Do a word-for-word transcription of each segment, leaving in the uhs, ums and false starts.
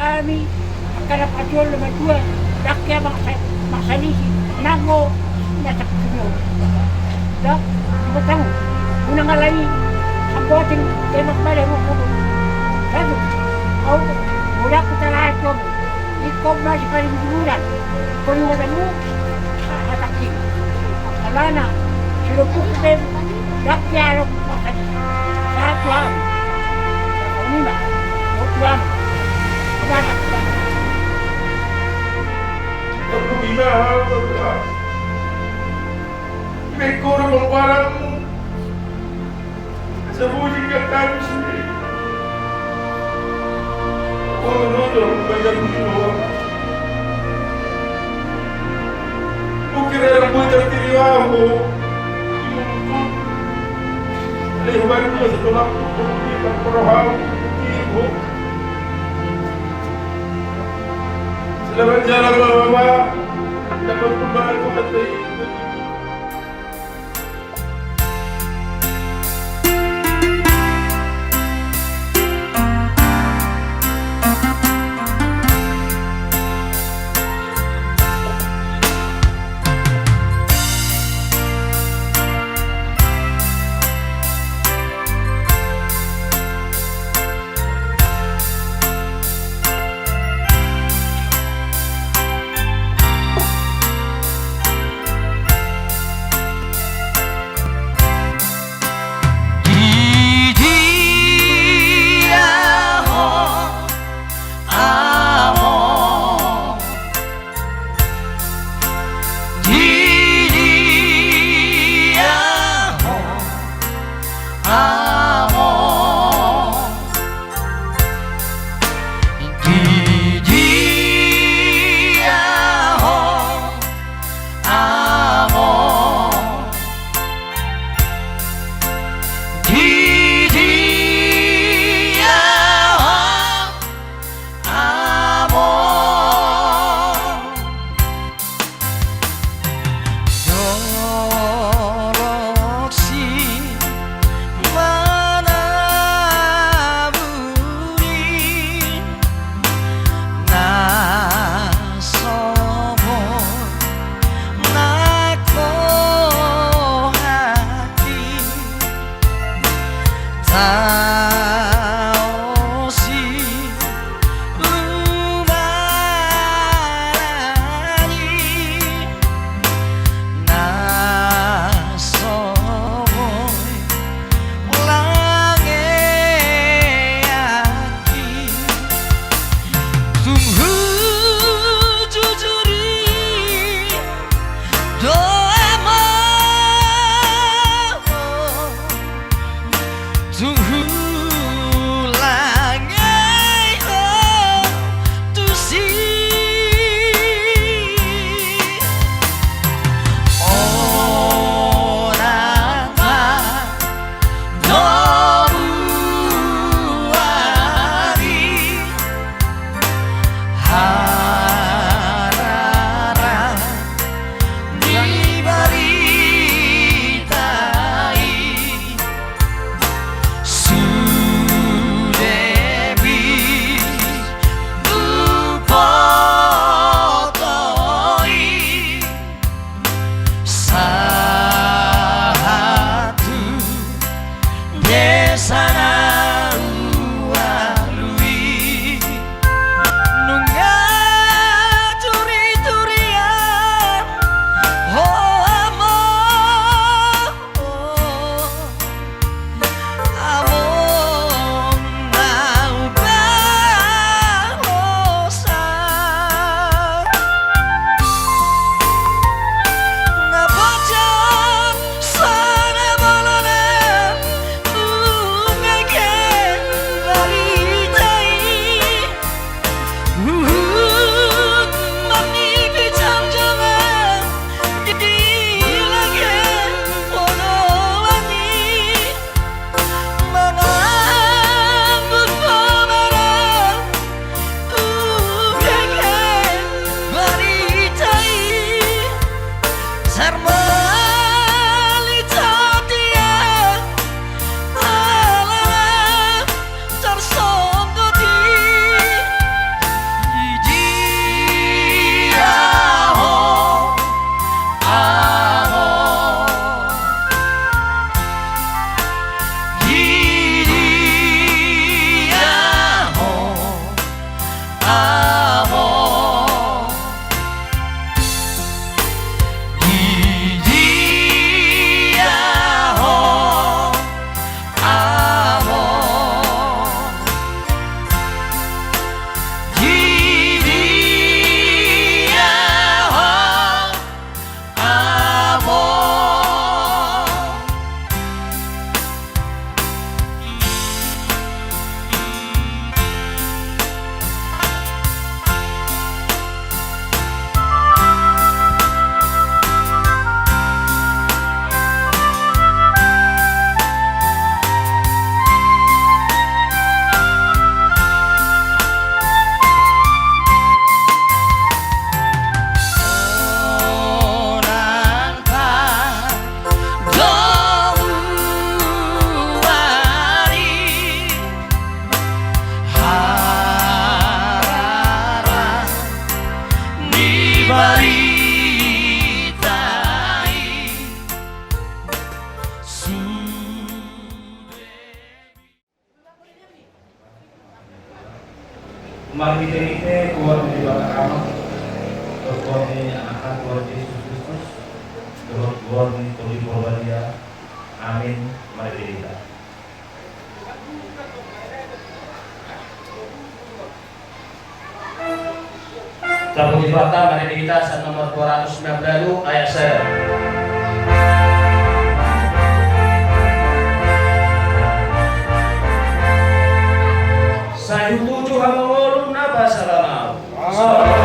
Hami angka na parjolo matua, ndang hea mangsa-, mangsalisi, nanggo na sangkutio. Ndang, di batamu, unang alai samboting, demak bale rukun. Satu, au, mulak kita lahat kamu. Ingkon ma sipaling duran, ingkon ma damu, hatangki. Alana, silopuk pe, ndang hea ro mangsalisi. Sahat tu hami. Songon i ma, tu hami. Ibana. Ibana. Ibana. Sabujing kan kami sendiri. Kono do bajan dua. Ukir erang bocor tiri waho. Lehuan dia sekolah. Kita perohau. Ibu. Selamat jalan, Mama. Dapat kembali ke hati. Di dia ho, Amang? Di dia ho, Amang? Di dia ho, Amang? Di dia ho, Amang? Torop si manabuni na so boi nanggo hati. Taosi lumarani na so boi langeanki. Tung hujujuri do, Amang. Tung hulangei ho tusi. Unang ma domu ari ha Marmite-mite goar ni Debata Ama, dohot goar ni Anakna Tuhan Jesus Kristus, dohot goar ni Tondi Porbadia. Amin. Marmite hita. Tapuji Tuhanta, marende hita, Psalm nomor dua ratus sembilan puluh ayat sada. Sai hutuju hamangolum na pasalam ahu.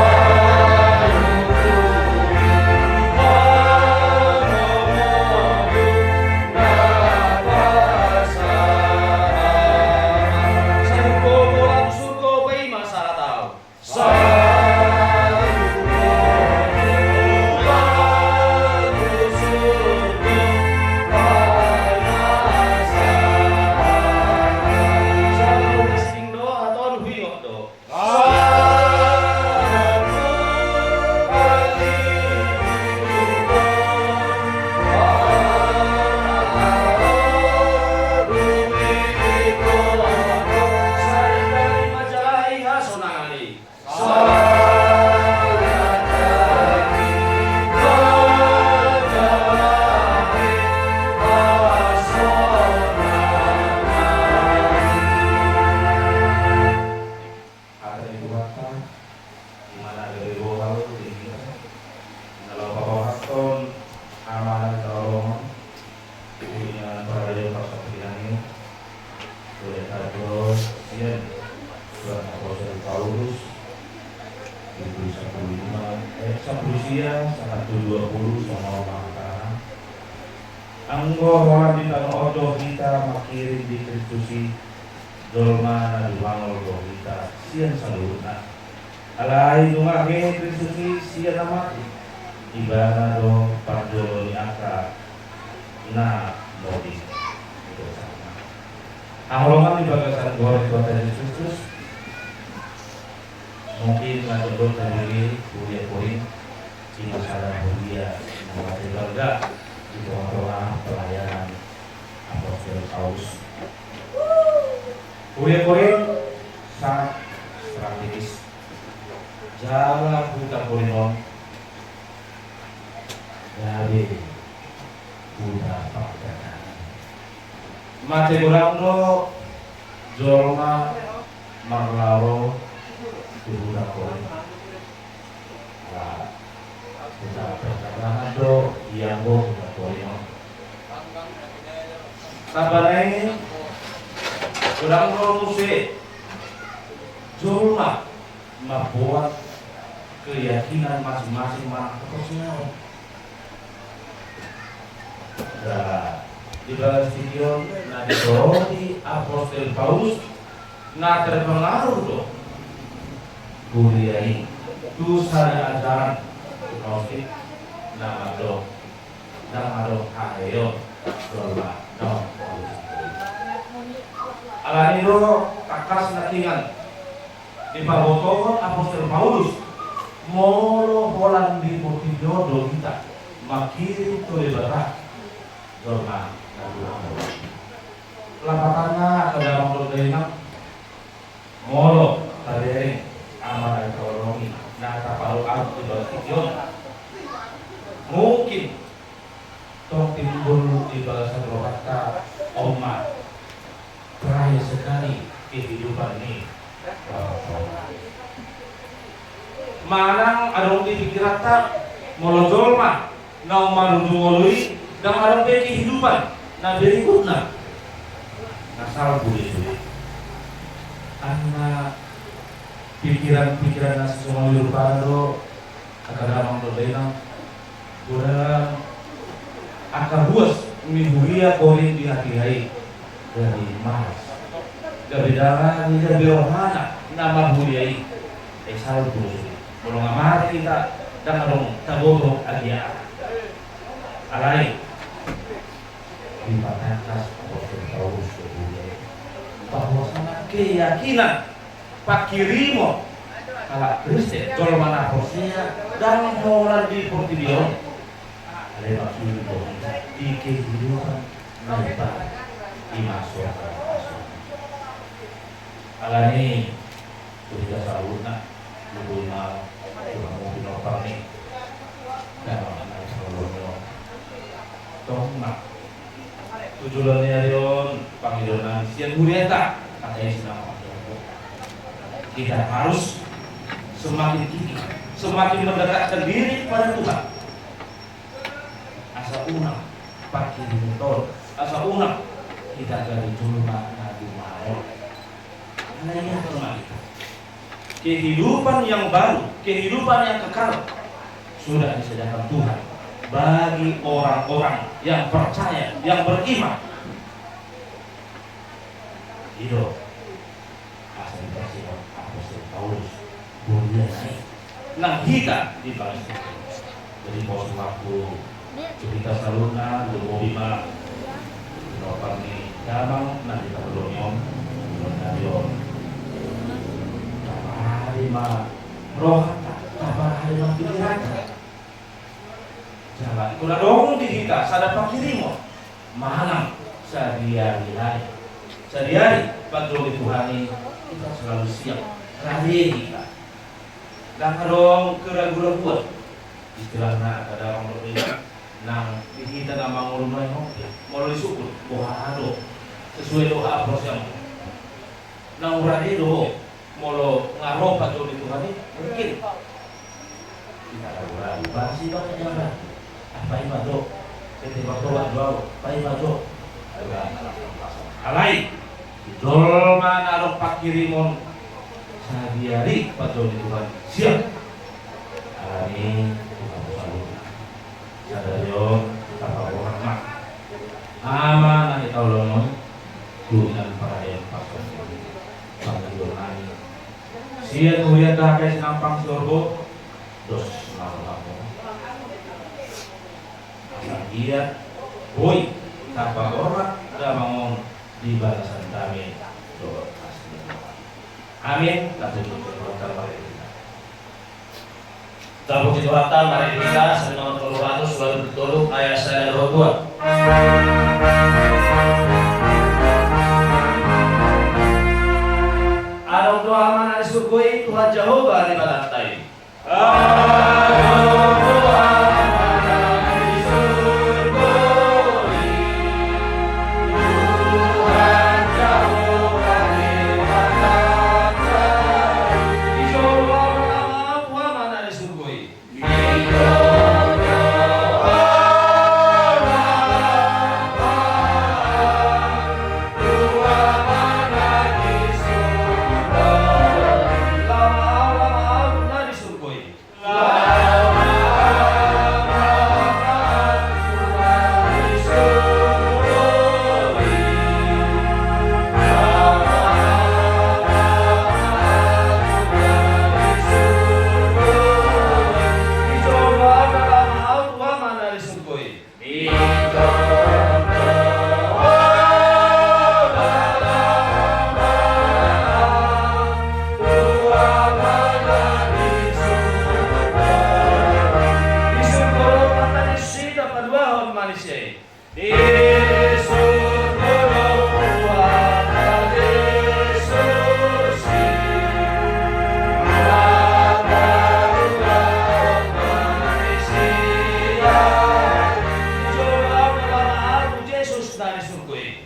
Hata ni Tuhanta, di mana gabe bohal di hita, na laho paboahon amanat na holong on, di na parade parsapinangi, boleh kado sian Tuhan Apostel Paulus, di sampulu lima, eh, sampulu sia, sahat tu dua pulu, songon on ma hatana. Anggo holan di tano on do hita mangkirim di Kristus i, jolma na dumangol do hita sian saluhutna. Alai nunga hehe Kristus i sian na mate, Ibana do parjolo ni angka na modi. Haholongan di bagasan goar ni Tuhanta Jesus Kristus. Mungkin na jolo tabege huria Korint, ima sada huria na mate balga di tonga-tonga pelayanan Apostel Paulus. Huria Korint sangat strategis. Jala huta Korint on gabe huta pardalanan. Mate godang do jolma marlaho tu huta Korint. Ala huta pardalanan do ianggo huta Korint on. Tamba na i, godang do muse jolma mamboan keyakinan masing-masing manang haporseaon. Nah, di bagas tingki on na disoroti Apostel Paulus, na terpengaruh do huria i tu sada ajaran gnostik na mandok ndang adong haheheon jolma na mangkorhon. Alani do tangkas nangkiningan dipabotohon Apostel Paulus, molo holan di portibi on do hita mangkirim tu Debata jolma na dumangol. Lapatanna, angka damang dohot dainang, molo tabereng amanat na holong i na tapadokhon di bagas tingki on, mungkin tong timbul di bagasan rohanta, on ma, terakhir sekali kehidupan ni bapak. Manang adong di pikiranta, molo jolma naung marujung ngolu i ndang adong be kehidupan na berikutna. Na salpu do i sude. Angka pikiran-pikiran na sisongon i rupana do, angka damang dohot dainang, godang angka ruas ni huria Korint di hatiha i gabe malas. Gabe ndang adong be rohana na marhuria i. Ai salpu do sude. Molo nga mate hita, ndang adong taboto agia. Alai dipatangkas Apostel Paulus tu huria i bahwasana keyakinan pangkirimon halak Kristen, jolma na porsea, ndang holan di portibi on. Alai maksudna di kehidupan na baru, ima sorga. Alani Jadi, saluhutna, luhut ma tu hamu pinompar ni damang na di saluhutna. Tong ma tu joloan ni ari on, pangidoan nami sian hurianta, angka isi nama. Kita harus semakin tinggi, semakin mendekatkan diri kepada Tuhan. Asa unang pangkirimon, asa unang hita gabe jolma na jumalo. Alai aha ma hita? Kehidupan yang baru, kehidupan yang kekal sudah disediakan Tuhan bagi orang-orang yang percaya, yang beriman. I do asa dipasahat apostel Paulus, bolia nai nang hita di bagasan. Jadi, pos waktu tu hita saluhutna, lumobi ma pinompar ni damang na di parlongon, di parlongon. Tapahari ma rohanta, tapahari ma pingkiranta. Jala ingkon adong di hita sada pangkirimon manang sadihari-hari. Sadihari panjou ni Tuhan i, hita selalu siap, rade hita. Ndang adong keragu-raguan. Istilahna angka damang dohot inang, nang di hita na mangolu nuaeng on, molo disungkun, boha do, sesuai do haporseaon, nang rade do. Molo nga ro panjou ni Tuhan i, mungkin hita ragu-ragu. Basi banyak yang ragu. Ah, paima jo. Tete bertobat jo au. Paima jo. Alai di jolma na adong pangkirimon, sadihari panjou ni Tuhan, siap. Alani Tuhan saluhutna. Sadari on tapaborhat ma ama na hitaolongon tu inganan parade on, pastor, pangidoan nami sian hurianta, angka isi na pangsiorbo, dos ma rohamu. Asa ia boi tapaborhat damang on di bagasan dame dohot asi ni Tuhan. Amin. Tapuji Tuhanta, mari kita. Tapuji Tuhanta, mari kita, Salm nomor tolu ratus dua puluh tolu, ayat sada dohot dua. Adong do Ama na di surgo i, Tuhan Jahowa Debatanta i. Adong do Ama na di surgo i, Tuhan Jahowa Debatanta i. Dijou Ama, Ama na di surgo i. Di surgo do Amanta Jesus i, tapaduahon ma ni si. Di surgo do Amanta Jesus i, tapaduahon ma ni si. Dijou Ama, Ama, tu Jesus na di surgo i.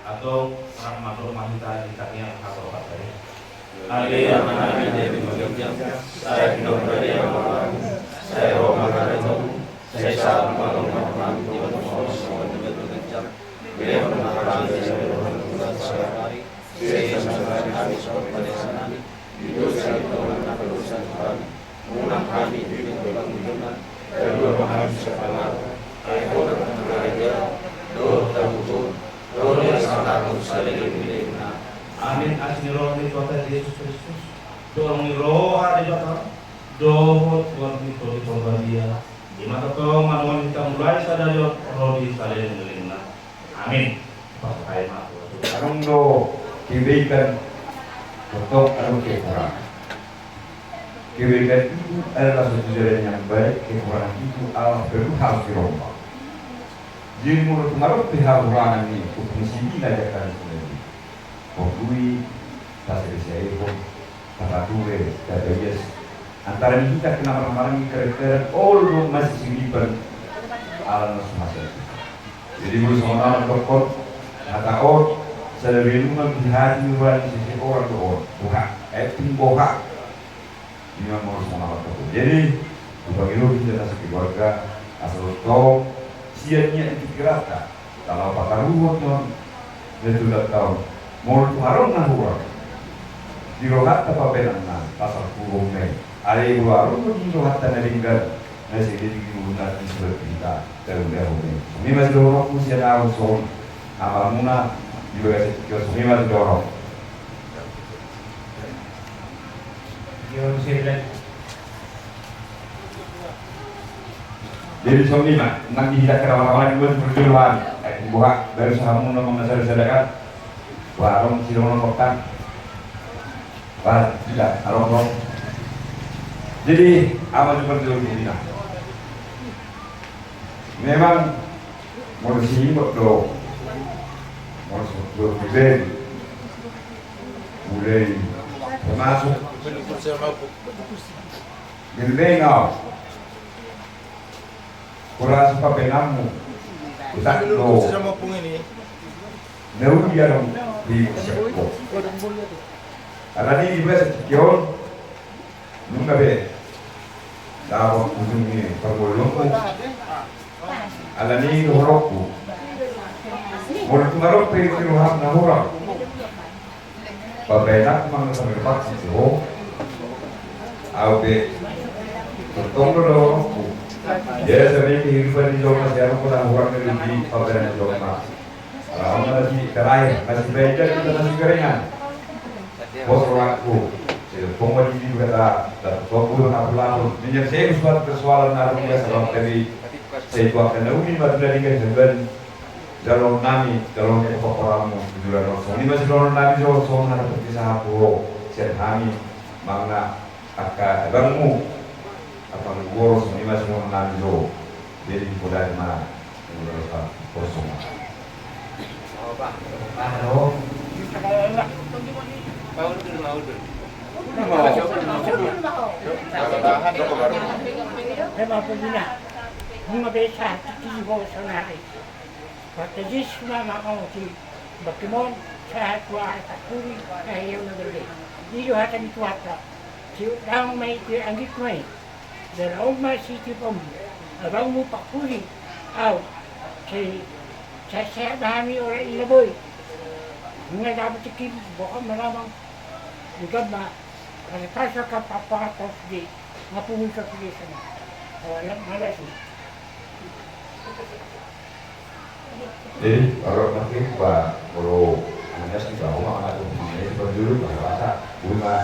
Antong rap mandok ma hita di tangiang hatopan tadi. Ale Amanami na di banua ginjang, sai pinarbadia ma goarMu, sai ro ma harajaonMu, sai saut ma lomo ni rohaM di banua on songon na di banua ginjang. Lehon ma hami sadari on hangoluan sadari, sai sasada ma hami songon panesanami Hami di hita pangunjunan, kedua paham sepanjang, ai hona pangaraja, dohot tabuhon, dohot salangkung saleleng-lelengna. Amin. Asi ni roha ni Tuhanta Jesus Kristus, dohot holong ni roha ni Debata, dohot goar ni Tondi Porbadia, i ma tongtong manongtong hita mulai sadari on ro di saleleng-lelengna. Amin. Pasahat ma tu Tuhan. Adong do kebaikan, tongtong adong kekurangan. Kebaikan itu adalah suatu jalan yang baik, kekurangan itu adalah perlu harus dirombak. Jadi molo tung adong pe hahurangan ni, tu fungsi ni na jaka ni sendiri. Porlu i, taselesaion, tapature, tapaias. Antara ni hita pe na marhahamaranggi, kadang-kadang olo do masisiripan ala na so masa itu. Jadi molo songon na mandok hata on, sada renungan di hati nurani seseorang do on. Boha, eh, ping boha. Ima molo songon na mandok on. Jadi, tu pangidoan hita na sakeluarga, asa tongtong sian niat ni pikiranta, laho pataruhon on, na tu dapot on. Molo tung adong na hurang di rohanta, pambahenanna pasal hurang na i. Alai molo adong do di rohanta na denggan, na sede di guru na di surat hita, taruhon i. Songon i ma sidohononku sian ahu songon amamuna di bagasan tingki on, songon i ma sidohononku. Jadi songon i ma, nang di hita kerawan-rawan i buat berjuluan, eh, buha, baru sahamu nonton na sada-sada kan. Wah, adong sidohonon kota. Wah, tidak, adong, adong. Jadi, apa tu berjuluan ini? Memang molo simbok do, molo simbok do pribadi, mulai termasuk geleng au. Kurasa papenammu. Utak do. Na uli adong di siapko. Alani di bagasan tingki on. Nunga be dapot ujung ni parngoluonku. Alani dohononku, molo tung adong pe di roham na hurang, pambahenanku manang na sabar-sabar tu ho. Ahu pe tongtong do dohononku. Jadi sabaen kehidupan ni jolma sian adong na hurang na di pambahenan ni jolma. Ala on ma na si terakhir, na sibaen hita na sigarengan. Pos rohangku, sai tongtong ma di Debata, dan tongtong ma hapulapul. Minyak saya usbat persoalan na adong di asa bang tadi, sai tuangkan na uli ma tu na denggan samban. Jaloon nami, jaloon ni paparanmu, jujur adong. Songon i ma sidohonon nami jo, songon hata perpisahan tu ho, sian hami, manang na angka abangmu, angka boru, songon i ma sidohonon nami jo. Jadi, podari ma, udah rusak, kosong. Memang pembina, bunga besar, di ho sonari. Partajis ma mangauti, bakimon, sahat tu ari pakuri, na hiau na gelle. Ido hata ni Tuhanta, siudang ma i, anggiat ma i. Jala on ma sitiopon abangmu pakuri, ahu, sai, sai sehat ma hami, olat ni na boi. Nunga dapot tingki, boha ma na mang, udah ma, rasa ka papatos di, ngapung sos di sana. Olat ma lasi. Jadi, kalau nanti, Pak, kalau hanya sih, bahwa mana tuh, ini seperti dulu, Pak, rasa, bui, Pak.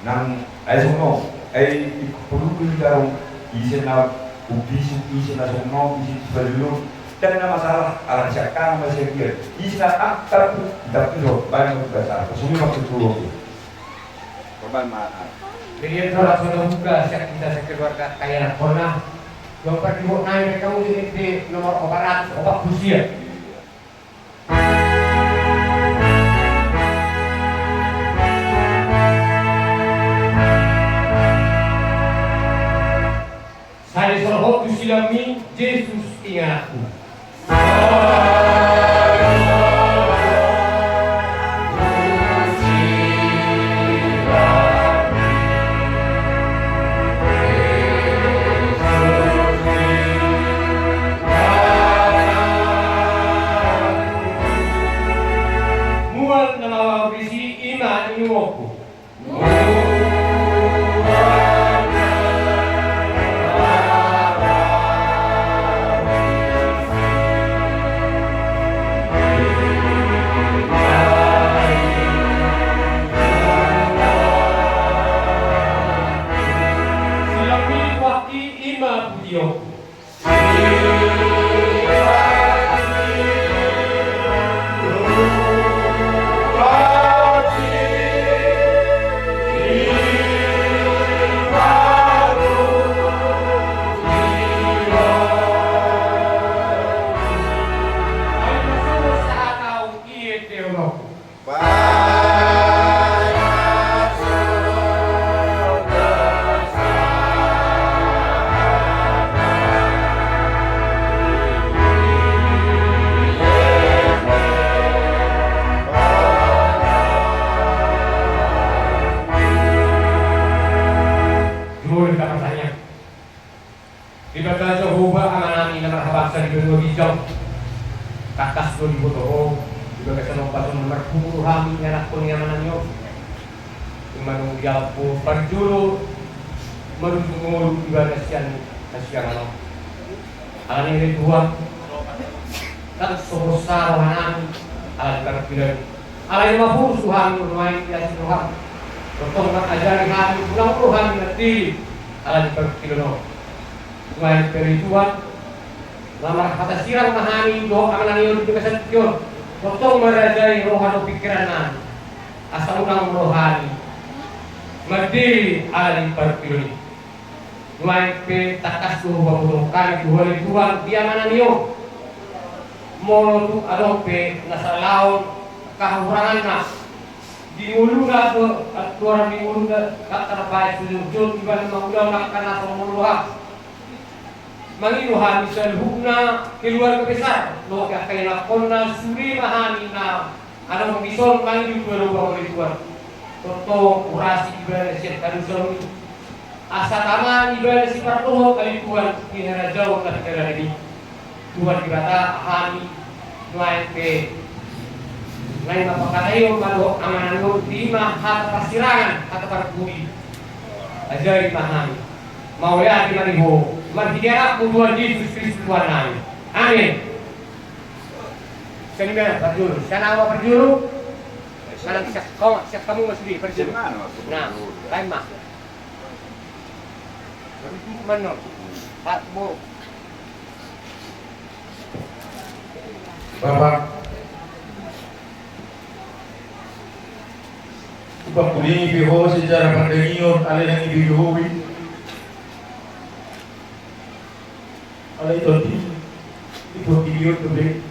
Nang, ai songon, ai porlu do hita adong ise na umpisi, ise na songon, ise na pajulung. Ndang na masalah, ala sian angka na masih dia. Ise na angka tu, hita tu do, banyak tu dasar. Songon i maksud tu. Korban ma. Jadi, itulah sudah buka siap kita sekeluarga kaya anak kona. Yang perlu naik ke kamu di N P nomor empat ratus opat puluh sia. Sai solhot tu silami Jesus ingananku. Mual na mawar berisi ima inumongku. Mual na Di banua ginjang, tangkas do diboto ho di bagasan ombas on na marpungu hami ianakhon ni amanami on. Ima dung dialap ho parjolo marujung ngolu di bagasan hasiangan on. Alani i ale Tuhan, ndang so hosa rohanami ala ni parpilon i. Alai na mapurus do hami nuaeng di asi ni roham. Tongtong ma ajari hami, unang olo hami mandele ala ni parpilon on. Nuaeng pe ale Tuhan, na marhata sirang ma hami dohot amanami on di bagasan tingki on. Tongtong ma rajai roha dohot pingkirannami, asa unang olo hami mandele ala ni parpilon i. Nuaeng pe tangkas do hupabotohon hami tu ho ale Tuhan di amanami on. Molo tung adong pe na sala on hahuranganna di ngoluna, tu antuaran ni ngoluna, ndang tarbahen sujurjur ibana mangulahon angka na so molo hami. Mangido hami saluhutna keluarga besar dohot angka ianakhonna, sude ma hami na adong dison mangido tu adopanmu ale Tuhan. Tongtong urasi ibana sian hadosaon i, asa tama ibana sipardohot ale Tuhan di harajaon na pinarade i. Tuhan Debata, hami nuaeng pe naeng ma pangkataion ma dohot amanami on, dima hata parsirangan, hata parpudi. Ajari ma hami. Mauliate ma di ho marhite Anakmu Tuhan Jesus Kristus Tuhannami. Amin. Sian i ma parjolo, sian ahu ma parjolo. Manang sian hamu ma sude parjolo. Nah, baen ma. Manang Pak Bo. Bapak, hupakulingi pe ho secara pandangion, alai ndang ibebehoon. Alai tondi, di poti biot tu be.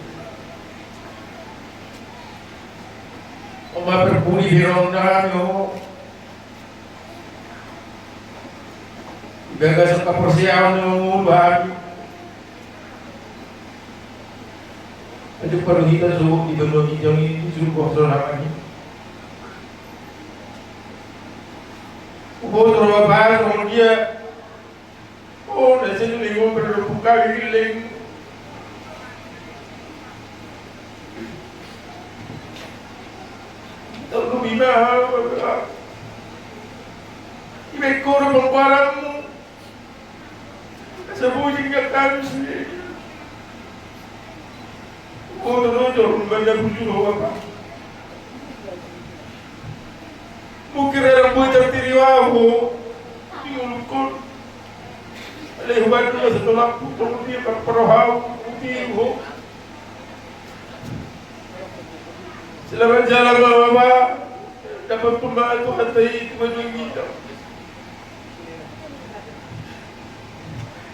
Oma perpuni birong nami ho. Di bagasan haporseaon ni mangolu hami. Ajo pado hita so di banua ginjang i, di surgo so hami. Ubo toro apa, toro dia. O, na sian leleng on pe do pungka leleng. Tolu lima, ha, ha. Iba ingkon pengkolanmu. Asa bujing nggak kami sendiri. Foto do jor, benda bujur ho apa? Mungkin ada buat tertiri waho. Di ulukon. Alai hubantu na satolah putong dia parparohau. Di ho. Selamat jalan, Bapak. Dapat pembantu hata itu menunggu.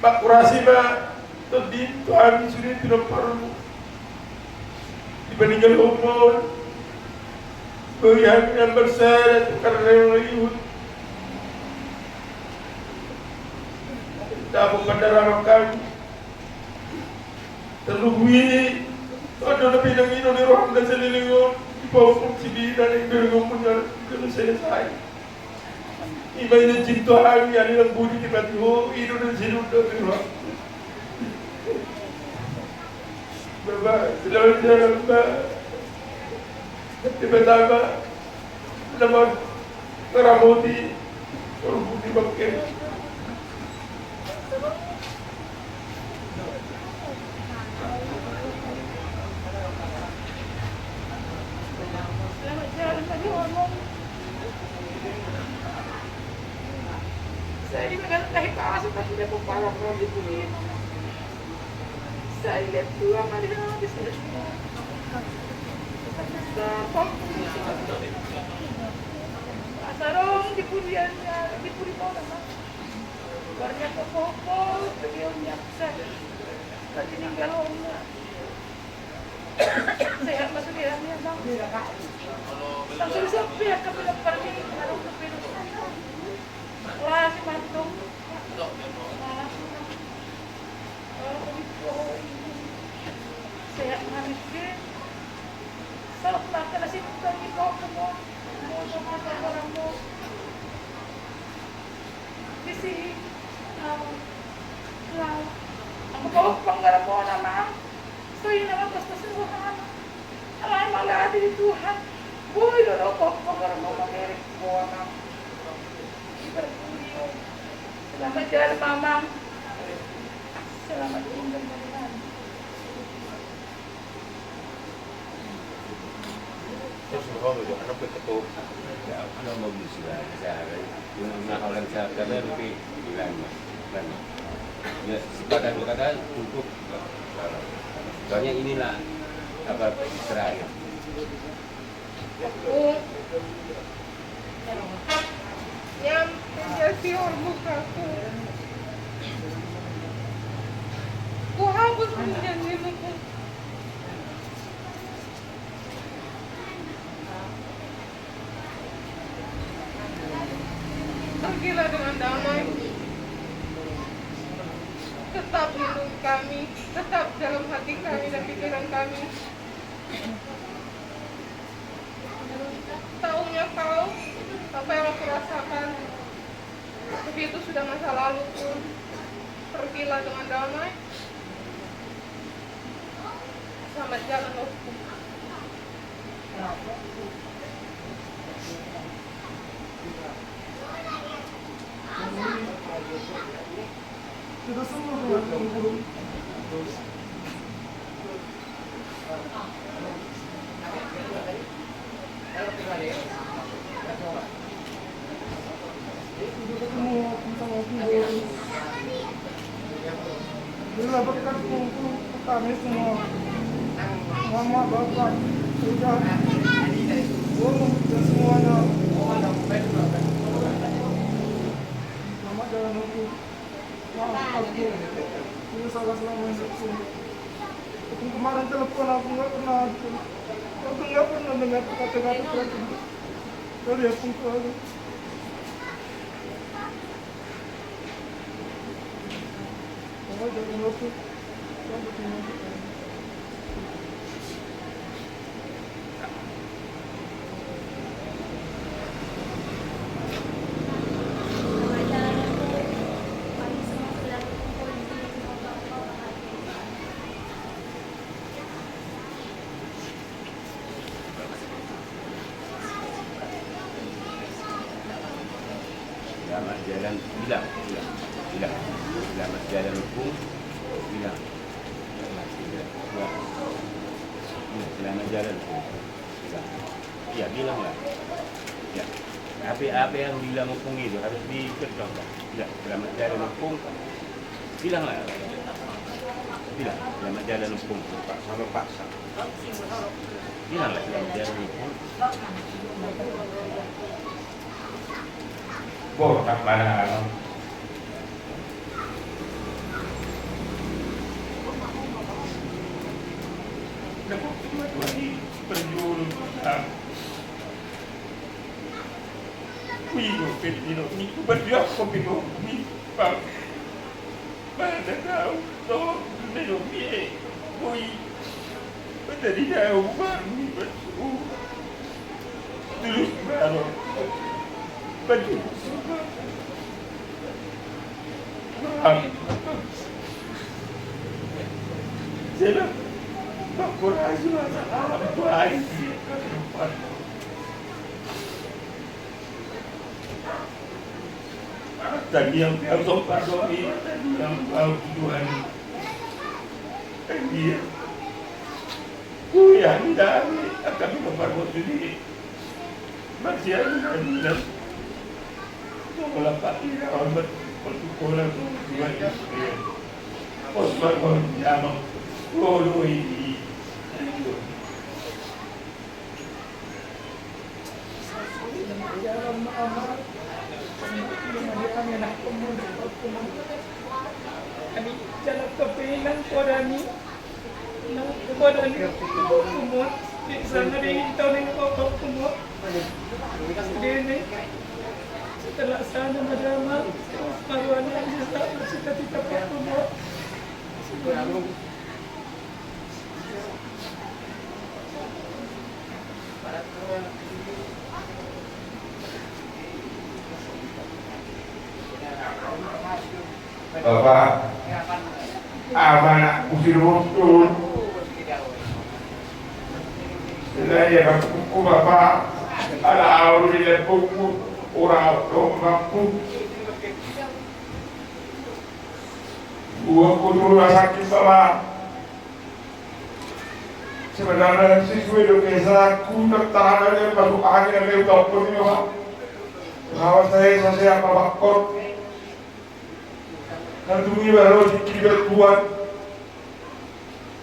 Pakurasi ma tondin tu hami sude pinomparmu. Di paninggalhonmu on, boi hami na marsada tu karna na ihut. Dapot pandarangon hami. Tarlumobi i, on do na pinangido ni roham na saleleng on, di pongpong sidina na ingkon berenggonmu na ingkon selesai. Ima i na cinto hami, ale nang budi di pati ho, i do na sidunda di roham. Baba, selamat jalan, Baba. Di pertama, nama Ramoti, Ramoti Bangke. Saya juga kasih palsu, tapi dia pun parah, kalau dia punya. Sai lepu ama di hati. Asa adong di pudianna, di pudi muna ma. Warna kopo-kopo, beliau nyaksa. Tadi ninggal ona. Sehat masuk di dalamnya, Bang. Langsung sampai ya, kami dapat pergi, kalau ke Peru. Wah, si Mantung. Sehat ma nangkin. Salah makan nasi bukan di bawah kebun. Mau sama orang mau. Di sini. Tahu. Tahu. Aku bawa penggaramona, Boi na mapastas rohana. Alai mauliate di Tuhan. Boi do na pola roha na mamereng rohana. Ibar Tuhan. Selamat jalan, Mamang. Selamat tinggal, Mamang. Terus ngomong itu, anak gue ketuk. Ya, anak mau beli sih, lah. Saya, yang orang saya kata lebih bilang, kan. Ya, sepatah dua kata cukup. Soalnya inilah apa terakhir. Aku nyampe jadi ormukaku. Ku hapus perjanjianku. Pergilah dengan damai. Tetap lindungi kami, tetap dalam hati kami dan pikiran kami. Tahunya kau, apa yang aku rasakan. Tapi itu sudah masa lalu, Pung. Pergilah dengan damai. Selamat jalan, Pung. Inilah berkat untuk kami semua. Mama, bapak, udah. Gua mau semuanya. Mama, jangan lupa. Maaf, aku. Ini salah selama hidupku. Aku kemarin telepon, aku nggak pernah. Aku nggak pernah dengar kata-kata seperti itu. Dari aku ke aku. Mama, jangan lupa. Selamat jalan, bilang, bilang, bilang. Selamat jalan, Pung, bilang. Selamat jalan, Pung, bilang. Iya, bilang lah. Ya. Apa, apa yang bilang Pung itu harus dicontohkan. Bilang, selamat jalan, Pung. Bilang lah. Bilang, selamat jalan, Pung. Paksa, paksa. Bilang lah, selamat jalan, Pung. Borhat mana alam. Dapat cuma dua di perjuru. Kuigo pe di lobi, kuberjuang pe di lobi, Bang. Mana tahu, tolong, di lobi, eh, boi. Menjadi jauh, Bang, di Batu. Terus, Bang. Batu. Bang. Saya, Bang, kurang jelas, Bang. Bang. Tadi yang kau sombong, tadi yang kau tuduhan. Tadi ya. Ku ya, tidak, kami kembar bos ini. Masih ada, tidak. Mau melapati, ya, hormat, pertukuran, tuduhan, ya. Osman, hormat, ya, mau. Waduh, ini. Hami jalan kapinang podami, nang podami, kumut, di sana di intoning kumut. Dini, setelah sana madama, terus baru anak bisa bercita-cita kumut. Bapak, amanah kusir muncul. Ia, Bapa, ala au do di lambungmu, ora dohot mampu. Buat ku tu rumah sakit, Bapa. Sebenarna sesuai do kesaku, tertara dia masuk angin, ada yang telepon ni, Bapa. Rawa saya, saya apa bakor. Nanti ini baru dikira Tuhan.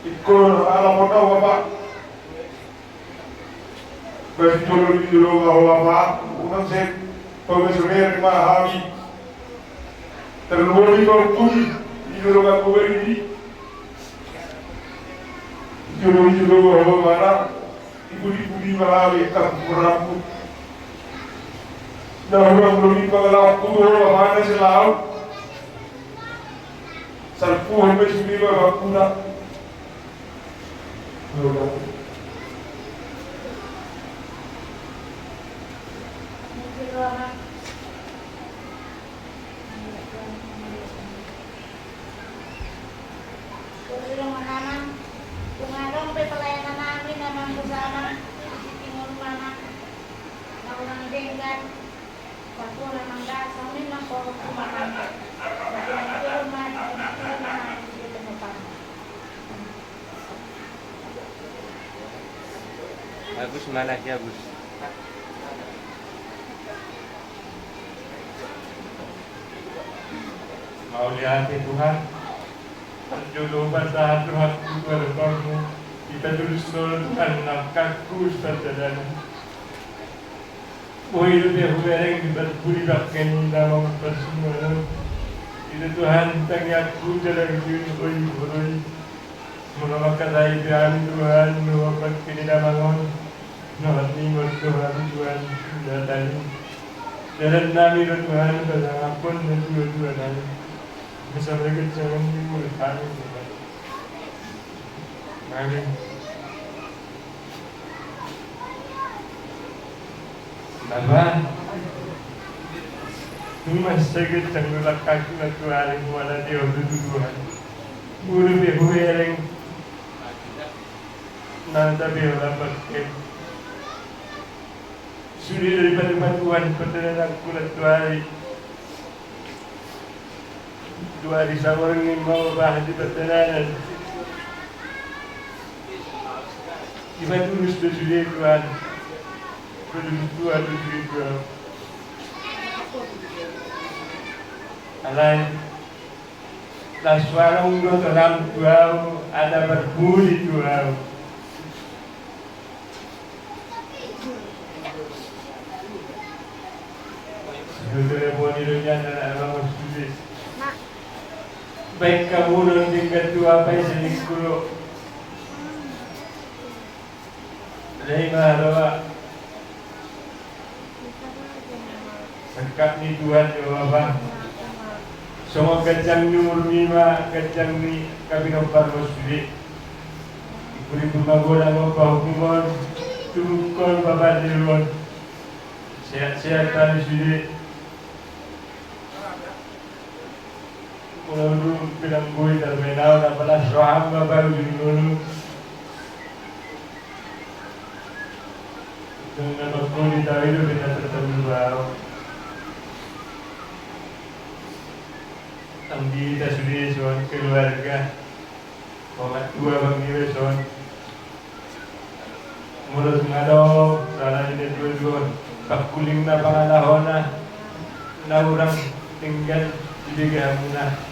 Ikon ala kota, Bapa. Bagi tolong di dulu, Bapa. Unang saya, Bapa, sebenarna hami. Terluar di kau pun, di dulu aku beri. Jolo-jolo ma ho, Bapa, di pudi-pudi ma hami, tanggung rambut. Na hurang lobi pangalaho tu ho, Bapa, na selalu. Salpu hami sude, Bapa, puna. Tung adong pe pelayanan nami na mangusana di tingki ngolu, Amang, na hurang denggan. Satu na mangga songon i ma ho, Amang. Satu na turun ma, satu na turun ma, di tempat. Bagus ma, Agus. Mauliate Tuhan. Parjolo pasahat rohangku tu adopanmu, dipatulus Ho Tuhan langkangku sian sadari. Boi dope hubereng di pudi bangke ni damang parsimongan on. Ida Tuhan tangiangku jala rindu ni boi boroi. Molo mangkatai pe hami Tuhan, molo bangke ni damang on. Nahat ni molo hami Tuhan, datani. Dalan nami do Tuhan, pasangaphon na dua-dua nami. Misalnya kejangan ni mulut hami Tuhan. Amin. Bapa, tung mansai gantang do langkangku na tuari, mual ate ho tutu Tuhan. Boi dope hubereng nang tabe ho lambat ke. Sude do dipatupa Tuhan pandenangku na tuari. Dua ari saborngin ma bahen di pandenanan. Dipatulus do sude Tuhan. Patulus Tuhan do sude Tuhan. Alai las walong do tonam tu ahu, ada parpudi tu ahu. Sude telepon i do nian anak abang sude. Baen hamu non denggan tu ahu, paisa ni kulo. Alai ma roha. Sangkap ni Tuhan do Bapa. Songon ganjang ni umurmi ma ganjang ni hami pinompar on sude. Dipurimbur ma godang on pahompum on, tubuhkon Bapa ni on. Sehat-sehat hami sude. Molo dung pinanggui tarbaen ahu na palas roham Bapa ujung ngolu. Dung na mangkuli tahu itu bina tertentu bau. Tang di hita sude songon keluarga. Songon dua bang iba songon. Molo tung adong sala ni na dua-dua on, pangkulingna pangalahona na hurang denggan dibege hamuna.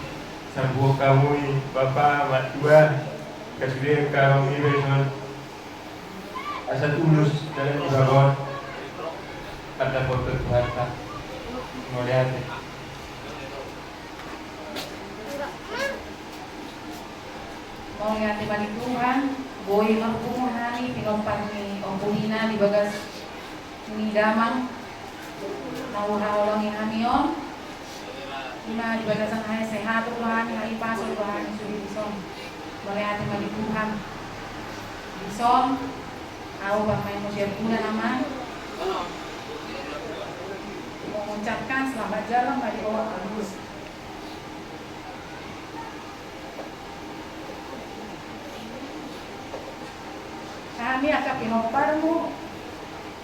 Sambuhon hamu i Bapa, matua, angka sude angka amang iba songon. Asa tulus dalan ni Bapa on. Pandapothon Tuhanta. Mauliate. Mauliate ma di Tuhan, boi marpungu hami pinompar ni ompunta di bagas ni damang na huhaholongi hami on. Ima di bagasan hasehaton do hami, hahipason do hami sude dison. Mauliate ma di Tuhan. Dison, ahu paima muse pula nama. Mengucapkan selamat jalan bagi awak Agus. Hami angka pinomparmu,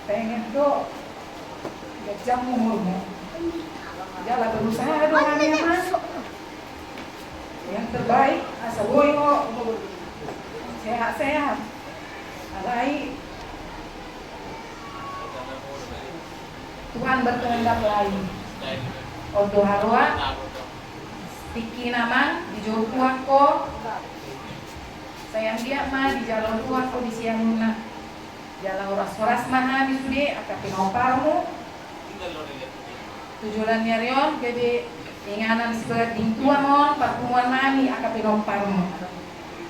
pengen do ganjang umurmu. Jala berusaha do hami, Amang, yang terbaik asa boi ho sehat-sehat. Alai Tuhan berkehendak lain. On do haroa, tingki na, Amang, dijou Tuhan ho. Sai anggiat ma dijalo Tuhan ho di siamunna. Jala horas-horas ma hami sude angka pinomparmu. Tu joloan ni ari on gabe inganan sibagas dingkuan on parpunguan nami angka pinomparmu.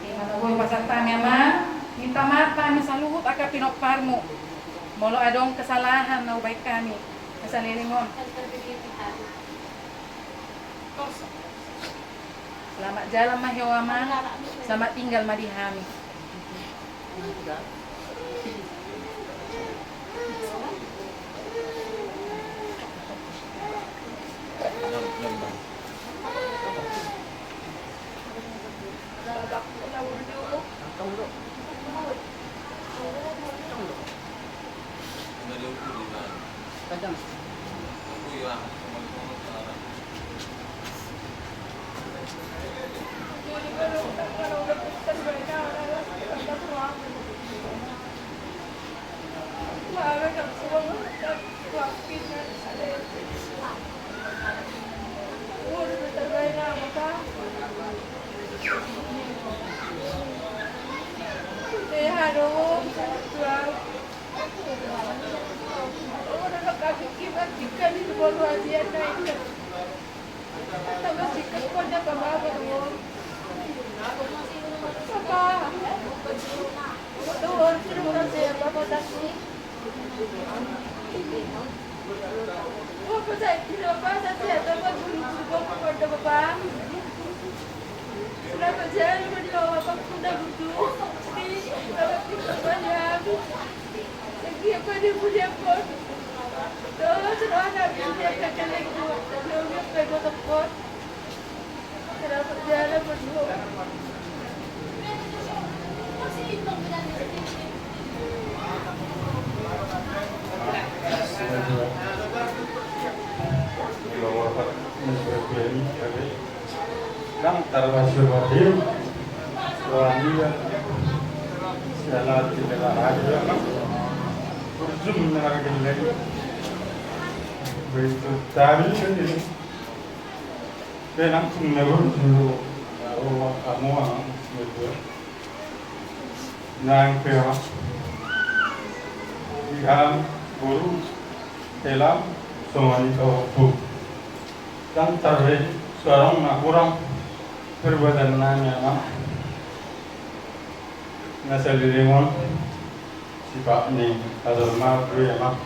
I ma na boi pasahat hami, Amang, minta maaf hami saluhut angka pinomparmu molo adong kesalahan na hubahen hami. Saleleng on. Selamat jalan ma ho, Amang. Selamat tinggal ma di hami. Ndang tarbahen roham, roham ia. Siala tinggal raja, Amang. Burju menang geleng. Begitu tadi kan ini. Pe langsung na burju. Oh, kamu, Amang. Begitu. Nang pe di hami boru, hela, songon i pahompu. Ndang tarbahen suarana na hurang perbuatan nami, Amang. Na saleleng on sifat ni hajolmaon do i, Amang.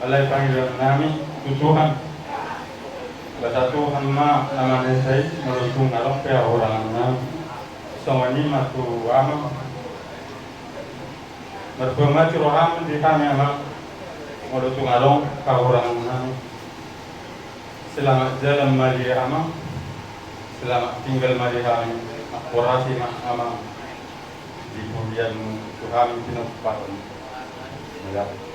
Alai pangidoan nami tu Tuhan, basa Tuhan ma na manesa i molo tung adong pe hahurangan nami. Songon i ma tu Amang. Marpamati roham di hami, Amang, molo tung adong hahurangan nami. Selamat jalan ma di Amang. Selamat tinggal ma di hami. Amporasi ma, Amang, di pudianmu tu hami pinomparmu. Mauliate.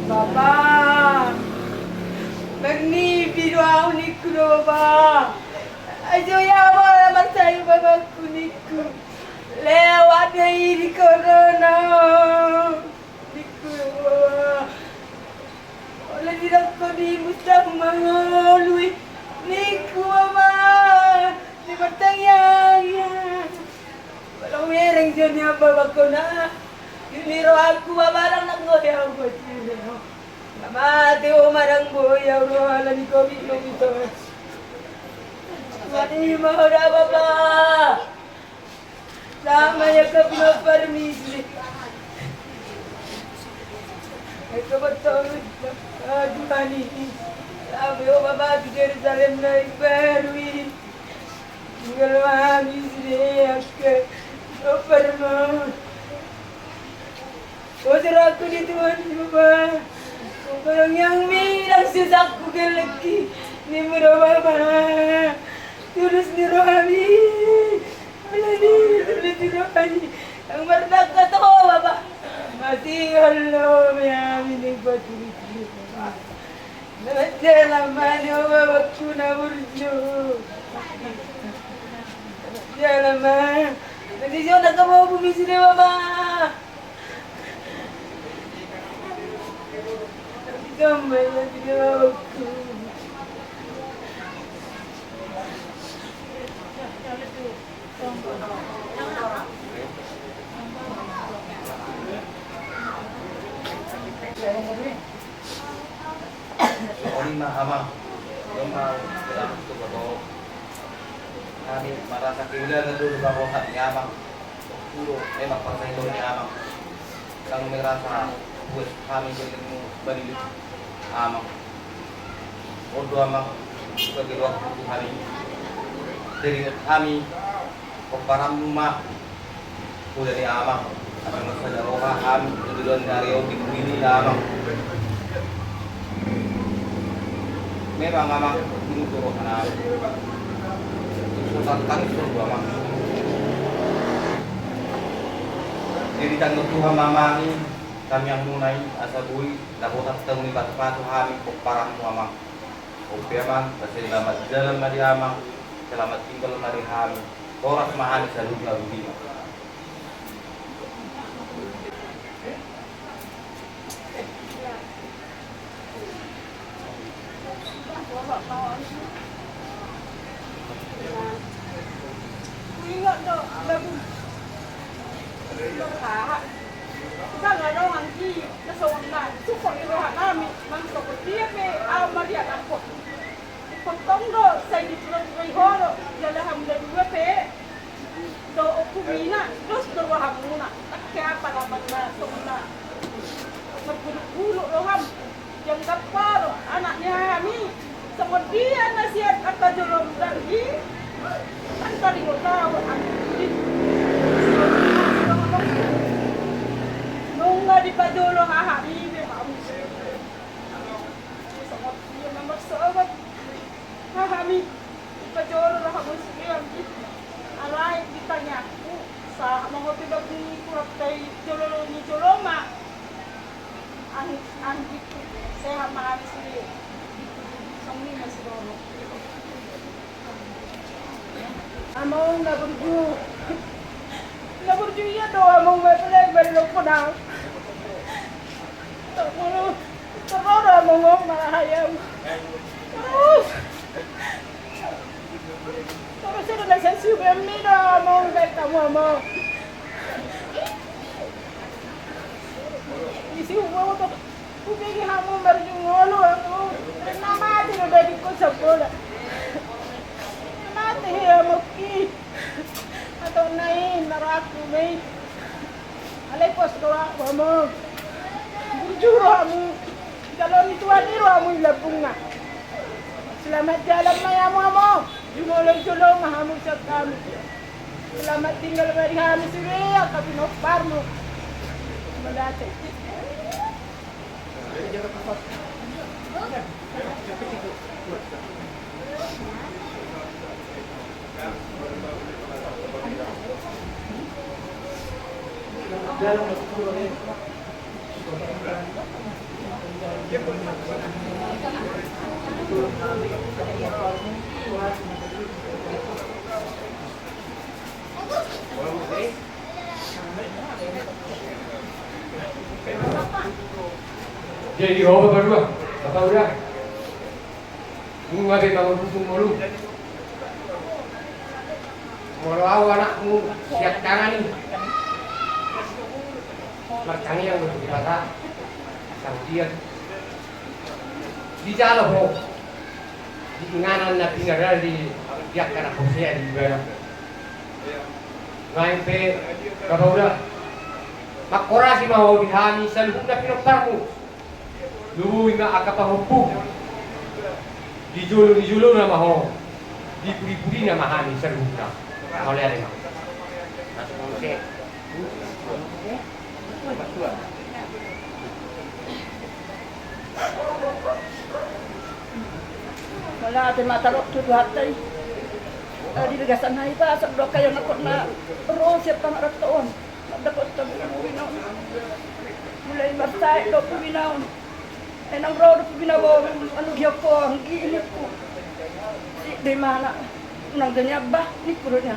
Bapa, mangido do ahu ningku do, Bapa. Ai so ia ma na marsahit bapakku ningku. Lewat do i di corona ningku, Bapa. Olo, didok ho di musang mangolu i ningku, Bapa. Di martangiang ia. Molo hubereng sian i, Bapa, bangkona. Di rohangku, Bapa, ndang boi ahu boti. Nga mate ho ma ndang boi ahu ro ala ni covid on, Bapa. Mate ma ho da, Bapa. Sama ia ke pinompar misri. Eko betul. Aduh, ani. Sama, Bapa, di Jerusalem na imbaru i. Tinggal ma hami sude angka pinompar ma. Bosur aku di Tuhan i, Bapa. Tolong yang mi, ndang susahku gelek i. Nimu do, Bapa. Tulus ni rohami. Ala ni tulus ni rohami. Yang mardangka tu ho, Bapa. Masih Allah, ya, mi ning patulus ni rohami. Selamat jalan ma di ho, Bapa, ku na burju. Selamat jalan ma. Nanti jona kamu bumi sude, Bapa. Songon i ma, Amang. Joma, selamat tu bapak. Hami marasa kehilangan dulu bapak ni Amang. Ulo, memang parsahiton ni Amang. Ndang merasa puas hami jadi mu balilik, Amang. On do, Amang, sebagai waktu hami. Jadi hami pomparanmu ma. Poda ni Amang. Amang, masa da roha hami di joloan ni ari on di bumi ni, Amang. Memang, Amang, dulu tu roha nami. Sultan tangis tu, Amang. Jadi tanggung Tuhan, Amang, i tangiangmuna i asa boi dapotan tanggung ni patu-patu hami pomparanmu, Amang. Oke, Amang, selamat jalan ma di Amang. Selamat tinggal ma di hami. Horas ma hami saluhutna, Amang. Ingot do lagu. Ndang adong anggi na songon na sukor ni roha nami. Nang songon dia pe ahu malihat angkot. Potong do sai di pulo pulo i ho do jala hamu na dua pe. Dohot ompungina, dos do rohamuna. Angke apa na songon na marbuluk-buluk roham. Jala gampar anak ni hami. Songon dia na sian angka jolom danggi. Kan taringot ahu anggi. Nunga dipajolo hahami be hamu. Songon dia na marsogot hahami, dipajolo do hamu sude anggi. Alai di tangiangku, sahat ma ho tu dagingku, hatahon jolo ni joloma. Ang-, anggikku, sehat ma hami sude. Among na burju. Na burju ia do among, ma pelek bari lompo nang. Tolu. Tolu do among, o, marahayam. Terus. Terus ada nasa suami do among, baik kamu among. Isi uang untuk Hubege hamu marjungolo hamu. Na mate do dagingku sabola. Na mate he amongki. Atau nai na rohangku mei. Alai pos do rohangku among. Burju rohamu. Jalo ni Tuhan i rohamu i lambungna. Selamat jalan ma i hamu among. Jumolo jolo ma hamu sian hami. Selamat tinggal ma di hami sude angka pinomparmu. Mauliate. Jadi, ho, Bapak dua, Bapak uda. Nunga be mangurus ngolu. Molo au anakmu sian tangan i, martangiang do tu Debata. Asa dia dijalo ho di inganan na pinaradi di angka na porsea di ibana. Nuaeng pe, Bapak uda, manghorasi ma ho di hami saluhutna pinomparmu. Lumobi ma angka pahompu. Di jolo ni jolona ma ho. Di pudi-pudina ma hami saluhutna. Mauliate ma. Masuk muse. Mauliate ma taruhon tu Tuhanta i. Eh, di bagasan na i, Pak, sadok ayo na kok na ro sian pangarantoan. Dapot tu pubinaon. Mulai marsae do pubinaon. Enang ro do pubinaon, anu, dia ko anggi ningku. Si de mana? Unang do nian bah ningku do nian.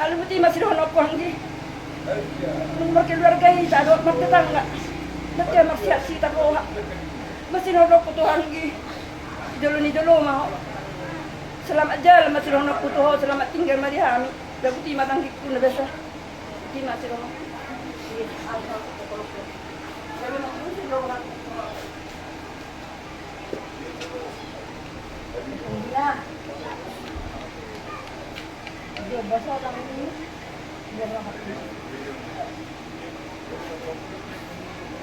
Alai botima sidohononku anggi. Nunga markeluarga hita dohot martetangga. Nanti marsiat sita roha. Masidohononku tu ho anggi. Jolo ni jolo ma ho. Selamat jalan masidohononku tu ho, selamat tinggal ma di hami. Botima tanggingku na biasa.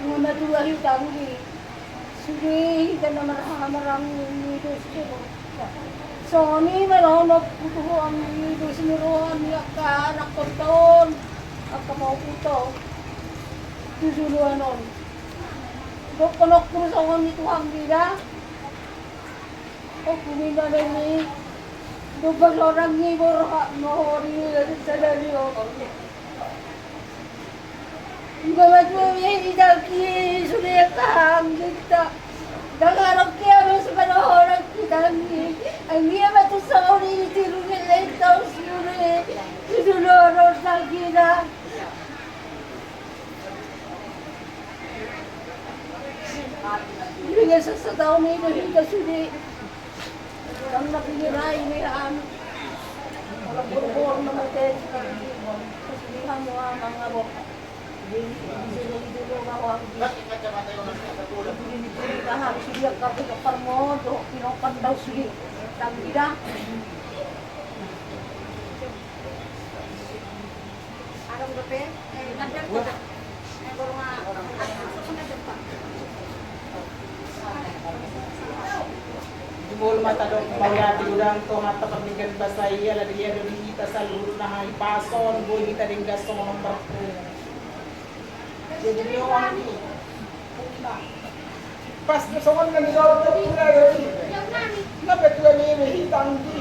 Nunga matua hita anggi. Sude hita na marhahamaranggi dos ni roha. Songon i ma dohononku tu ho anggi, dos ni roha ni angka anakhonta on, angka pahompunta on tu joloan on. Dohononku songon i tu ho anggi da. Oku ni maneni. Dompak sorang ni borhat mohori sadari on. Iba matua mei i tangki sude tahan kita. Dang arok kia mei sepeda orang kita ni. Anggia batu sauri tiru ngelai tau sude. Itu loro tangki dah. Dengan sasataon i do hita sude. Karna pingirai ni an. Ora borbor na mate. Sude hamu amang abo. Jadi, di jolo-jolo ma ho anggi. Di jolo-jolo ma ho anggi. Sude angka pinompar mo, do pinompar tau sude. Tanggi da. Jumolo ma tadok mauliate godang tu Tuhanta pardenggan basa i, ala dia do di hita saluhutna hahipason, boi hita denggan songon on marpungu. Jadi, pas do songon na nidok tu hita i, na pe tua ni be hita anggi,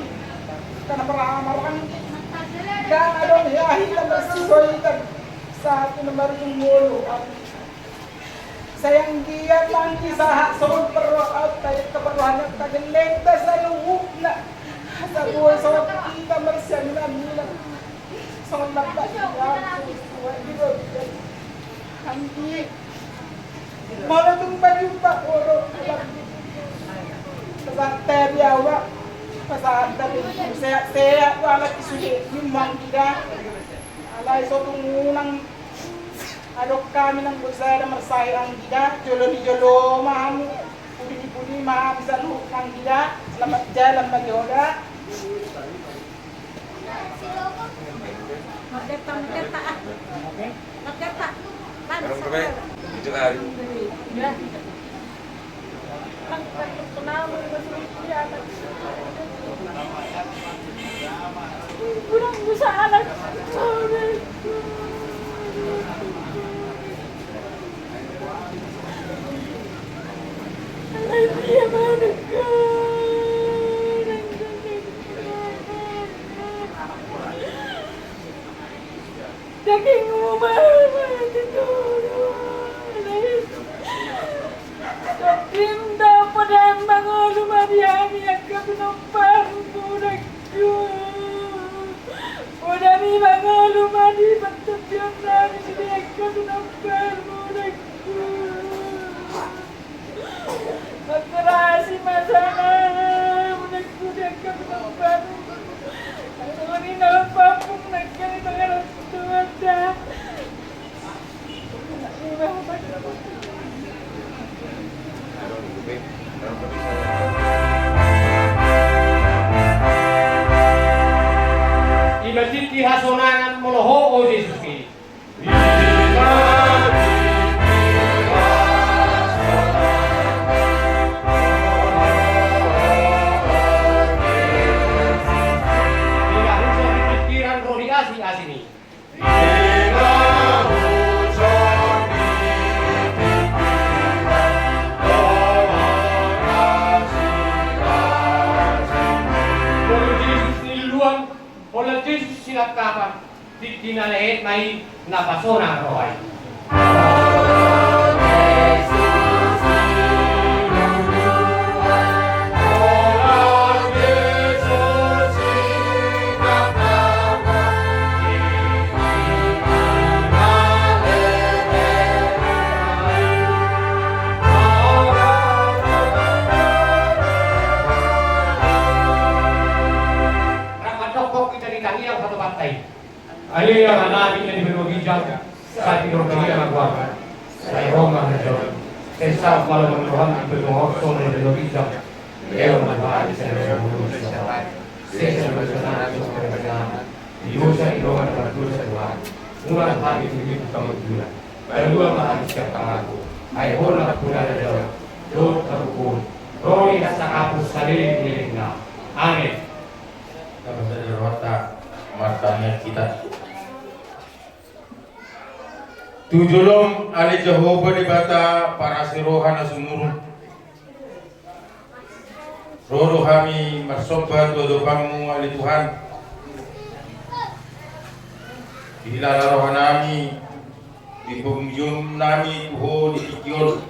karna marhahamaranggi. Dang adong hea hita marsihoitan sahat tu na marjumolo. Sai anggiat nangkin sahat songon parrohaon, keparrohaon na tageleng ta saluhutna. Asa boi songon hita marsiamilan-milan. Songon lambat ni ampun Tuhan di roti. Anggi. Molo tung pajumpa boru. Pesan tadi awak. Pesan tadi sehat-sehat. Wala di sude. Nyumang kita. Alai so tung unang. Adong hami nang boi sada marsae anggi da, jolo ni jolo ma hamu, pudi ni pudi ma hamu saluhut anggi da, selamat jalan bagi hoda. Merdeka, merdeka, ah. Merdeka. Sekarang sampai tujuh hari. Ya. Dagingmu ma mate, Tuhan. Daging da, poda mangolu ma di hami angka pinomparmu, Tuhan. Poda mi mangolu ma di pantapion nami di angka pinomparmu, Tuhan. Materasi ma sana, munang kuda kami nampan. Songoni na pampung nangkin di tangan Tuhan da. Ima tingki hasonangan molo Ho, o Jesus i. Holan Jesus sinangkapan. Tingki na lehet ma i na pasonang roha i. Rap mandok hita di tangiang satu partai. Ale Amanami na di banua ginjang, sai pinarbadia ma goarMu, sai ro ma harajaonMu, sai saut ma lomo ni rohaM di banua on songon na di banua ginjang. Lehon ma tu hami sadari on hangoluan siapari. Sesa ma dosanami songon na pinarbadia hami di dosa ni dongan na mardosa tu hami. Unang hami tung di pangunjunan. Palua ma hami sian pangago. Ai Ho do nampuna harajaon dohot hagogoon, ro di hasangapon saleleng-lelengna. Amen. Tapasada rohanta, martangiang hita. Tu jolom ale Jahowa Debata parasi roha na sumurung. Ro do hami marsomba tu adopanMu ale Tuhan. Dihilala rohanami, di pamujionami tu Ho di tingki on.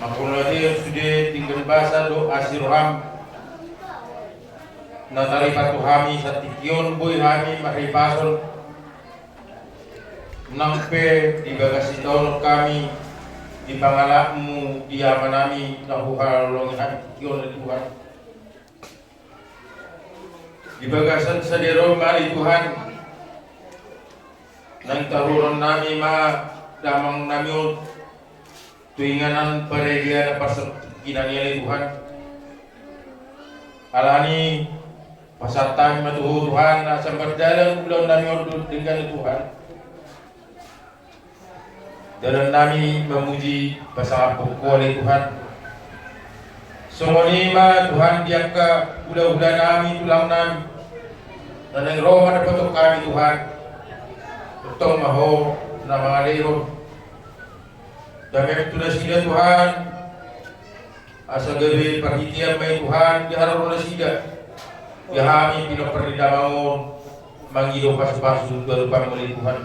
Mangkornate sude denggan basa dohot asi rohaM. Na taripar tu hami satingki on boi hami marhipason. Nang pe di bagas sitaonon hami di pangalapMu di Amanami na huhalolongi hami tingki on ale Tuhan. Di bagasan sadari on ma ale Tuhan. Naeng taruhononnami ma damangnami on tu inganan paregean na parsingkiran i ale Tuhan. Alani pasahat hami ma tu Ho Tuhan asa mardalan ulaonnami on dohot denggan ale Tuhan. Dalannami mamuji pasangaphon Ho ale Tuhan. Songon i ma Tuhan di angka hulahulanami tulangnami na naeng ro mandapothon hami Tuhan. Tongtong ma Ho na mangalehon dame tu nasida Tuhan. Asa gabe parhitean ma i Tuhan di haroro nasida. Di hami pinompar ni damang on mangido pasupasu tu adopanMu ale Tuhan.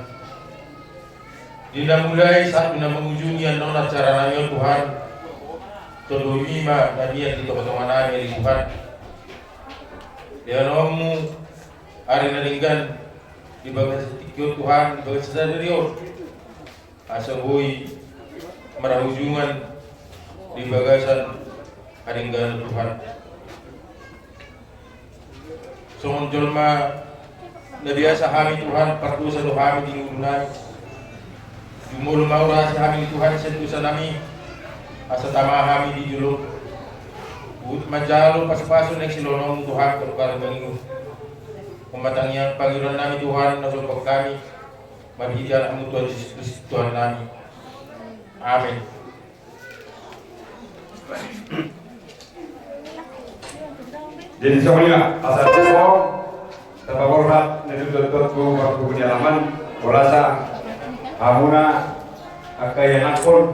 Di na mulai sahat tu na mangujungi annon acara nami on Tuhan, tondongMi ma na mian di tonga-tonga nami ale Tuhan. LehononMu ari na denggan di bagasan tingki on Tuhan, di bagasan sadari on, asa boi marhajungan di bagasan hadengganon Tuhan. Songon jolma na biasa hami Tuhan, pardosa do hami di ngolu nami. Jumolo ma urasi hami Tuhan sian dosa nami, asa tama hami di jolo. Huhut manjalo pasu-pasu na siloanonMu Tuhan, tu harajaonMu. Humatangihon pangidoan nami Tuhan, na somba hami, marhite AnakMu Tuhan Jesus Kristus Tuhan nami. Amen. Jadi songon i ma, asa tong tapaborhat na tutu-tutu tu partubu ni alaman, borasa hamuna angka ianakhon.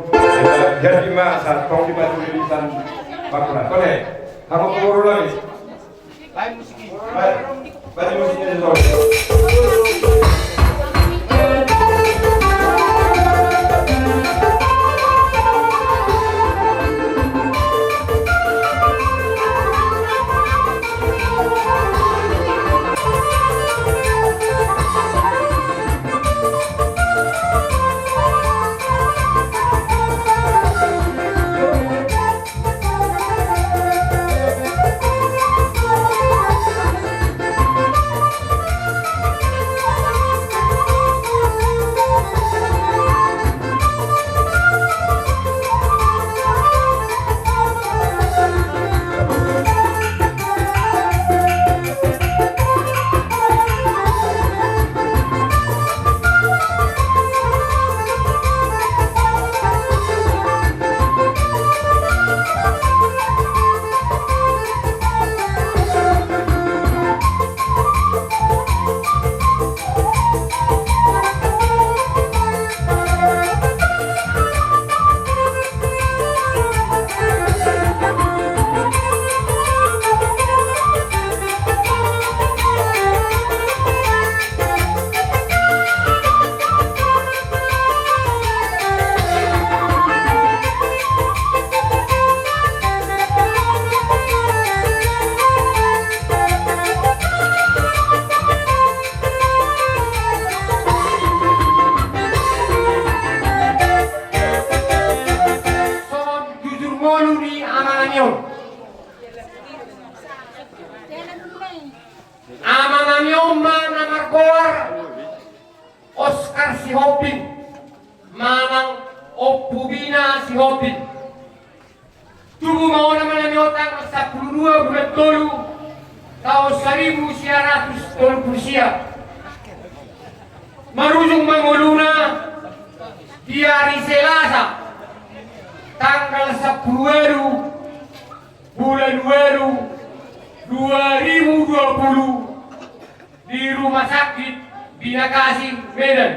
Jadi ma asa tong dipatuduhon bakuna. Tole, hamu tu boru nami. Songon jujur ngolu ni amanami on. Amanami on ma na margoar Oskar Sihombing, manang Ompu Bina Sihombing. Tubu ma on amanami on tanggal sampulu dua bulan tolu, taon saribu sia ratus tolu pulu sia. Marujung ma ngoluna di ari Selasa, tanggal sampulu ualu bulan ualu dua ribu dua pulu, di Rumah Sakit Binakasi, Medan.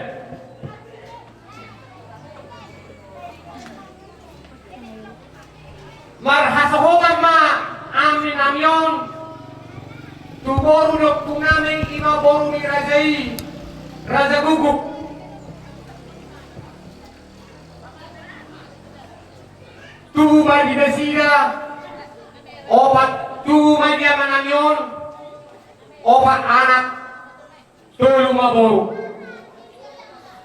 Marhasohotan ma amanami on tu boru ni ompungnami, i ma boru ni raja i, Raja Guguk. Tubu ma di nasida opat, tubu ma di amanami on opat anak, tolu ma boru.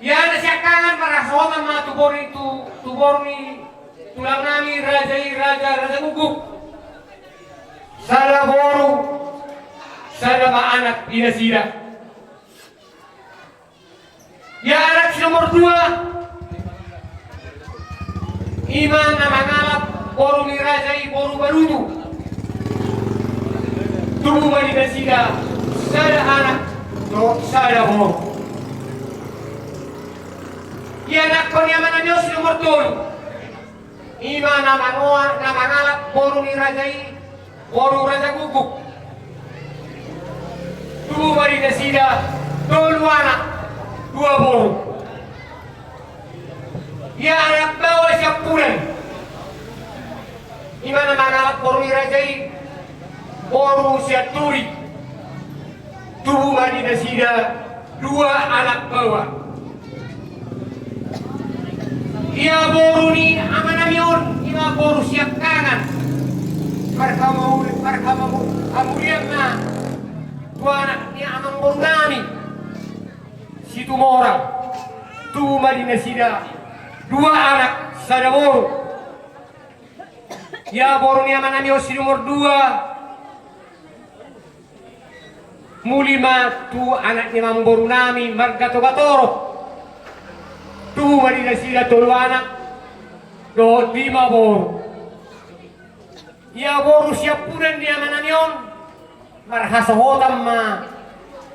Ia na siangkangan marhasohotan ma tu boru ni, tu, tu boru ni tulangnami raja i, raja, Raja Guguk. Sada boru, sada ma anak di nasida. Ia anak si nomor dua, i ma na mangalap boru ni raja i, boru Barutu. Tubu ma di nasida sada anak dohot sada boru. Ia anakhon ni amanami on si nomor tolu, i ma na mangoa, na mangalap boru ni raja i, boru Raja Guguk. Tubu ma di nasida tolu anak, dua boru. Ia anak baoa siampudan, i ma na mangalap boru ni raja i, boru Sianturi. Tubu ma di nasida dua anak baoa. Ia boru ni amanami on, ima boru siangkangan. Marhamauli-, marhamauli-, hamulian ma tu anak ni amangborunami Situmorang. Tubu ma di nasida dua anak sada boru. Ia boru ni amanami on si nomor dua. Muli ma tu anak ni amangborunami marga Togatorop. Tubu ma di nasida tolu anak dohot lima boru. Ia boru siampudan ni amanami on marhasohotan ma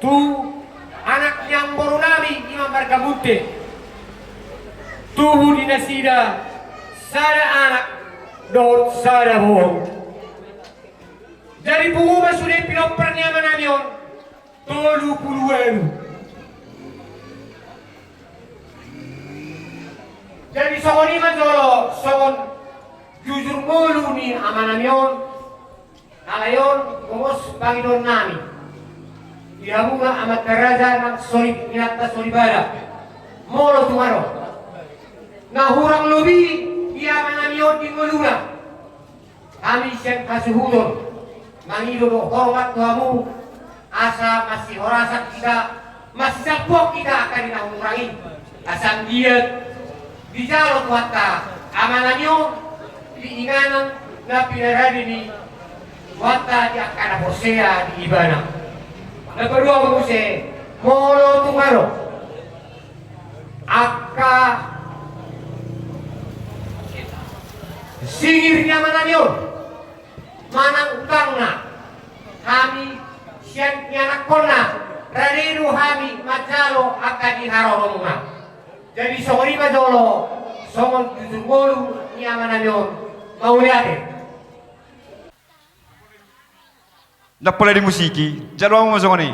tu anak ni amangborunami ima marga Munte. Tubu di nasida sada anak dohot sada boru. Jadi pungu ma sude pinompar ni amanami on tolu pulu ualu. Jadi songon i ma jolo songon jujur ngolu ni amanami on. Alai on gomos pangidoannami di hamuna amanta raja nang sori-, inanta soripada. Molo tung adong na hurang lobi di amanami on di ngoluna, hami sian hasuhuton mangido do hormat tu hamu, asa masihorasan hita, masisampuon hita angka di na hurang i. Asa anggiat dijalo Tuhanta amanami on di inganan na pinarade ni Tuhanta di angka na porsea di Ibana. Na paduahon muse, molo tung adong angka singir ni amanami on manang utangna, hami sian ianakkonna rade do hami manjalo angka di haroromuna. Jadi songon i ma jolo songon jujur ngolu ni amanami on. Mauliate. Ndang pola dimusiki, jalo hamu ma songon i.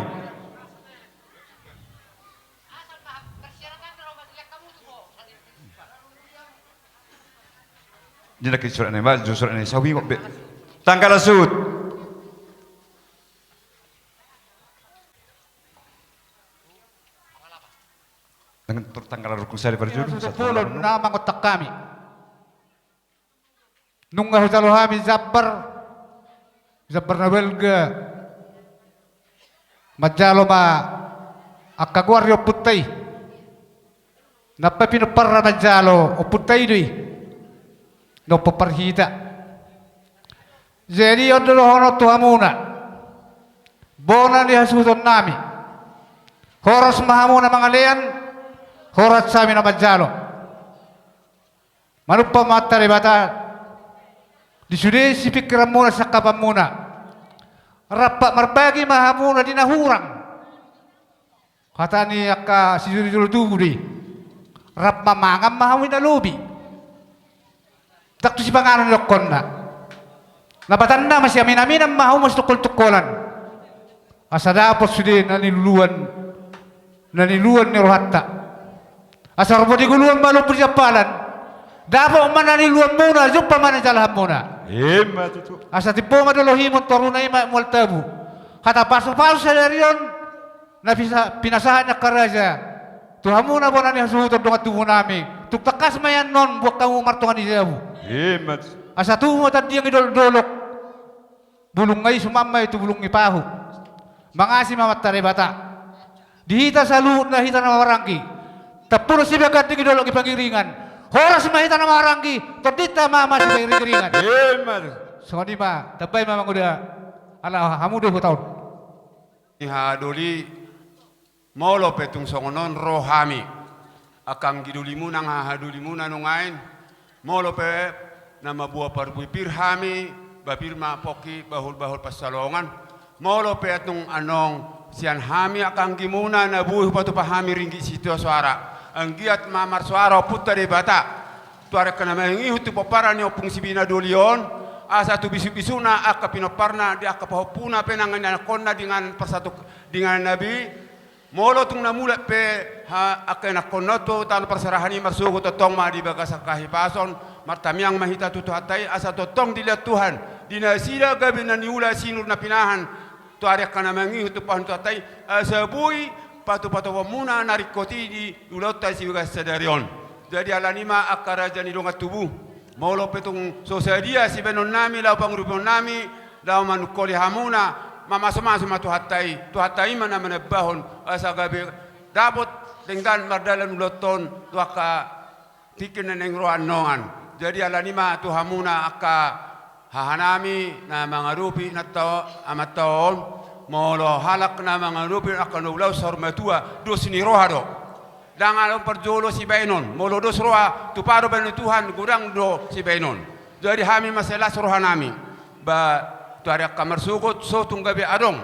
Di na ke surat ni, ba, surat ni, sawi kok be. Tanggal suhut. Dengan tur tanggal rukun sari parjolo. Ia, sudah satu polo, lalu na mangontak hami. Nunga hujalo hami jambar, jambar na balga. Manjalo ma angka goar ni ompunta i. Nampai pinomparna manjalo ompunta i do i. Na umpompar hita. Jadi on do dohonon tu hamuna, bona ni hasuhutonnami. Horas ma hamuna mangalean, horas hami na manjalo. Manumpak ma Amanta Debata di sude sipingkiranmuna, siangkapanmuna. Rap marbagi ma hamuna di na hurang. Hata ni angka sijolo-jolo tubu do i. Rap ma mangan ma hamu di na lobi. Ndang tu sipanganon didokkonna. Na batangna ma siaminaminan ma hamu masitungkol-tungkolan. Asa dapot sude na niluluan, na niluluan ni rohanta. Asa ro di goluan ma lombu di jampalan. Dapot ma na niluluanmuna, jumpa ma na nijalahanmuna. Ima tutu. Asa timbo ma dolohimuna, toruna i ma mual tabu. Hata pasu-pasu sadari on na pisa-, pinasahat ni angka raja tu hamuna bona ni hasuhuton dongan tubunami. Tung tangkas ma i annon buat hamu martonga ni jabu. Ima tutu. Asa tubu ma tandiang di dolok-dolok. Bulung nga i suman ma i tu bulung ni pahu. Mangasi ma Amanta Debata di hita saluhutna, hita na marhahamaranggi. Tampulon sibaga ganding di dolok ni pangiringan. Horas ma hita na marhahamaranggi, tondinta ma masipahiring-hiringan. Ima tutu. Songon i ma, tambai ma manguda, ala hamu do huta on. Ni hahadoli, molo pe tung songon on ro hami, angka anggi dolimuna, angka hahadolimuna nuaeng, molo pe na mamboan parbue pir hami, ba pir ma pongki bahul-bahul pansalongan, molo pe tung annon sian hami angka anggimuna na boi hupatupa hami ringgit sitio soara, anggiat ma marsoara Ompunta Debata tu ari angka na mangihut tu pomparan ni ompung sibina doli on, asa tu bisuk-bisukna angka pinomparna di angka pahompuna pe nang inanakkonna di inganan parsatu, di inganan nabi. Molo tung na mulak pe ha, angka inanakkonna tu tano parserahan i, marsogot tongtong ma di bagasan hahipason, martamiang ma hita tu Tuhanta i, asa tongtong dilehon Tuhan di nasida gabe na niula, sinur na pinahan tu ari angka na mangihut tu pahan Tuhanta i, asa boi patupa-tupamuna na ringkot i di ulaonta di bagasan sadari on. Jadi alani ma angka raja ni dongan tubu, molo pe tung so sadia sibaenonnami laho pangurupionnami, laho manungkoli hamuna, mamasu-masu ma Tuhanta i, Tuhanta i ma na manambahon, asa gabe dapot denggan mardalan ulaonta on tu angka tingki na naeng ro annon. Jadi alani ma tu hamuna angka hahanami na mangadopi inanta, amanta on, molo halak na mangadopi angka na ulaon saur matua, dos ni roha do. Ndang adong parjolo sibaenon, molo dos roha, tupa do baenon ni Tuhan, godang do sibaenon. Jadi hami ma sai las rohanami. Ba tu ari angka marsogot, so tung gabe adong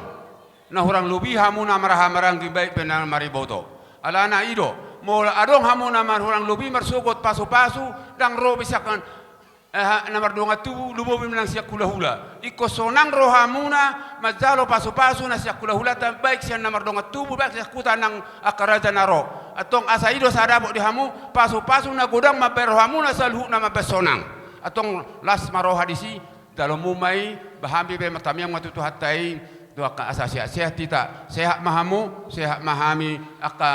na hurang lobi hamuna marhahamaranggi, baik pe na mariboto. Alana i do, molo adong hamuna marhurang lobi marsogot pasu-pasu, ndang ro be sian, eh, na mardongan tubu, lumobi ma nang sian hula-hula. Ingkon sonang rohamuna manjalo pasu-pasu na sian hula-hulanta, baik sian na mardongan tubu, baik sian huta nang angka raja na ro. Antong asa i do sai dapot di hamu pasu-pasu na godang mambahen rohamuna saluhutna mambahen sonang. Antong las ma roha disi, jalomu ma i, ba hami pe martamiang ma tu Tuhanta i, tu angka asa sehat-sehat hita, sehat ma hamu, sehat ma hami angka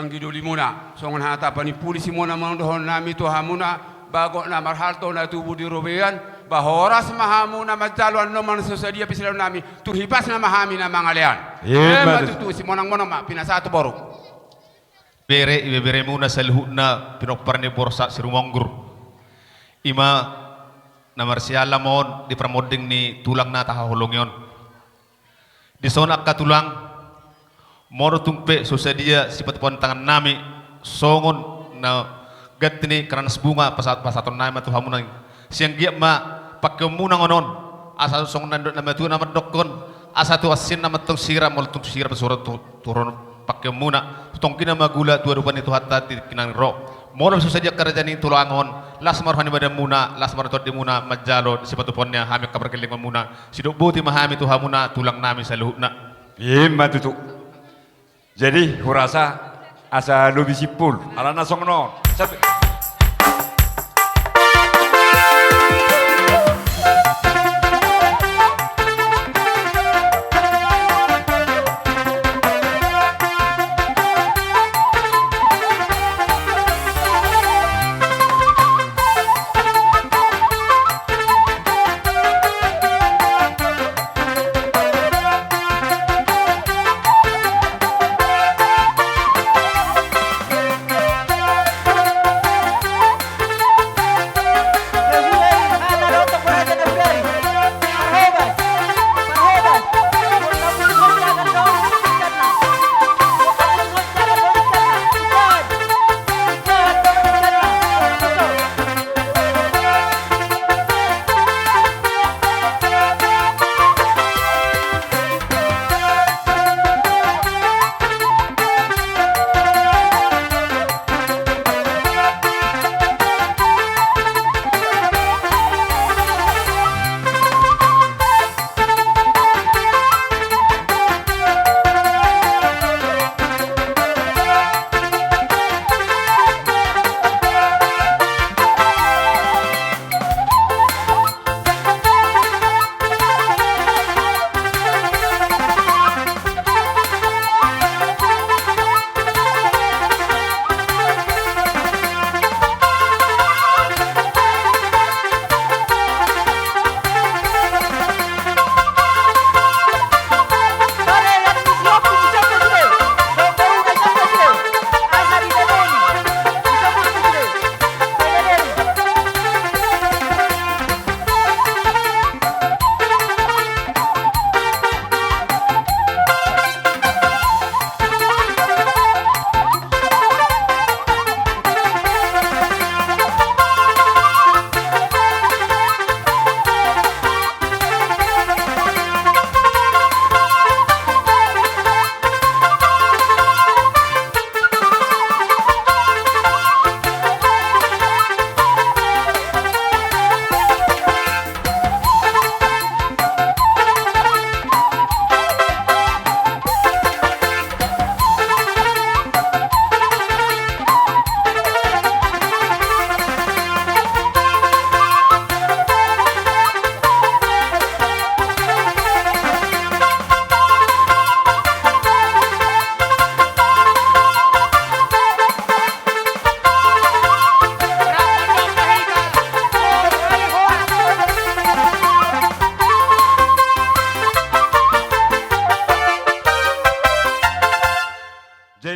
anggi dolimuna. Songon hata panimpuli simonang-monang dohononnami tu hamuna, bagot na marhalto na tubu di robean, ba horas ma hamuna manjalo annon manang so sadia pe silaonnami, tung hipasna ma hami na mangalean. Ima tutu. Simonang-monang ma, pinasahat tu boru. Bere, ibeberemuna saluhutna pinompar ni Borsak Sirumonggur. Ima na marsiala ma on di parmonding ni tulang na tahaholongi on. Dison angka tulang, molo tung pe so sadia sipatupaon tangannami, songon na ganti ni keranas bunga, pasahat-pasahatonnami ma tu hamuna i. Sian giat ma pangkeonmuna on, asa songon na nidok na matua na mandokkon, asa tu assinna ma tong sira, molo tung sira pe so ro tu, tu ro pangkeonmuna. Tu tonggina ma gula, tu adopan ni Tuhanta di tingki na naeng ro. Molo so sadia angka raja ni tulang on, las ma roha ni badanmuna, las ma roha tondimuna, manjalo sipatupaonna hami angka pargellengonmuna. Sidok boti ma hami tu hamuna tulangnami saluhutna. Ima tutu. Jadi hurasa asa lobi simpul, alana songon on. Satu.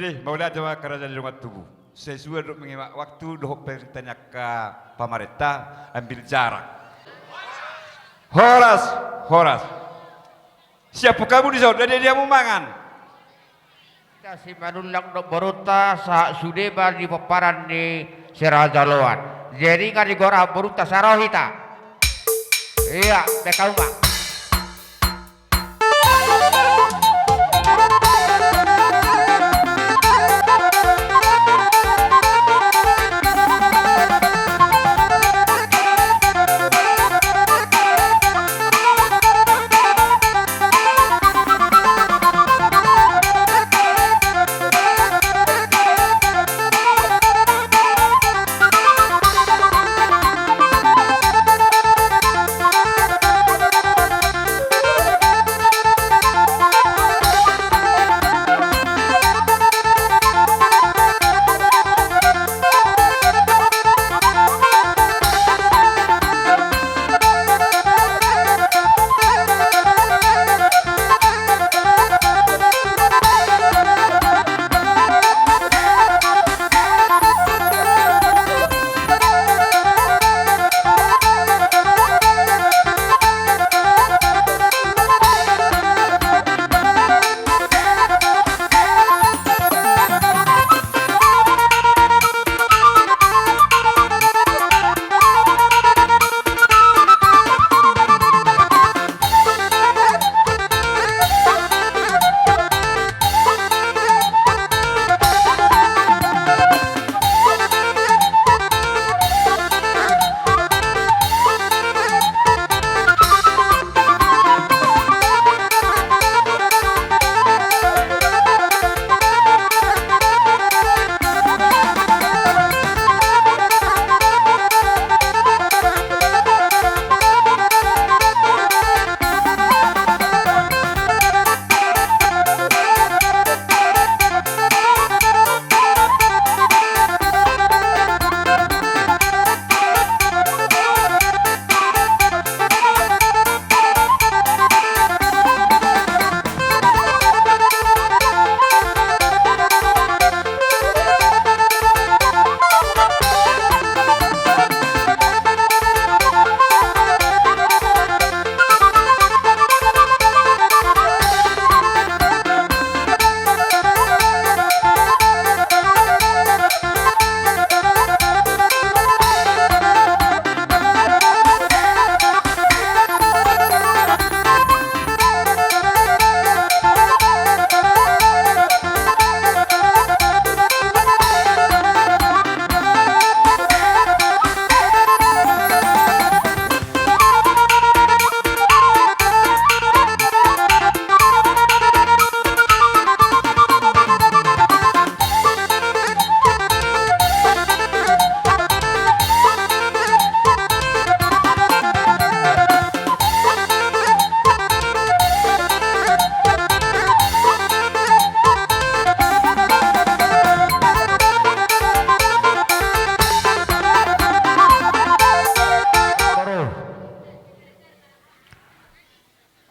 Jadi, mauliate ma raja ni dongan tubu. Sesuai dohot manghemat waktu, dohot perintah ni angka pamarenta, ambil jarak. Horas, horas. Siap hamu dison, jadi dia mau mangan. Hita Simanullang dohot borunta, sahat sude ma di pomparan ni Si Raja Loan. Jadi, nga di gora borunta, saro hita. Ia, beka uma.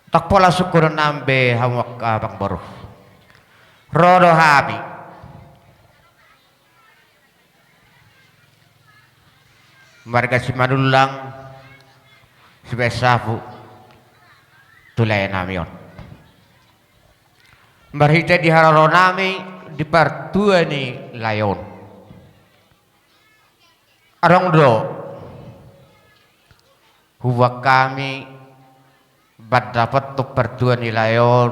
Tong pola sungkunnami be hamu angka amangboru. Ro do hami marga Simanullang, sibahen sapu tu laenami on. Marhite di haroronami di partua ni lae on. Adong do huboan hami mandapothon partua ni lae on,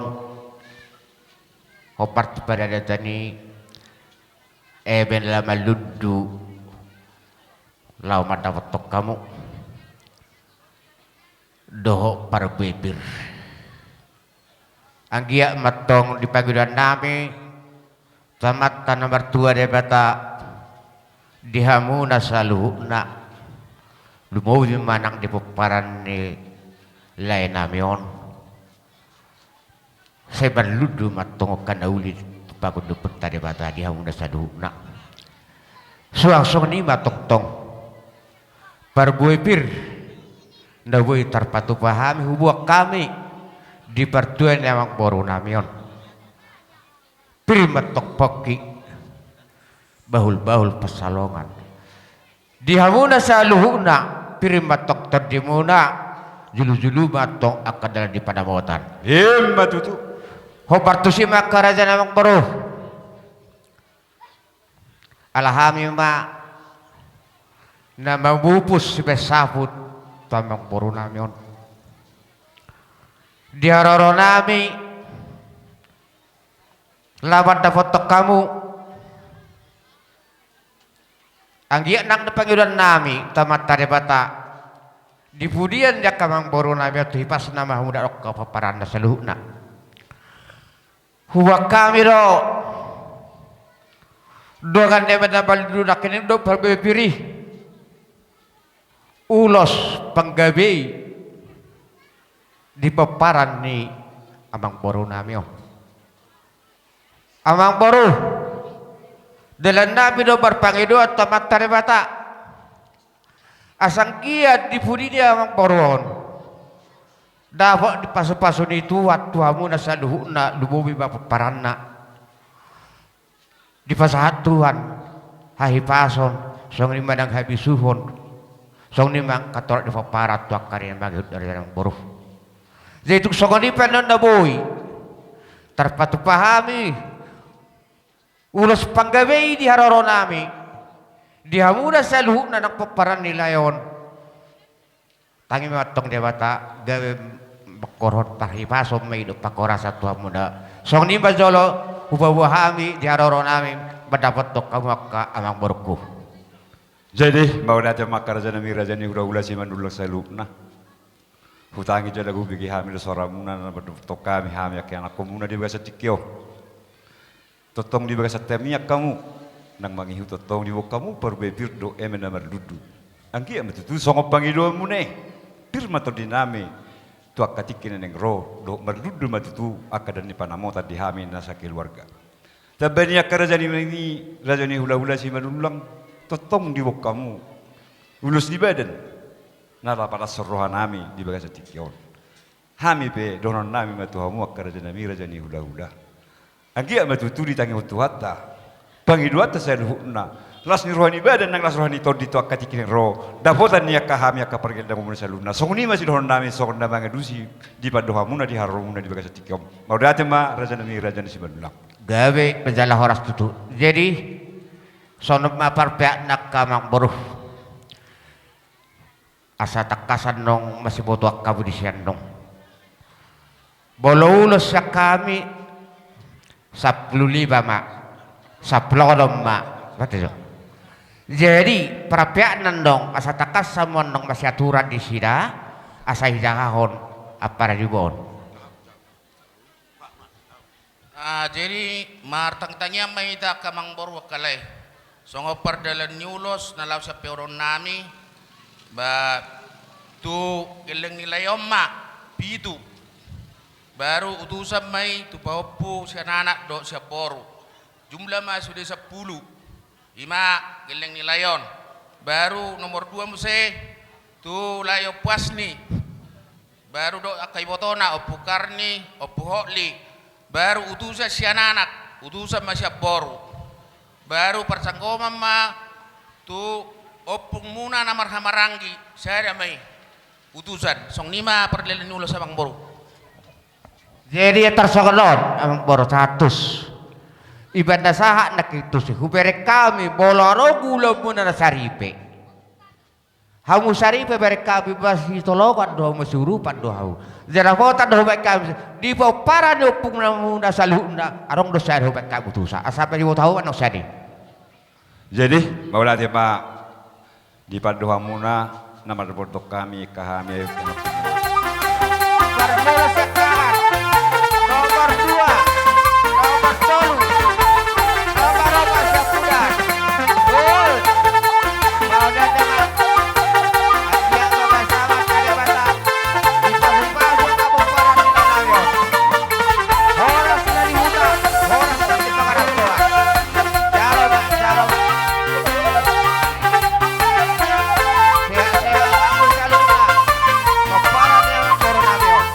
hombar tu pariadaton i, eme na malundu laho mandapothon hamu dohot parbue pir. Anggiat ma antong di pangidoannami tu Amanta na martua Debata, di hamuna saluhutna, lumobi ma nang di pomparan ni laenami on, sai marlundu ma antong angka na uli tu pangundoponta Debata di hamuna saluhutna. Suang songon i ma tongtong parbue pir na boi tarpatupa hami, huboan hami di partua ni amangborunami on. Pir ma antong pongki, bahul-bahul pansalongan. Di hamuna saluhutna, pir ma antong tondimuna, julu-julu ma antong angka dalan ni panamotan. Ima tutu. Hombar tusi ma angka raja nami, amangboru. Ala hami ma na mamupus sibahen saput tu amangboru nami on. Di haroro nami, laho mandapothon hamu, anggiat nang di pangidoan nami tu Amanta Debata, di pudian ni angka amangboru nami on, tu hipasna ma hamu dapot angka pomparanna saluhutna. Huboan hami do dongan nami na marlundu nangkining do, parbue-pir i, ulos panggabei di pomparan ni amangboru nami on. Amangboru, dalan nami do marpangidoan tu Amanta Debata, asa anggiat di pudi ni amangboru on dapot di pasu-pasu ni Tuhan tu hamuna saluhutna, lumobi ma pomparanna. Dipasahat Tuhan hahipason, songon i ma nang habisuhon, songon i ma angka torop ni pomparan tu angka ari na mangihut, raja nami, amangboru. Jadi tung songon i pe annon na boi tarpatupa hami ulos panggabei di haroro nami di hamuna saluhutna nang pomparan ni lae on. Tangi ma antong Debata, gabe mangkorhon parhipason ma i dohot panghorasan tu hamuna. Songon i ma jolo hupaboa hami di haroro nami mandapothon hamu angka amangborungku. Jadi mauliate ma angka raja nami, raja ni hula-hula Simanullang saluhutna. Hutangi jala hubege hami do soramuna na mandapothon hami, hami angka ianakkonmuna di bagasan tingki on. Tongtong di bagasan tangiang hamu nang mangihut, tongtong diboan hamu parbue pir dohot eme na marlundu. Anggiat ma tutu songon pangidoanmuna i, pir ma tondi nami tu angka tingki na naeng ro, dohot marlundu ma tutu angka dalan ni panamotan di hami na sakeluarga. Tamba ni angka raja ni, raja ni hula-hula Simanullang, tongtong diboan hamu ulos ni badan na laho palas roha nami di bagasan tingki on. Hami pe dohonon nami ma tu hamu angka raja nami, raja ni hula-hula, anggiat ma tutu ditangihon Tuhanta pangidoanta saluhutna, las ni roha ni badan nang las roha ni tondi tu angka tingki na naeng ro, dapotan ni angka hami angka pargellengonmuna saluhutna. Songon i ma sidohonon nami songon na mangalusi di pandohanmuna di haroromuna di bagasan tingki on. Mauliate ma raja nami, raja ni Simanullang. Gabe ma jala horas tutu. Jadi songon on ma parpeakna angka amangboru. Asa tangkas annon masibotoan hamu disi annon. Molo ulos sian hami, sampulu lima ma, sampulu onom ma. Berarti so. Jadi parpeakna annon asa tangkas hamu annon masiaturan disi da, asa dijahahon ampara di boon. Ah, jadi martangtangian ma hita angka amangboru, angka lae. Songon pardalan ni ulos na laho sian peonon nami, ba tu gelleng ni lae on ma pitu. Baru utusan ma i tu pahompu sian anak dohot sian boru. Jumlah ma sude sampulu. Ima gelleng ni lae on. Baru nomor dua muse tu lae Ompu Asni. Baru dohot angka ibotona, Ompu Karni, Ompu Hotli. Baru utusan sian anak, utusan ma sian boru. Baru parsanggoman ma tu ompungmuna na marhahamaranggi, sada ma i utusan. Songon i ma pardalan ni ulos, amangboru. Jadi ia tarsongon on, amangboru, sahat tusi. Ibana sahat nangkin tusi, hubereng hami molo adong ulaonmuna na saripe. Hamu saripe bereng hami, masitologan do hamu, masiurupan do hamu. Jala dapotan do hubaen hami di pomparan ni ompungmuna saluhutna, adong do sada hubaen hami utusan. Asa pe diboto hamu annon sian i. Jadi mauliate ma di pandohanmuna na mandapothon hami, angka hami. Nomor dua, nomor tolu, nomor opat sian Pudan. Gol. Mauliate ma. Anggiat ma pasu-pasu ni Debata, dipasu-pasu angka pomparan ni lae on. Horas na di huta, horas na di pangarantoan. Jalo ma, jalo ma. Sehat-sehat ma hamu saluhutna. Pomparan ni amangboru nami on.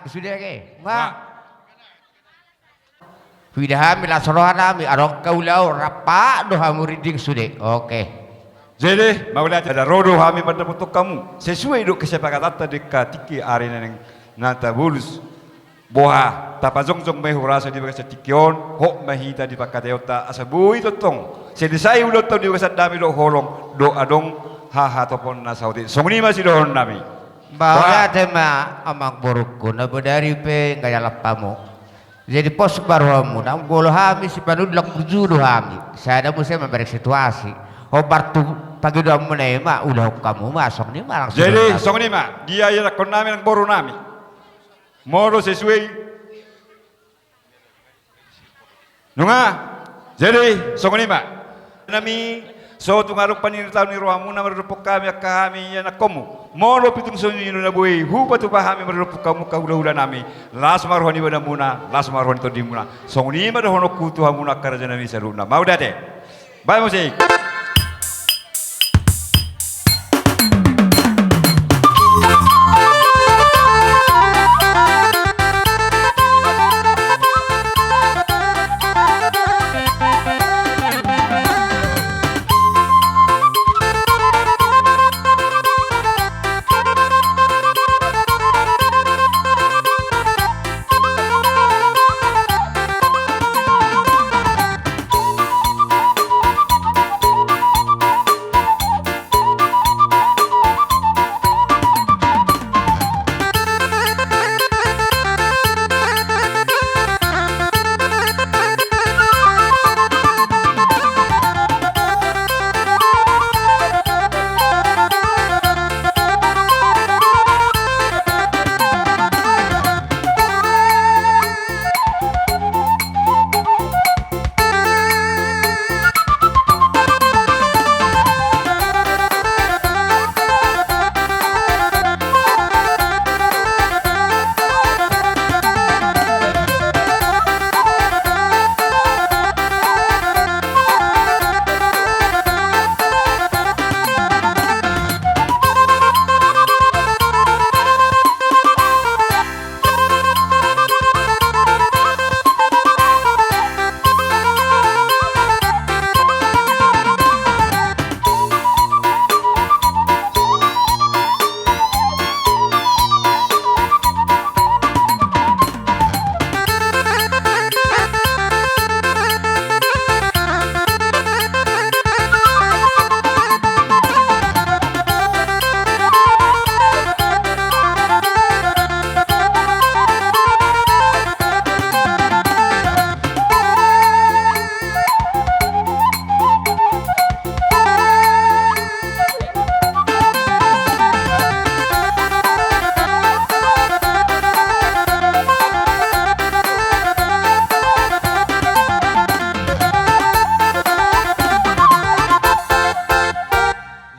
Sude age. Nga. Huida hami las roha nami, adong haulaon, rap do hamu rinding sude. Oke. Jadi, mauliate, ro do hami mandapothon hamu. Sesuai do kesepakatanta di angka tingki ari na naeng tabolus. Boha, tapajongjong ma i hurasa di bagasan tingki on, hot ma hita di pangkataionta asa boi tongtong selesai ulaonta di bagasan dame dohot holong, dohot adong hahatopon na saotik. Songon i ma sidohonon nami. Mauliate ma amangborungku, na bodari pe nga dialap hamu. Jadi pos ma rohamuna, molo hami sipanulak burju do hami. Sada muse mambereng situasi. Hombar tu pangidoanmuna i ma, ulahon hamu ma, songon i ma langsung. Jadi songon i ma, diadophon nami nang boru nami. Molo sesuai. Nunga, jadi songon i ma. Nami, so tung adong paniritaon ni rohamuna maradophon hami angka hami ianakhonmu. Molo pe tung songon i do na boi hupatupa hami maradophon hamu angka hulahula nami, las ma roha ni badanmuna, las ma roha ni tondimuna. Songon i ma dohononku tu hamuna angka raja nami saluhutna. Mauliate. Baen musik.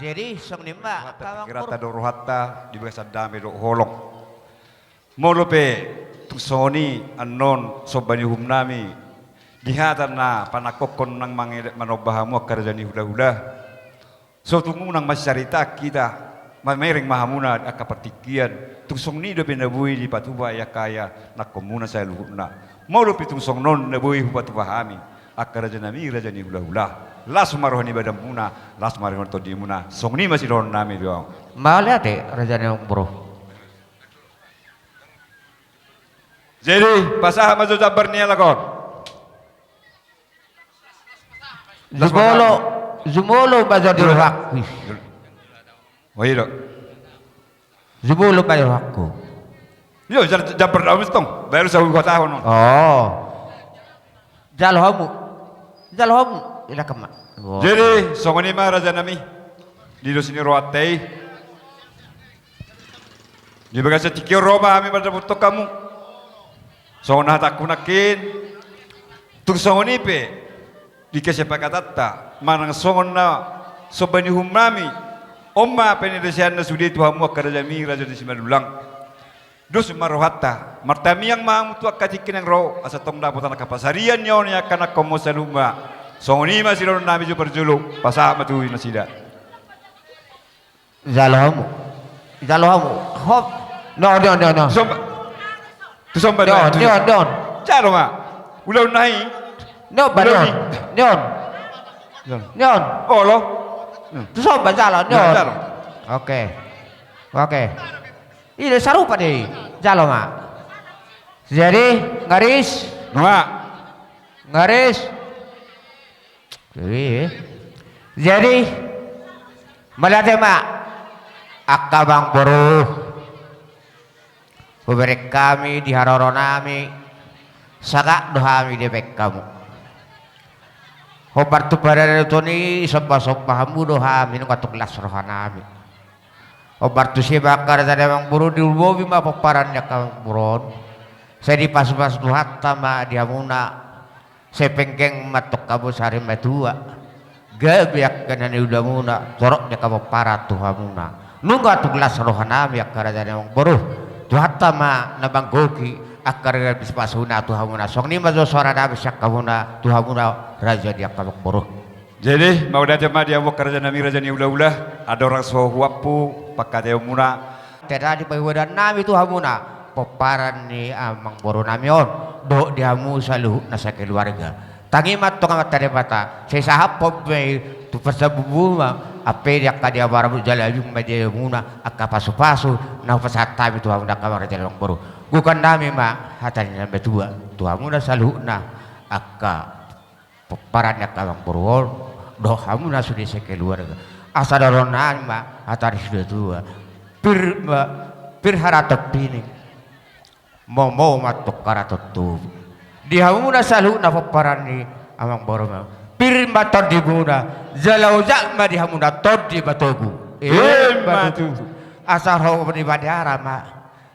Jadi songon i ma. Rohanta, pingkiranta dohot rohanta di bagasan dame dohot holong. Molo pe tung songon i annon somba ni uhum nami di hata na panangkokhon nang mangedet manomba hamu angka raja ni hulahula. So tung unang masisarita hita, mamereng ma hamuna angka partingkian, tung songon i dope na boi dipatupa i angka ianakhonmuna saluhutna. Molo pe tung songon on na boi hupatupa hami angka raja nami raja ni hulahula, las ma roha ni badanmuna, las ma roha ni tondimuna. Songon i ma sidohonon nami do. Mauliate raja ni amangboru. Jadi pasahat ma jo jambar ni halak on. Jumolo, jumolo ma jo di rohangku. Oh, i do. Jumolo ma di rohangku. Iyo, jal-, jambar daun tong. Baru sa huhatahon on. Oh. Jalo hamu. Jalo hamu. Ida kama. Oh. Jadi songon i ma raja nami. Di dos ni rohanta i. Di bagasan tingki on ro ma hami mandapothon hamu. Songon na hatangku nangkin, tung songon i pe di kesepakatanta manang songon na somba ni uhum nami, on ma penjelasanna sude tu hamu angka raja nami raja ni Simanullang. Dos ma rohanta, martamiang ma hamu tu angka tingki naeng ro asa tong dapotan angka pasarian ni on i angka anakhonmu saluhutna. Songon i ma sidohonon nami jo parjolo, pasahat ma tu nasida. Jalo hamu. Jalo hamu. Hop. No, no, no, no. Somba. Tu somba. Ni on, ni on, ni on. Jalo ma. Ulaon na i. Ni on, ba, ni on. Ni on. Ni on. Olo. Tu somba jalo, ni on. Jalo. Oke. Oke. I do sarupa do i. Jalo ma. Jadi, ngaris. Nunga. Ngaris. Jadi, mauliate ma, angka amangboru. Hubereng hami di haroronami, sagat do hami dibahen hamu. Hombar tu paradaton i, sombasomba hamu do hami, nunga tung las rohanami. Hombar tusi ma angka raja ni amangboru, diulobi ma pomparan ni angka amangboru on. Sai dipasupasu Tuhanta ma di hamuna. Sai penggeng ma antong hamu sari matua. Gabe angka na niulamuna, torop ni angka pomparan tu hamuna. Nunga tung las rohanami angka raja ni amangboru. Tuhanta ma na manggohi angka raja ni pasupasuna tu hamuna. Songon i ma jo soaranami sian hamuna tu hamuna raja ni angka amangboru. Jadi, mauliate ma di hamu angka rajanami raja ni hulahula, andorang so huampu pangkataionmuna. Tena di pahuadanami tu hamuna, pomparan ni amangborunami on, dohot di hamu saluhutna sakeluarga. Tangi ma antong Amanta Debata, sai sahaphon ma i tu parsabubuma, ampe di angka diabarmu jala abing ma di hamuna, angka pasupasu, na hupasahat hami tu hamuna angka raja ni amangboru. Gokannami ma, hata ni na matua, tu hamuna saluhutna, angka pomparan ni angka amangboru on, dohot hamuna sude sakeluarga. Asa dohononnami ma, hata ni situa-tua. Pir ma, pir haraton pining. Momo ma antong haraton tobu. Di hamuna saluhutna pomparan ni amangboru ma. Pir ma tondimuna, jala ojak ma di hamuna tondi ma togu. Emma tutu. Asa ro di Madara ma.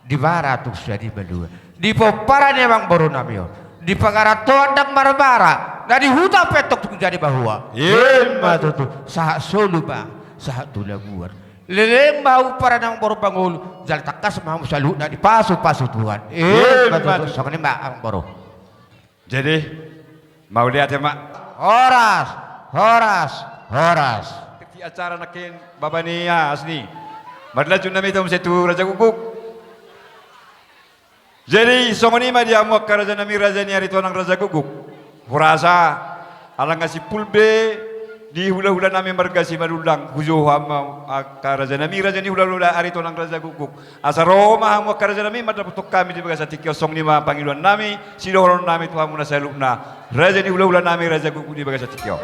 Di bara tung suda di balua. Di pomparan ni amangborunami on. Di pangarantoan ndang marbara. Na di huta pe antong tung jadi bahua. Emma tutu. Sahat solu ma. Sahat tu labuan. Leleng ma hamu pomparan ni amangboru pangolu. Jala tangkas ma hamu saluhutna dipasupasu Tuhan. Emma tutu. Emma tutu. Songon i ma amangboru. Jadi, mauliate ma. Horas, horas, horas. Di acara nangkin bapa ni Asni. Marlanjut nama hita muse tu Raja Guguk. Jadi, songon i ma di hamu angka rajanami raja ni Aritonang Raja Guguk. Hurasa, ala nga simpul be, di hulahulanami marga Simanullang, hujou hamu angka rajanami raja ni hulahula Aritonang Raja Guguk. Asa ro ma hamu angka rajanami mandapothon hami di bagasan tingki on, songon i ma pangidoannami, sidohononnami tu hamuna saluhutna, raja ni hulahulanami Raja Guguk di bagasan tingki on.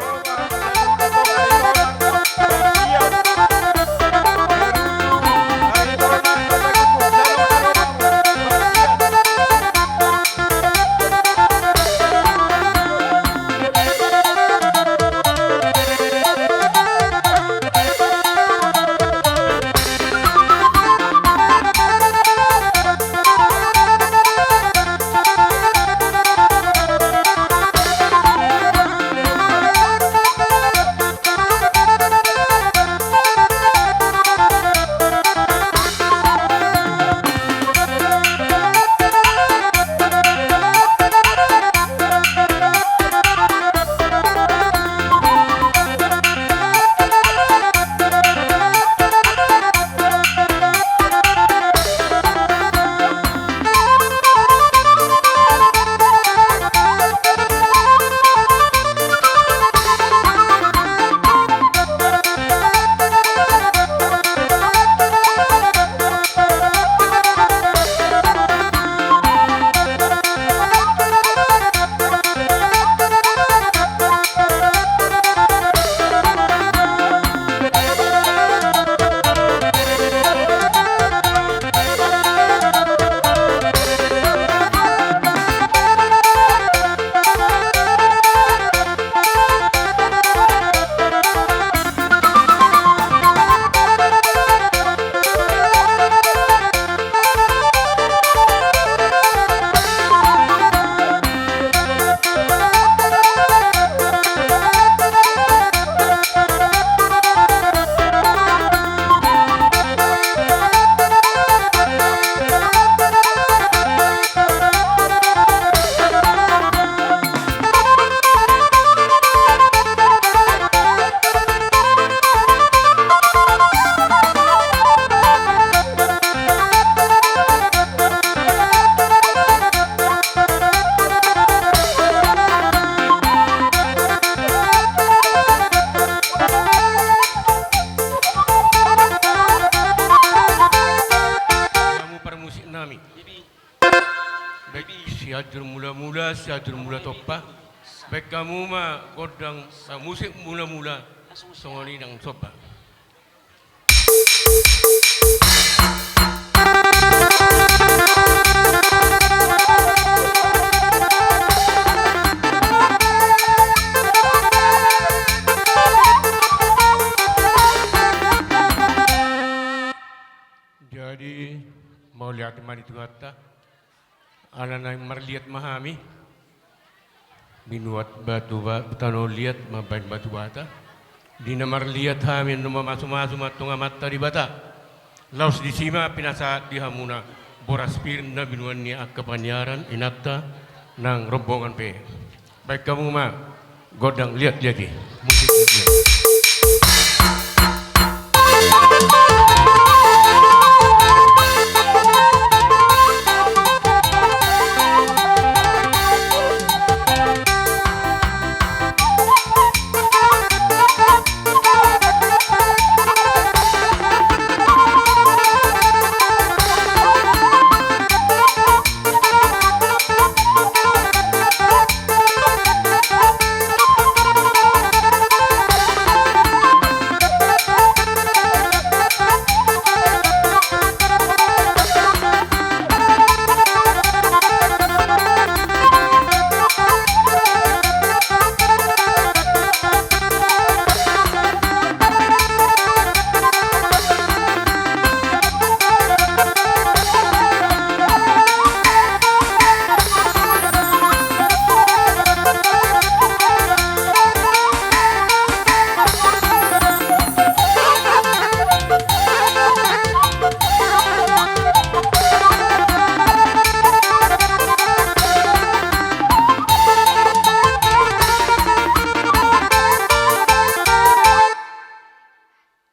Jadi, Sianjur Mulamula, Sianjur Mulatompa. Baen hamu ma gondang, ah, musik mulamula, songon i nang somba. Jadi, mauliate ma di Tuhanta. Ala naeng marliat ma hami. Binuat batu ba-, tano liat mambahen batu bata. Di na marliat hami annon mamasumasu ma antong Amanta Debata. Laos disi ma pinasahat di hamuna boras pir na binuan ni angka paniaran inanta nang rombongan pe. Baen hamu ma gondang liat-liat i. Musik liat-liat.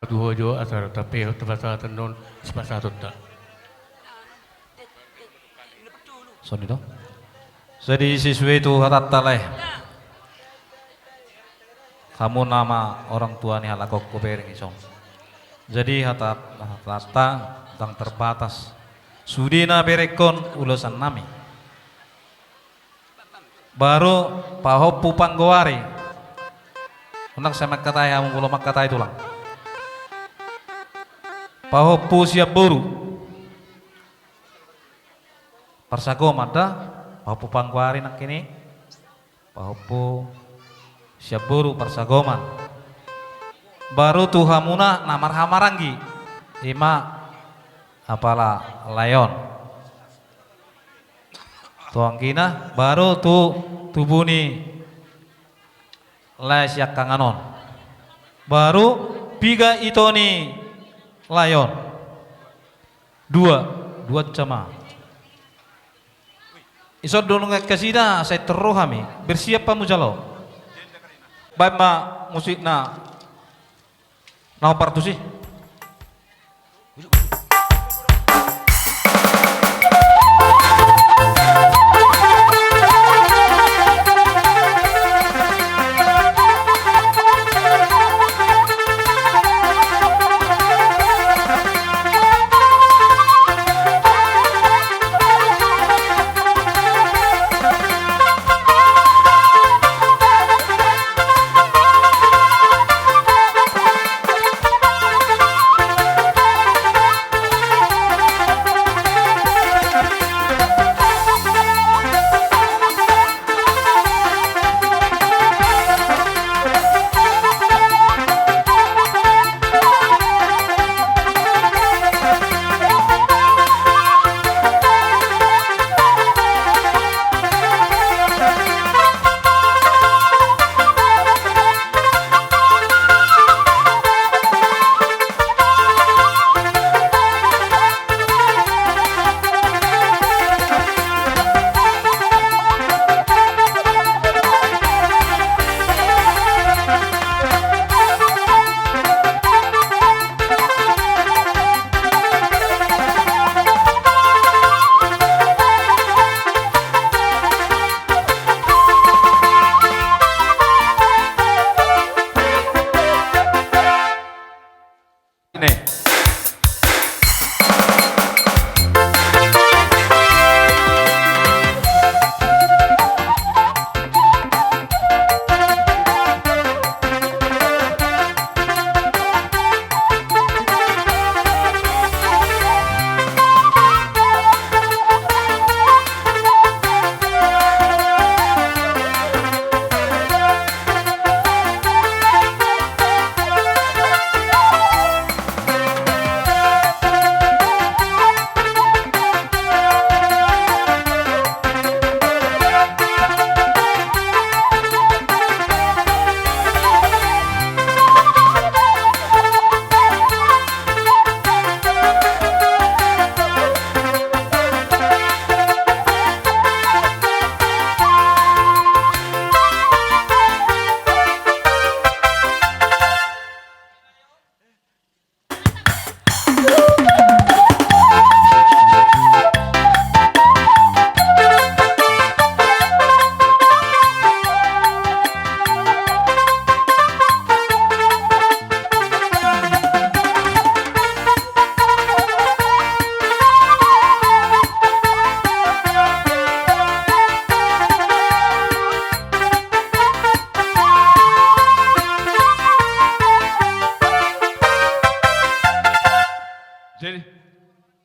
Tu hojo asa tapehot pasahaton on sipasahatonta. Songon i do. Jadi sesuai tu hatanta lae. Hamu nama orang tua ni halak on, hubereng i son. Jadi hata-, hatanta ndang terbatas. Sude na berengkon ulosan nami. Baru pahompu panggoari. Unang sai mangkatai hamu molo mangkatai tulang. Pahompu sian boru. Parsagoman da, pahompu panggoari nangkin i. Pahompu sian boru parsagoman. Baru tu hamuna na marhahamaranggi. Ima apala lae on. Tu anggina, baru tu tubu ni lae siangkangan on. Baru piga ito ni lae on. Dua, dua sama. Ison do nunga kasida, sai terro hami. Bersiap hamu jalo. Baen ma musikna. Na hombar tusi.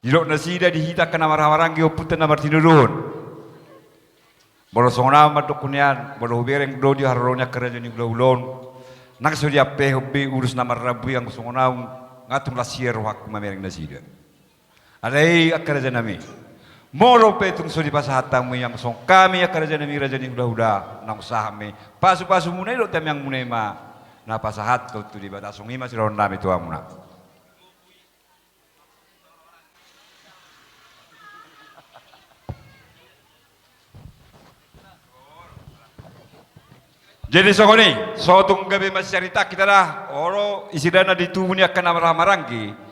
Didok nasida di hita angka na marhahamaranggi, ompunta na martinodohon. Molo songon au mandok nian, molo hubereng do di haroro ni angka raja ni hulahula on, nang so diampehon be ulos na marrambu i, anggo songon au nga tung las ia rohangku mamereng nasida. Alai angka raja nami, molo pe tung so dipasahat hamu i, anggo songon hami angka raja nami raja ni hulahula, naung sahat ma i, pasupasumuna i dohot tangiangmuna i ma na pasahathon tu Debata. Songon i ma sidohonon nami tu hamuna. Jadi songon i, so tung gabe mansai carita hita da, olo isirana di tubu ni angka na marhahamaranggi.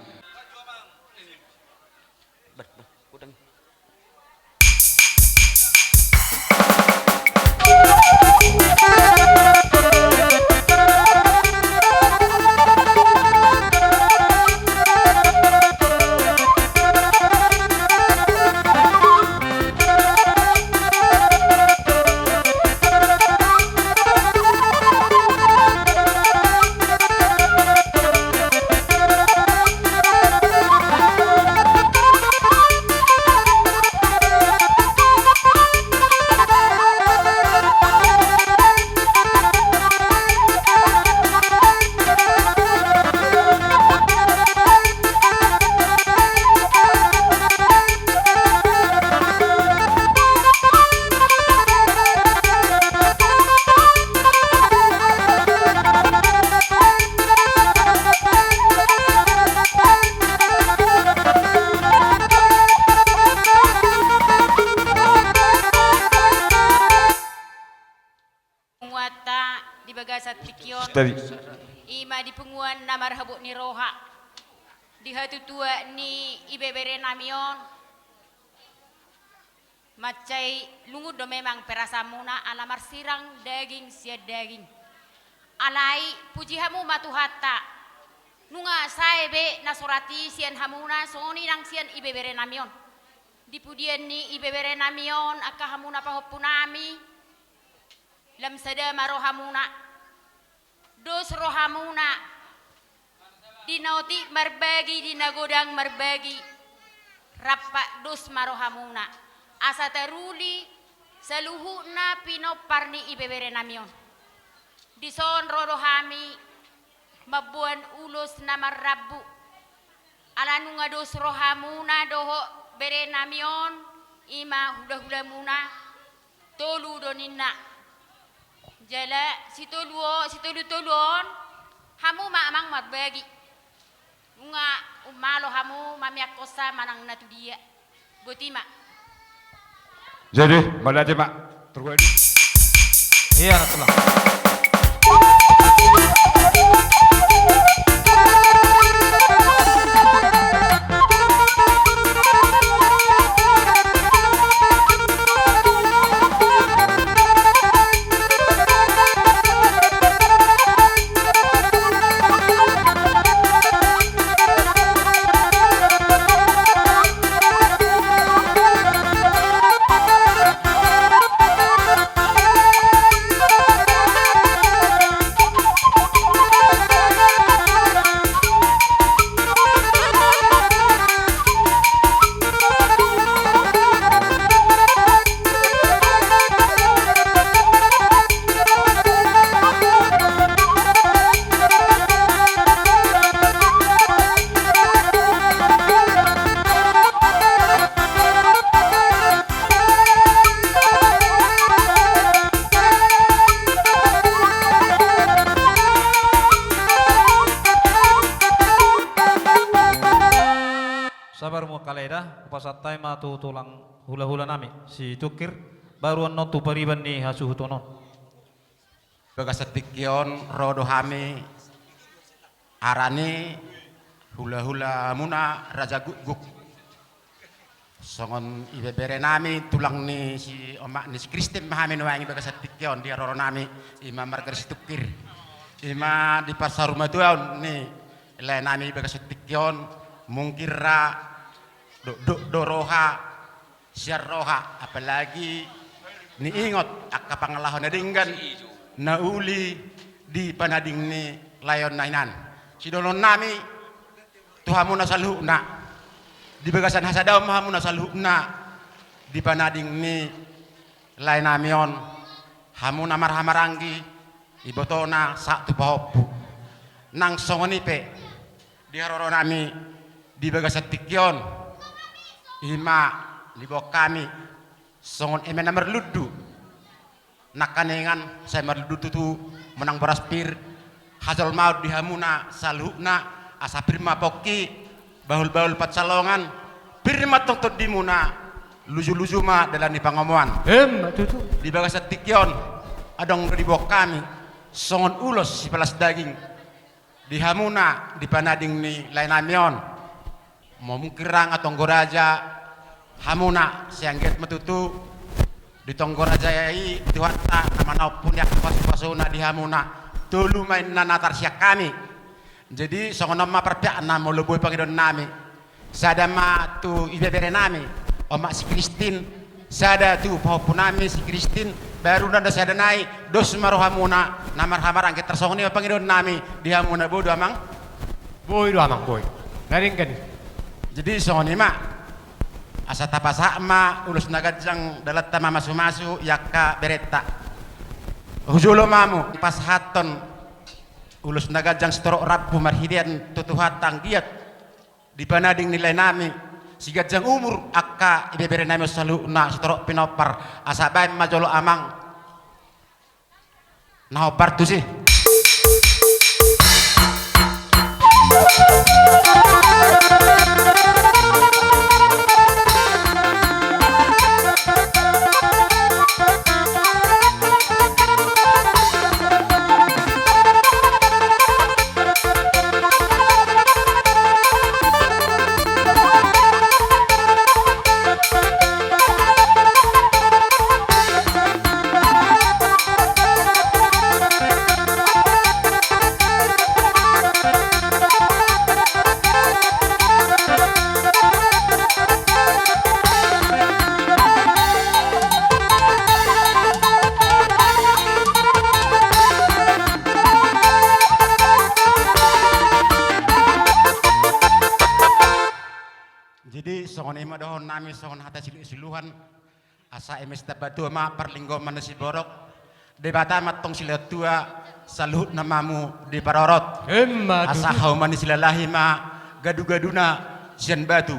Punguanta di bagasan tingki on, i ma di punguan na marhabot ni roha, di hatutuak ni ibebere nami on. Mansai lungun do memang perasaanmuna ala marsirang daging sian daging. Alai puji hamu ma Tuhanta, nunga sae be na so rat i sian hamuna, songon i nang sian ibebere nami on. Di pudian ni ibebere nami on angka hamuna pahompu nami, lam sada ma rohamuna. Dos rohamuna di na otik marbagi, di na godang marbagi, rap dos ma rohamuna, asa taruli saluhutna pinompar ni ibebere nami on. Dison ro do hami mamboan ulos na marrambu. Ala nunga dos rohamuna dohot bere nami on, i ma hulahulamuna, tolu do ninna. Jala sitolu o, sitolutolu on, hamu ma amang marbagi. Nunga ummalo hamu mamiangkonsa manang na tu dia. Boti ma. Jadi, mauliate ma. Terguadi. Iya, anak tulang. Sabar ma kaleda, hupasahat hami ma tu tulang hulahula nami, si Tungkir, baru annon tu pariban ni hasuhuton on. Bagasan tingki on ro do hami, arani hulahulamuna Raja Gukguk. Songon ibebere nami, tulang ni si omak ni si Kristen ma hami nuaeng i bagasan tingki on di haroro nami, i ma marga ni si Tungkir. I ma di parsarumatuaon ni lae nami bagasan tingki on, mungkin ra dokdok do roha, sian roha, apalagi niingot angka pangalaho na denggan na uli di panading ni laeonna hinan. Sidohonon nami tu hamuna saluhutna, Di bagasan hasadaon ma hamuna saluhutna di panading ni laenami on, hamuna marhahamaranggi, ibotona sahat tu pahompu. Nang songon i pe di haroronami di bagasan tingki on, i ma diboan hami songon eme na marlundu. Nangkaningan sai marlundu tutu manang boras pir, hajolmaon di hamuna saluhutna, asa pir ma pongki, bahulbahul pansalongan, pir ma tong tondimuna, lujuluju ma dalan ni pangomoan. Emma tutu. Di bagasan tingki on, adong do diboan hami songon ulos sipalas daging di hamuna di panading ni laenami on. Mamungkirang a tonggo raja, hamuna sai anggiat ma tutu di tonggo raja i Tuhanta na manampu ni angka pasupasuna di hamuna. Tolu ma inna na tarsian hami. Jadi songon on ma parpatna molo boi pangidoannami. Sada ma tu ibeberenami, omak si Kristin, sada tu pahompunami si Kristin, baru na sada nai, dos ma rohamuna na marhahamaranggi. Tarsongon i ma pangidoannami di hamuna, boi do amang? Boi do amang, boi. Na denggan i. Jadi songon i ma, asa tapasahat ma ulos na ganjang, dalanta ma masumasu i angka berenta. Hujolo ma hamu pasahathon ulos na ganjang sitorop rambu marhidean tu Tuhanta anggiat di panading ni laenami, siganjang umur angka ibeberenami on saluhutna sitorop pinompar, asa baen ma jolo amang na hombar tusi. Jadi songon i ma dohononnami songon hata siluhasiluhan, asa eme sitambatua ma parlinggoman ni siborok, Debata ma tong silehon tua, saluhutna ma hamu diparorot. Emma tutu. Asa hauma ni silalahi ma gadugaduna sian batu.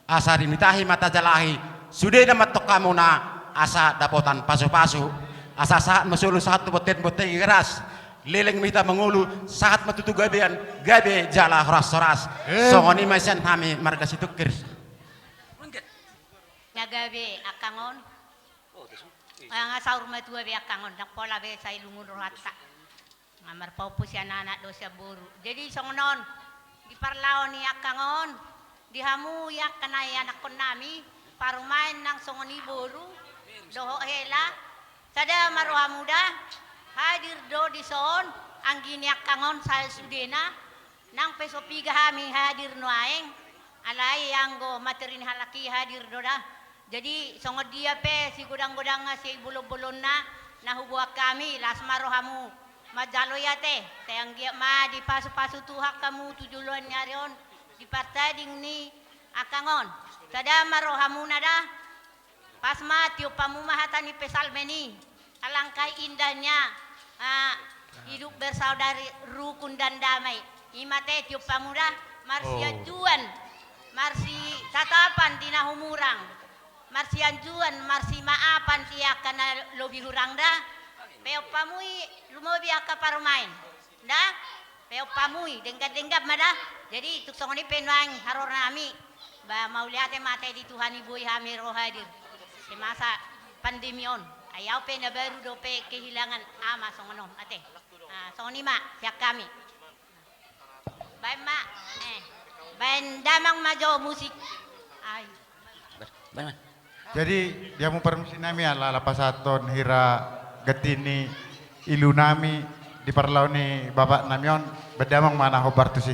Asa rimitahi ma tajalahi, sudena ma tong hamuna asa dapotan pasupasu. Asa sahat ma solu sahat tu bontean, bontean Tigaras, leleng ma hita mangolu, sahat ma tutu gabean, gabe jala horashoras. Em. Songon i ma sian hami marga Situngkir. Nga gabe angka on. Nga saur matua be angka on, ndang pola be sai lungun rohanta. Nga marpahompu sian anak dohot sian boru. Jadi songon on, di parlao ni angka on, di hamu i angka na ianakkonnami, parumaen nang songon i boru dohot hela, sada ma rohamu da, hadir do dison anggi ni angka on sasudena. Nang pe so piga hami hadir nuaeng, alai anggo materi ni halak i hadir do da. Jadi songon dia pe sigodanggodangna, sibolonbolonna na huboan hami, las ma rohamu manjalo i ate. Sai anggiat ma dipasupasu Tuhan hamu tu joloan ni ari on, di partading ni angka on. Sada ma rohamuna da. Pas ma tiop hamu ma hata ni psalmen i. Alangkah indahnya, ah, hidup bersaudara, rukun dan damai. I ma ate tiop hamu da, marsianjuan, marsitatapan di na humurang. Marsianjuan, marsimaafan di angka na lobi hurang da. Peop hamu i lumobi angka parumaen. Da? Peop hamu i, denggan-denggan ma da. Jadi tung songon i pe nuaeng haroronami. Ba mauliate ma ate di Tuhan i boi hami ro hadir di masa pandemi on. Ai au pe na baru dope kehilangan ama songon on ate. Ah, songon i ma sian hami. Baen ma, eh, baen damang ma jo musik. Ai. Baen ma. Jadi di hamu parmusiknami, ala-ala pasahathon hira ganti ni ilunami di parlao ni bapaknami on, baen damang ma na hombar tusi.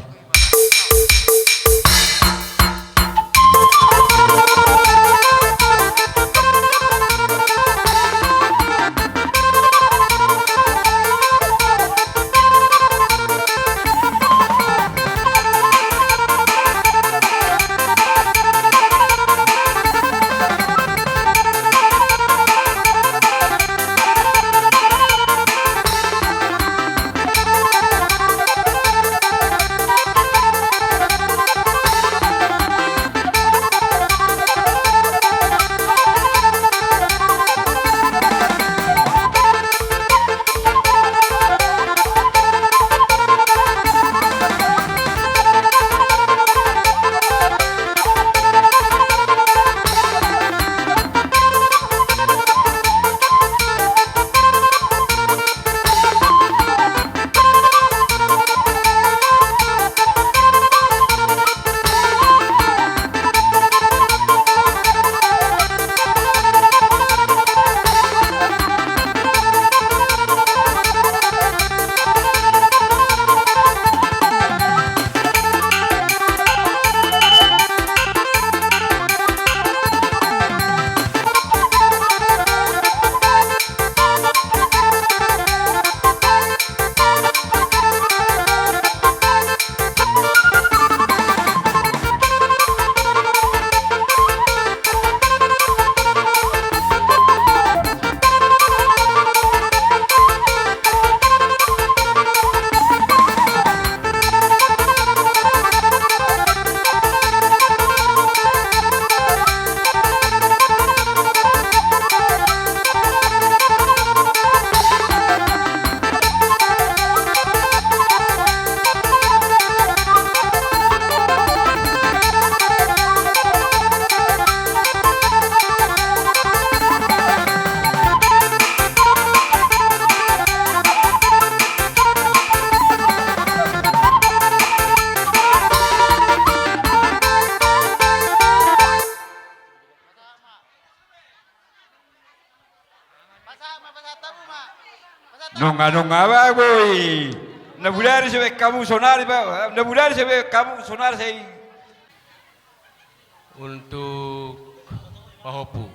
Nunga, nunga, ba, boi. Na budari so baen hamu sonari, ba, na budari so baen hamu sonari sai. Untuk pahompu.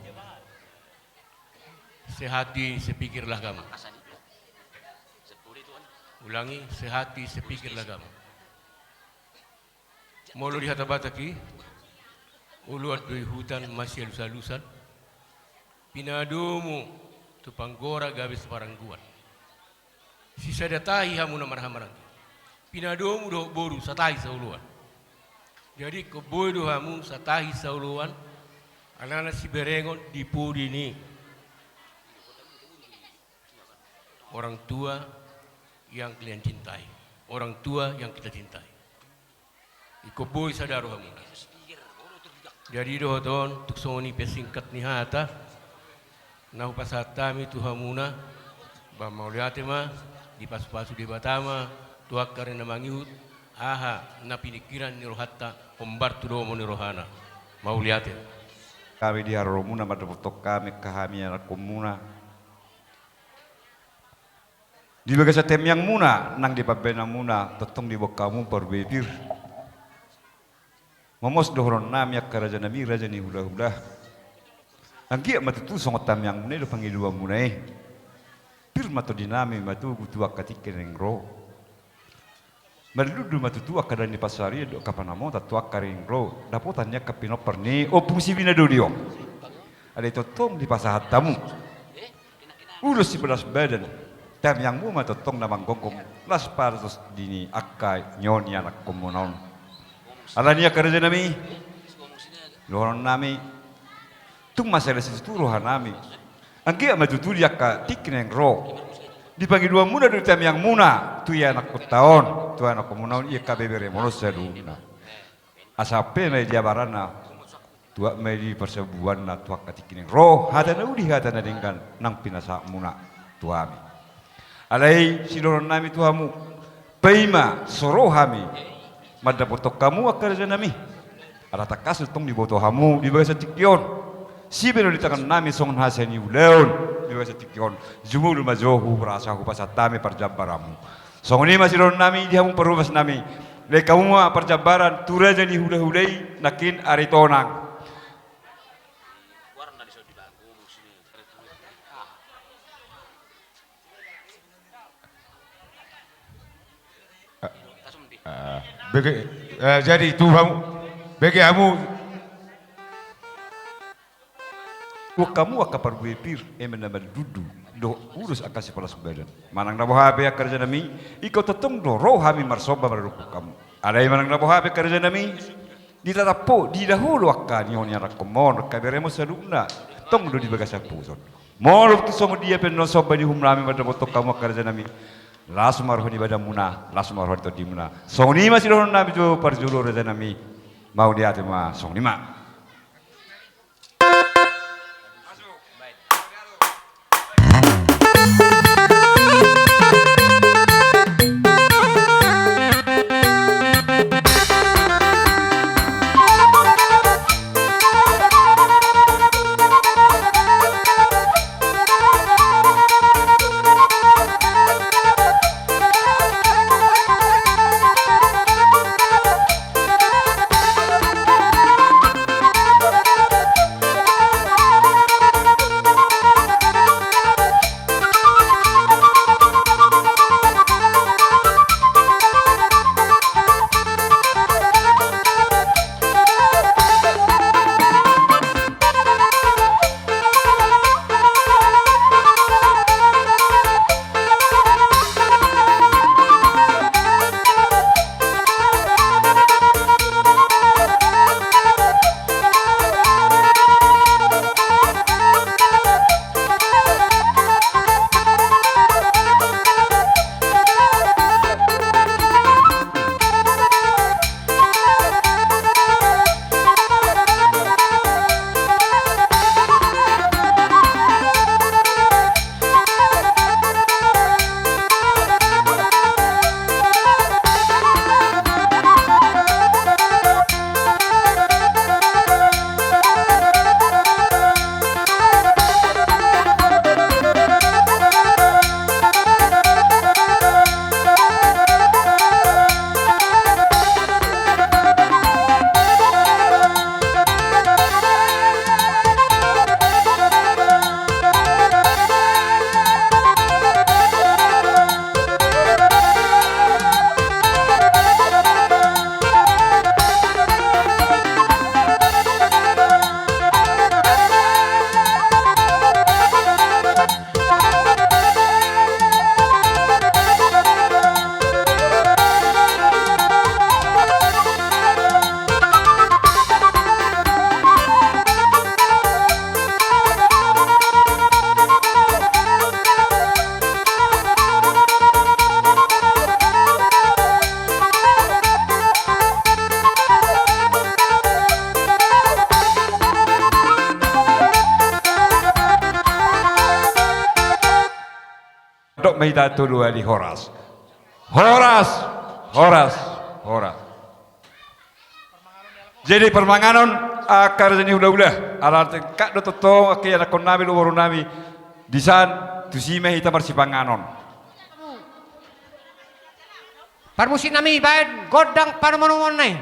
Sehati sepikirlah kamu. Ulangi, sehati sepikirlah kamu. Molo di hata Batak i, oloan do i hutan masialus-alusan, pinadomu tu panggora gabe saparangguan. Sisada tahi hamu na marhaha maranggi. Pinadomu dohot boru satahi saoloan. Jadi ingkon boi do hamu satahi saoloan, alana siberengon di pudi ni orang tua yang kalian cintai, orang tua yang kita cintai. Ingkon boi sada rohamuna. Jadi dohot on, tung songon i pe singkat ni hata na hupasahat hami tu hamuna, ba mauliate ma, dipasupasu Debata ma tu angka ari na mangihut, aha na piningkiran ni rohanta hombar tu lomo ni rohana. Mauliate. Hami di haroromuna mandapothon hami angka hami anakkonmuna. Di bagasan tangiangmuna nang di pambahenanmuna tongtong diboan hamu parbue pir. Mamos dohononnami angka rajanami, raja ni hulahula. Anggiat ma tutu songon tangiangmuna i do pangidoanmuna i. Pir ma tondinami matogu tu angka tingki naeng ro. Marlundu ma tutu angka dao ni pansarian dohot angka panamotan tu angka ari naeng ro, dapotan ni angka pinompar ni Ompung Sibina Doli on. Alai tongtong dipasahat hamu ulos sipalas badan, tangiangmu ma tongtong na manggonggong las pardos di ni angka nyawa ni anakkonmuna on. Alani i angka rajanami, dohononnami, tung mansai las situtu rohanami. Anggiat ma tutu di angka tingki naeng ro, di pangidoanmuna dohot tangiangmuna tu ianakkonta on, tu anakkonmuna on, i angka beberemuna on saluhutna. Asa pe ma i di abaranna, tuat ma i di parsabuanna tu angka tingki naeng ro, hata na uli hata na denggan nang pinasahatmuna tu hami. Alai sidohononnami tu hamu, paima so ro hami mandapothon hamu angka rajanami, ala tangkas do tong diboto hamu di bagasan tingki on. Sipe do di tangannami songon hasea ni ulaon di bagasan tingki on. Jumolo ma jo huhut asa hupasahat hami parjambaranmu. Songon i ma sidohononnami di hamu parhobasnami. Lae hamu ma parjambaran tu raja ni hulahula i nangkin ari tonang. Ah, bege, eh, jadi tu hamu, bege hamu. Boan hamu angka parbue pir, eme na marlundu dohot ulos angka sipalas badan. Manang na boha pe angka rajanami, ingkon tongtong do ro hami marsomba mandapothon hamu. Alai manang na boha pe angka rajanami, ditatap ho, didaholo angka nyawa ni anakkonmuna on, angka beremuna on saluhutna, tong do di bagasan puson. Molo tung songon dia pe annon somba ni uhumnami mandapothon hamu angka rajanami, las ma roha ni badanmuna, las ma roha ni tondimuna. Songon i ma sidohononnami jo parjolo rajanami. Mauliate ma, songon i ma. Dok ma hita tolu hali horas. Horas, horas, horas. Jadi parmanganon, ah, angka raja ni hulahula. Ala tingkat do tongtong angka ianakkonnami dohot borunami. Disan, tusi ma hita marsipanganon. Parmusiknami, baen gondang panomunomuonna i.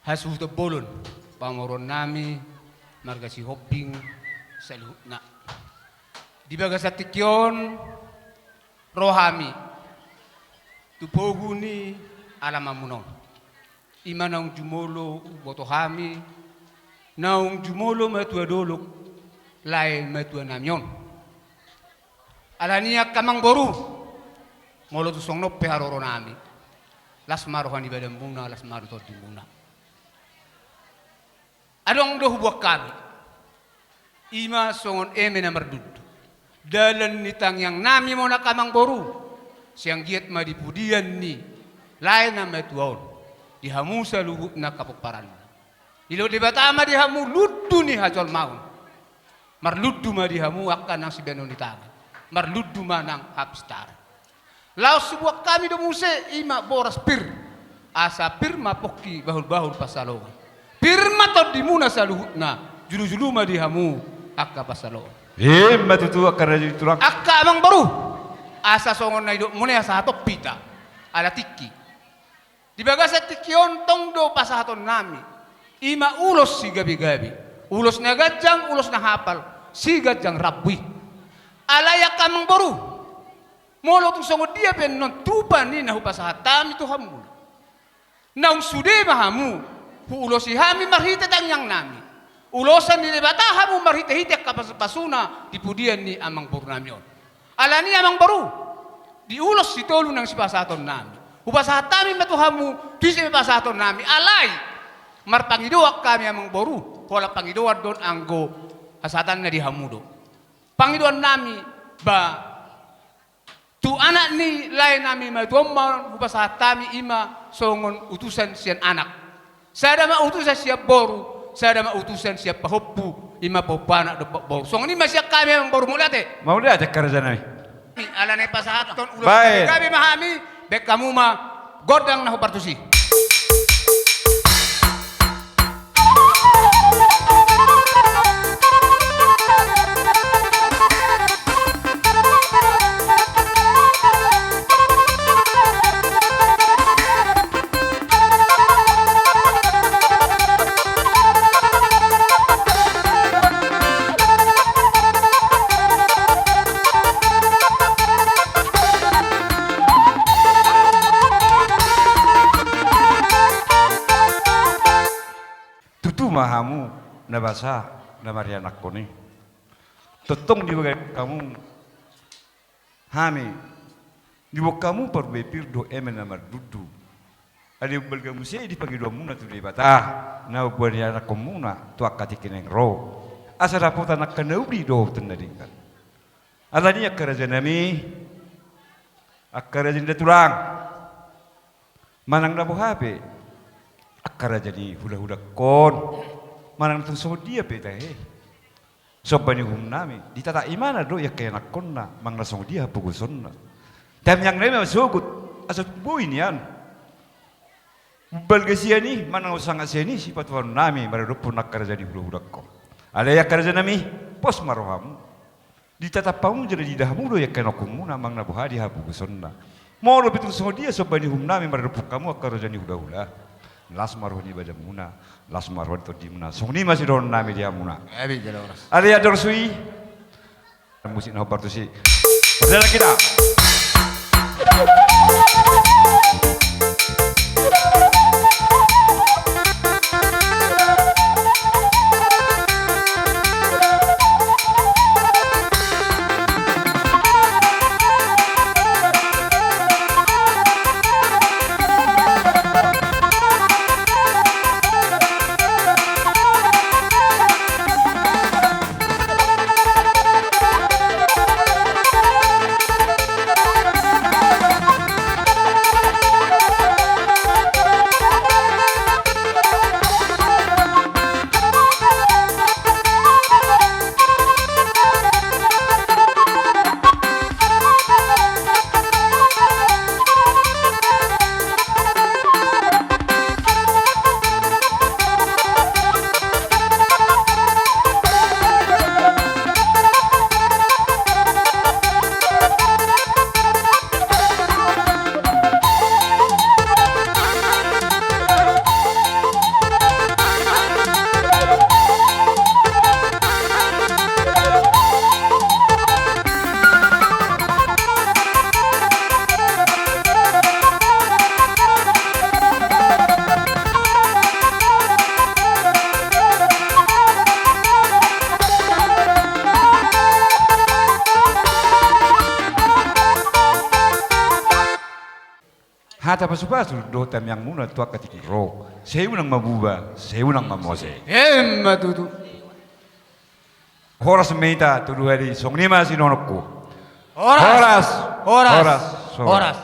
Hasuhuton bolon, pamoruonnami, marga Sihombing saluhutna. Di bagasan tingki on, ro hami tu pogu ni alamanmuna on. I ma naung jumolo huboto hami, naung jumolo matua dolok, lae matuanami on. Alani i angka amangboru, molo tung songon on pe haroronami, las ma roha ni badanmuna, las ma roha ni tondimuna. Adong do huboan hami. I ma songon eme na mardudu. Dalan ni tangiangnami ma on angka amangboru. Sai anggiat ma di pudian ni lae na matua on, di hamu saluhutna angka pomparanna. Didok Debata ma di hamu lundu ni hajolmaon. Marlundu ma di hamu angka nang sibahenon ni tangan. Marlundu ma nang hapistaran. Laos huboan hami do muse, i ma boras pir. Asa pir ma pongki bahulbahul pansalongan. Pir ma tondimuna saluhutna, jolojolo ma di hamu angka pansalongan. I ma tutu angka raja ni tulang. Angka amangboru, asa songon na nidokmuna i asa hatop hita. Ala tingki. Di bagasan tingki on tong do pasahatonnami. I ma ulos sigabegabe. Ulos na ganjang, ulos na hapal. Siganjang rambu i. Alai angka amangboru, molo tung songon dia pe annon tupa ni na hupasahat hami tu hamu, naung sude ma hamu huulosi hami marhite tangiangnami. Ulosan ni Debata hamu marhitehite angka pasupasuna di pudian ni amangborunami on. Alani i amangboru, di ulos sitolu naung sipasahatonnami, hupasahat hami ma tu hamu, tu ise ma pasahatonnami. Alai marpangidoan hami amangboru, holan pangidoan do on anggo hasahatanna di hamu do. Pangidoannami, ba, tu anak ni laenami matua on ma on hupasahat hami, i ma songon utusan sian anak. Sada ma utusan sian boru, sada ma utusan sian pahompu, i ma pahompu anak dohot boru. Songon i ma sian hami amangboru, mauliate. Mauliate angka rajanami. Alana i pasahathon ulos gabe ma hami, baen hamu ma gondang na hombar tusi. Basa na marianakhon i. Tongtong diboan hamu hami, diboan hamu parbue pir dohot eme na mardundu. Alai umbalga muse di pangidoanmuna tu Debata na umboan ianakhonmuna tu angka tingki naeng ro, asa dapotan angka na uli dohot na denggan. Alani angka rajanami, angka raja ni da tulang, manang na boha pe angka raja ni hulahulangkon, manang tung songon dia pe tahe, somba ni uhumnami, ditata imana do i angka ianakhonna manang na songon dia hapogosonna. Tamiangnami ma sogot, asa tung boi nian umbalga sian i manang sanga sian i sipatupaonnami maradophon angka raja ni hulahulangkon. Alai angka rajanami, pos ma rohamu. Ditatap hamu jala diida hamu do i angka ianakhonmuna manang na boha di hapogosonna. Molo pe tung songon dia somba ni uhumnami maradophon hamu angka raja ni hulahula, las ma roha ni badanmuna, las ma roha ni tondimuna. Songon i ma sidohononnami di hamuna. Alai andorang so i, musik na hombar tusi. Berjalan kita. Hata pasupasu dohot tamiangmuna tu angka tingki ro. Sai unang mamuba, sai unang mamose. Emma tutu. Horas ma hita tu dua hali, songon i ma sidohononku. Horas. Horas. Horas. Horas. Horas.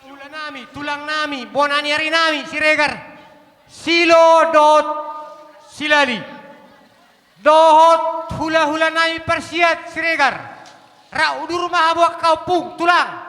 Hulanami, tulangnami, bona ni arinami Siregar, Silo dohot Silali, dohot hulahulanami parsiat Siregar. Rap udur ma hamu angka ompung, tulang.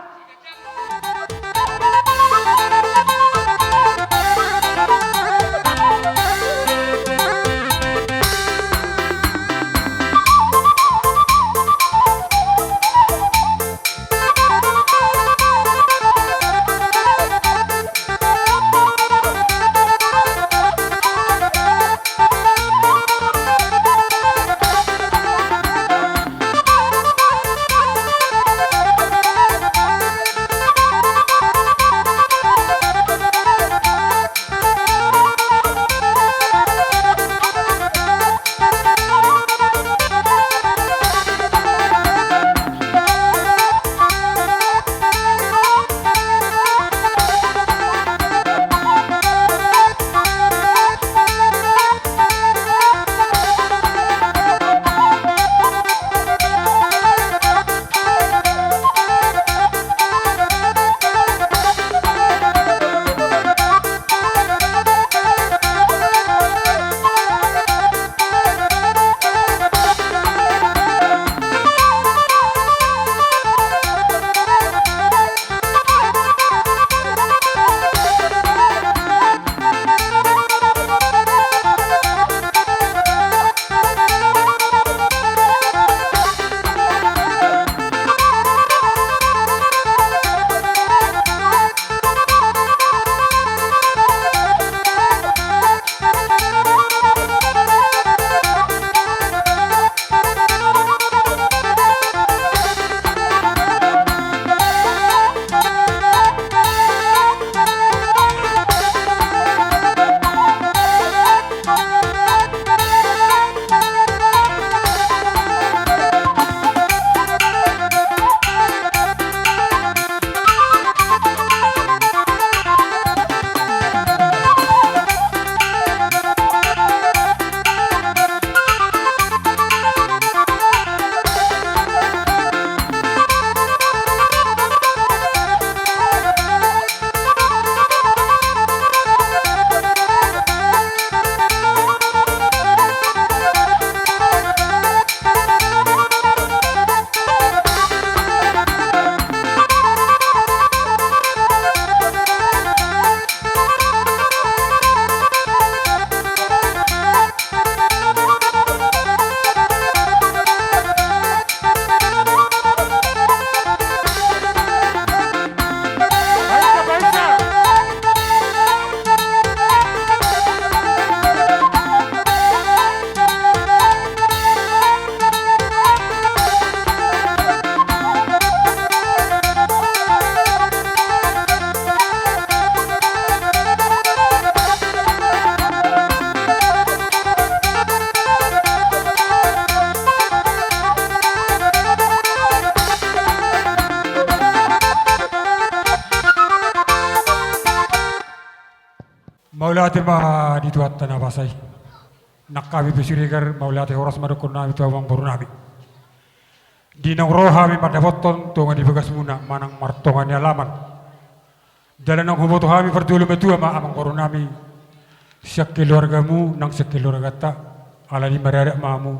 Mauliate ma di Tuhanta na basa i. Nang hami pe Siregar, mauliate horas ma dohonon nami tu amangboru nami. Di naung ro hami mandapothon tonga ni bagasmuna manang martonga ni alaman. Jala naung huboto hami parjolo matua ma amangboru nami sian keluargamu nang sian keluarganta, alani maradat ma hamu.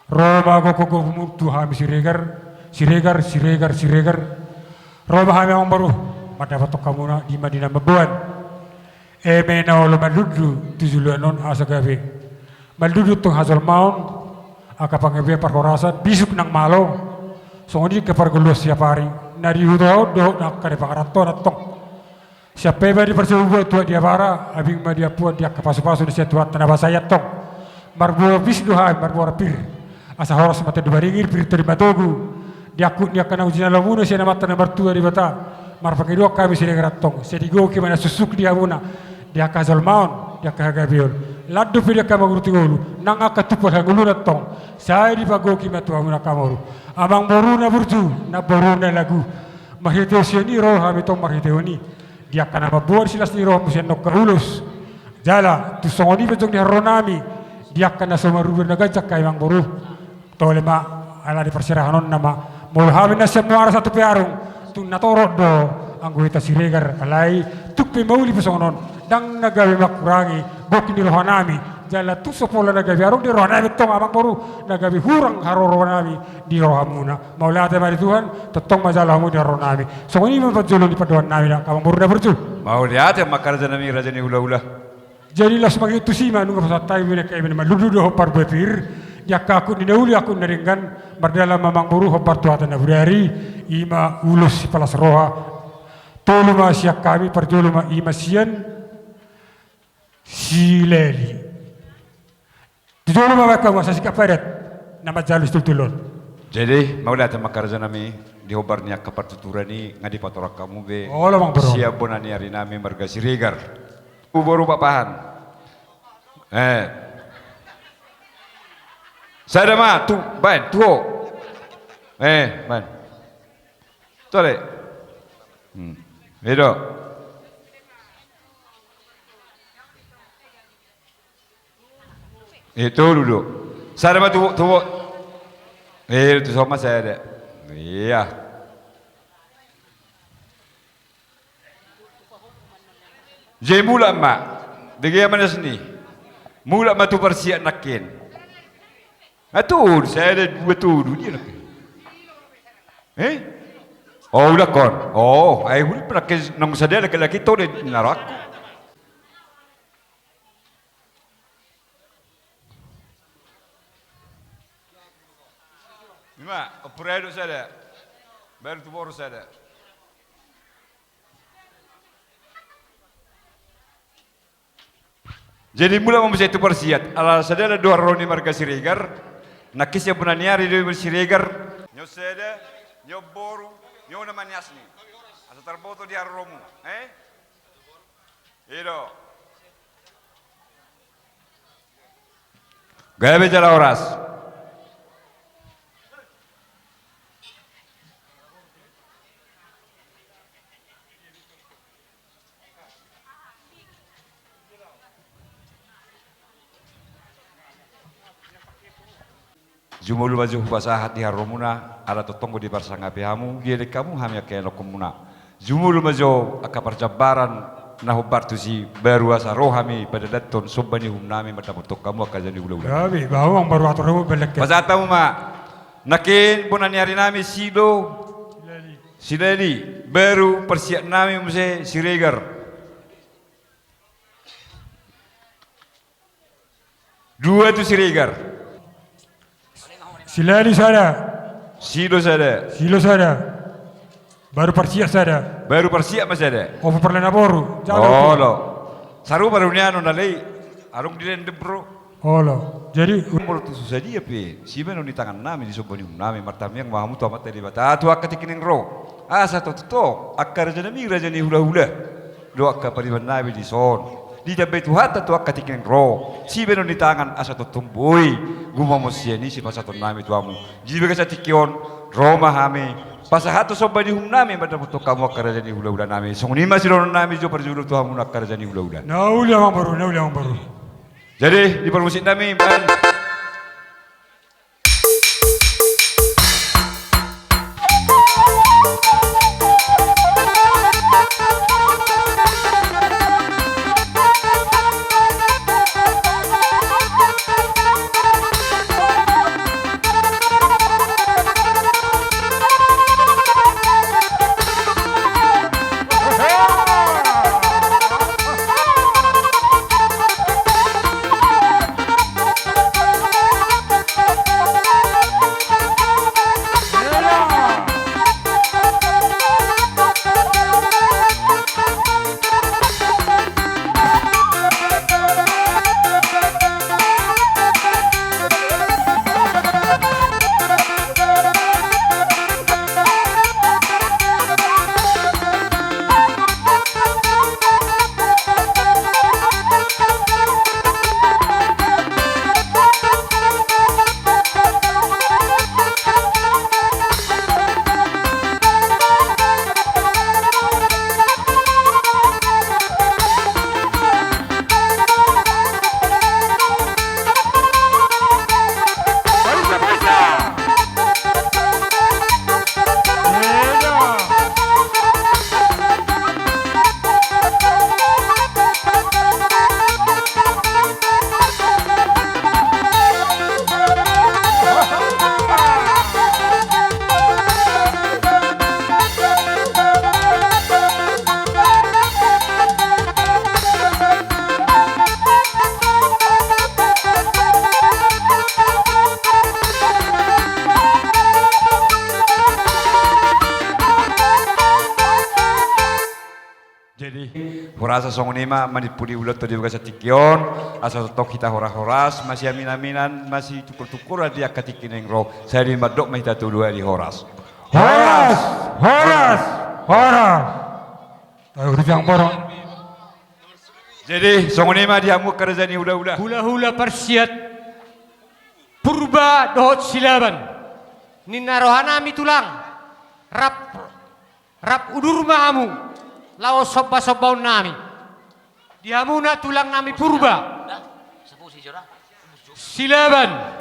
Ro ma gokhon gokhonmu tu hami Siregar, Siregar, Siregar, Siregar. Ro ma hami amangboru mandapothon hamuna di ma di na mamboan. Eme na olo manlundu tu joloan on asa gabe manlundu tong hajolmaon, angka panggabean parhorasan, bisuk nang malo. Songon i angka parngoluon siapari na di huta on dohot angka di pangarantoan tong. Sian pe ma di parsabubuan tuat di abara, abing ma di ampuan di angka pasupasu na sian Tuhanta na basa i tong. Marboa pis do hami, marboa pir. Asa horas ma tondi maringir, pir tondi matogu. Di angkup ni angka na hujinalomuna sian Amanta na martua Debata, marpangidoan hami Siregar tong, sai digohi ma na suksuk di hamuna di angka hajolmaon, di angka hagabeon. Lan dope di angka manguruti ngolu nang angka tumpal hangoluan tong, sai dipagohi ma tu hamuna angka moru. Amangboru na burju, namboru na lagu, marhitehon sian i ro hami tong marhitehon i di angka na mamboan silas ni rohamu sian nongga ulos. Jala tung songon i pe jong di haroro nami di angka na so marudun na ganjang, amangboru. Tole ma, ala di parserahanonna ma. Molo hami na sian Muara Satu Pearung, tung na torop do anggo hita Siregar, alai tung pe mauli pe songon on, ndang na gabe mangkurangi gok ni roha nami. Jala tung so pola na gabe adong di roha nami tong amangboru, na gabe hurang haroro nami di rohamuna. Mauliate ma di Tuhan, tongtong ma jalo hamu di haroro nami. Songon i ma parjolo ni pandohan nami, amangboru na burju. Mauliate ma raja nami, raja ni hulahula. Jadi laos mangihut tusi ma nunga pasahat hami, nunga hami manlundu dohot parbue pir di angka angkup ni na uli, angkup na denggan. Mardalan ma amangboru hombar tu hata na bodari, i ma ulos sipalas roha. Tolu ma sian hami, parjolo ma i ma sian Sileli. Tu jolo ma baen hamu asa singkat padat na manjalo situltulan. Jadi mauliate ma raja nami, di hombar ni angka partuturan i nga dipatorang hamu be. Olo, amangboru. Sian bona ni ari nami marga Siregar. Tu boru Pakpahan. Eh. Sada ma tu, baen tu ho. Eh, baen. Tole. Hmm. I do. Eh, tolu do. Sada ma tu, tu. Eh, tu son ma sada. Iya. Jadi mulak ma. Dege ama na sini. Mulak ma tu parsiat nangkin. Ah, tolu, sada, dua, tolu dia nangkin. Eh? Oh, ulakkon. Oh, ai uli nangkin nang sada laki-laki tole na rohakku. I ma, ompung Rado sada. Baru tu boru sada. Jadi mulak ma muse tu parsiat, ala sada do haroro ni marga Siregar. Nangkin sian bona ni ari do i Siregar. Ni on sada, ni on boru, ni on ama ni asni. Asa tarboto di haroromu, eh? I do. Gabe jala horas. Jumolo ma jo hupasahat di haroromuna, ala tongtong do diparsangapi hamu, dielek hamu hami angka ianakhonmuna. Jumolo ma jo angka parjambaran na hombar tusi, baru asa ro hami padadathon somba ni uhum nami mandapothon hamu angka raja ni hulahula. Gabe, bah, amang baru atur hamu belek. Pasahat hamu ma. Nangkin bona ni ari nami Silo. Sileli. Sileli, baru parsiat nami muse Siregar. Dua tu Siregar. Sileli sada. Silo sada. Silo sada. Baru parsiat sada. Baru parsiat ma sada. Opo parle na boru. Jalo. Olo. Saru baru ni anu na lei. Adong di dendem ro. Olo. Jadi molo tu so sadia pe, sibahenon ni tangan nami di somba ni uhum nami, martamiang ma hamu tu Amanta Debata tu angka tingki naeng ro. Asa tongtong angka raja nami, raja ni hulahula. Dohot angka pariban nami dison. Ditambai Tuhanta tu angka tingki naeng ro. Sibahenon ni tangan asa tongtong boi gumomos sian i sipasahaton nami tu hamu. Jadi bagasan tingki on, ro ma hami pasahat somba ni uhum nami mandapothon hamu angka raja ni hulahula nami. Songon i ma sidohonon nami jo parjolo tu hamu angka raja ni hulahula. Na uli amang boru, na uli amang boru. Jadi di parmusik nami baen. Jadi, hurasa songon i ma manimpuli ulaonta di bagasan tingki on, asa tongtong hita horas-horas, masiamin-aminan, masitungkol-tungkolan di angka tingki naeng ro, sai mandok ma hita tu dua di horas. Horas! Horas! Horas! Tahu tu siang borong. Jadi, songon i ma di hamu angka raja ni hulahula. Hulahula parsiat Purba dohot Silaban. Ninna roha nami tulang. Rap Rap udur ma hamu, laho somba-sombaon nami. Di hamuna tulang nami Purba. Silaban.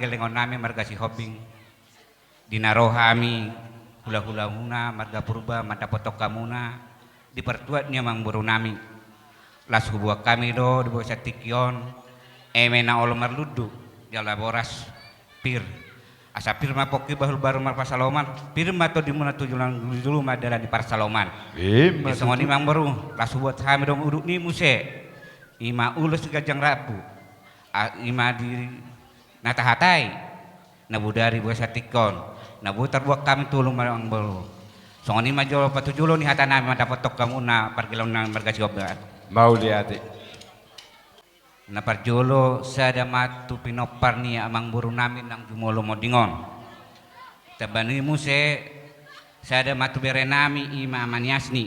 Pargellengon nami marga Sihombing, di na ro hami hulahulamuna marga Purba mandapothon hamuna di partuat ni amangboru nami. Las huboan hami do di bagasan tingki on eme na olo marlundu jala boras pir. Asa pir ma pongki bahul baru marpasaloman, pir ma tondimuna tu julu, julu ma dalan ni parsaloman. Ima tutu. Songon i ma amangboru, las huboan hami do udut ni muse. Ima ulos ganjang rambu. A, ima di na tahatai, na bodari bagasan tingki on, na boi tarbuat hami tolu ma amangboru. Songon i ma jolo patujolo ni hata nami mandapothon hamuna pargellengon nami marga Sihombing. Mauliate. Na parjolo sada ma tu pinompar ni amangboru nami naung jumolo monding on. Tambani muse sada ma tu bere nami ima ama ni Asni.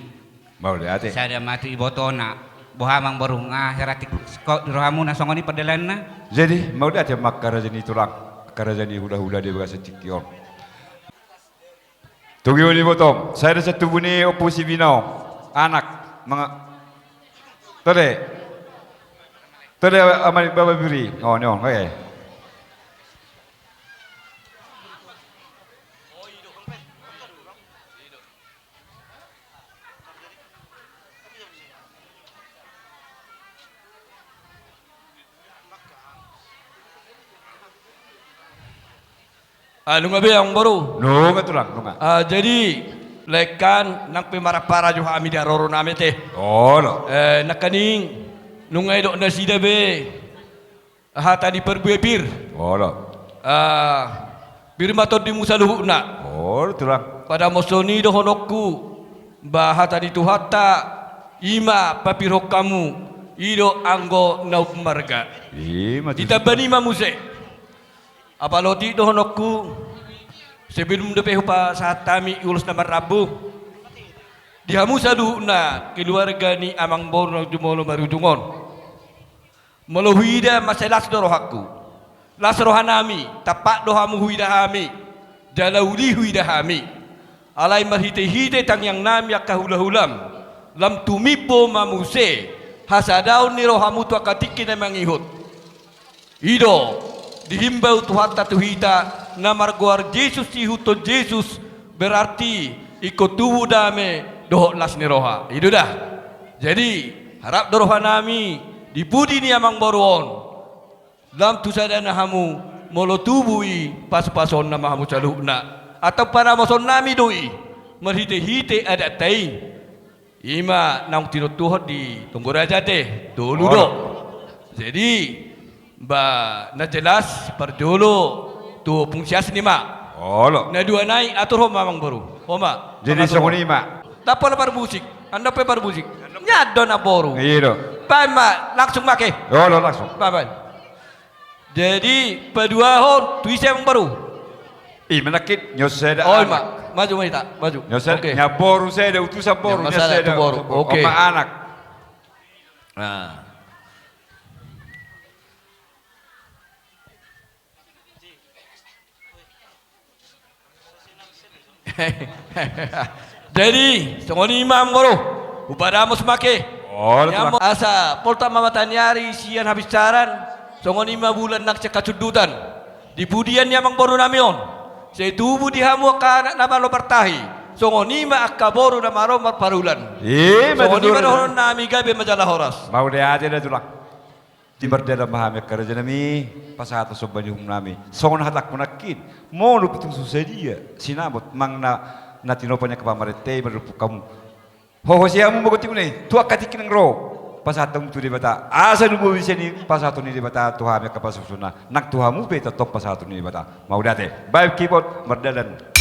Mauliate. Sada ma tu ibotona. Boha amangboru, nga hera tingkos di rohamuna songon i pardalananna? Jadi mauliate ma angka raja ni tulang, angka raja ni hulahula di bagasan tingki on. Togihon ibotom, sada sian tubu ni Ompu Sibinong, anak, manga-, tole. Tole ama ni Baba Biri. Oh, ni on, oke. Ah, nunga be amangboru. Nunga tulang, nunga. Ah, jadi, laengkan nang pe marampara jo hami di haroro nami ate. Olo. Eh, nangkaning, nunga didok nasida be hata ni parbue pir. Olo. Ah, pir ma tondimu saluhutna. Olo tulang. Padamuson i dohononku, ba hata ni Tuhanta, ima papirhon hamu, i do anggo na ummarga. Ima tutu. Ditambani ma muse. Apala otik dohononku, sebelum dope hupasahat hami ulos na marrambu, di hamu saluhutna keluarga ni amangboru naung jumolo marujung on. Molo huida mansai las do rohangku. Las rohanami, tampak do hamu huida hami, jala uli huida hami. Alai marhitehite tangiangnami angka hulahulam, lam tumimbo ma muse hasadaon ni rohamu tu angka tingki na mangihut. I do, dihimbau Tuhanta tu hita na margoar Jesus, siihuthon Jesus, berarti ingkon tubu dame dohot las ni roha. I do da. Jadi, harap do rohanami di pudi ni amangboru on, lam tu sadana hamu, molo tubu i pasupasuonna ma hamu saluhutna. Antong panamusonnami do i marhitehite adatta i. Ima naung tinontuhon di Tonggo Raja ate, tolu do. Olo. Jadi, ba, na jelas parjolo tu Ompung Siasni ma. Olo. Na dua nai aturhon ma amangboru. Ho ma. Jadi songon i ma. Ndang pola parmusik. Ndang pe parmusik. Nian do namboru. I do. Baen ma, langsung ma ate. Olo, langsung. Baen, baen. Jadi, paduahon, tu ise amangboru? Ima nangkin, nion sada anak. Oh, ima. Maju ma hita, maju. Nion sada, oke. Nian boru sada, utusan boru, nion sada, utusan boru. Oke. Ima anak. Nah. Jadi, songon i ma amangboru. Hupadamos ma ate. Olo, tulang. Asa poltak ma mata ni ari sian habinsaran, songon i ma bulan nang sian hasundutan. Di pudian ni amangboru nami on, sai tubu di hamu angka anak na malo martahi, songon i ma angka boru na malo marparulan. Ima tutu. Songon i ma dohonon nami, gabe ma jala horas. Mauliate da tulang. Di mardalan ma hami angka raja nami, pasahathon somba ni uhum nami. Songon hatangku nangkin, molo pe tung so sadia sinamot manang na, na tinopa ni angka pamarenta i mandophon hamu. Hohot hamu ma gontingmuna i, tu angka tingki naeng ro. Pasahat hamu tu Debata, asa lumobi sian i pasahaton ni Debata tu hami angka pasupasuna, nang tu hamu pe tongtong pasahaton ni Debata. Mauliate, baen keyboard, mardalan.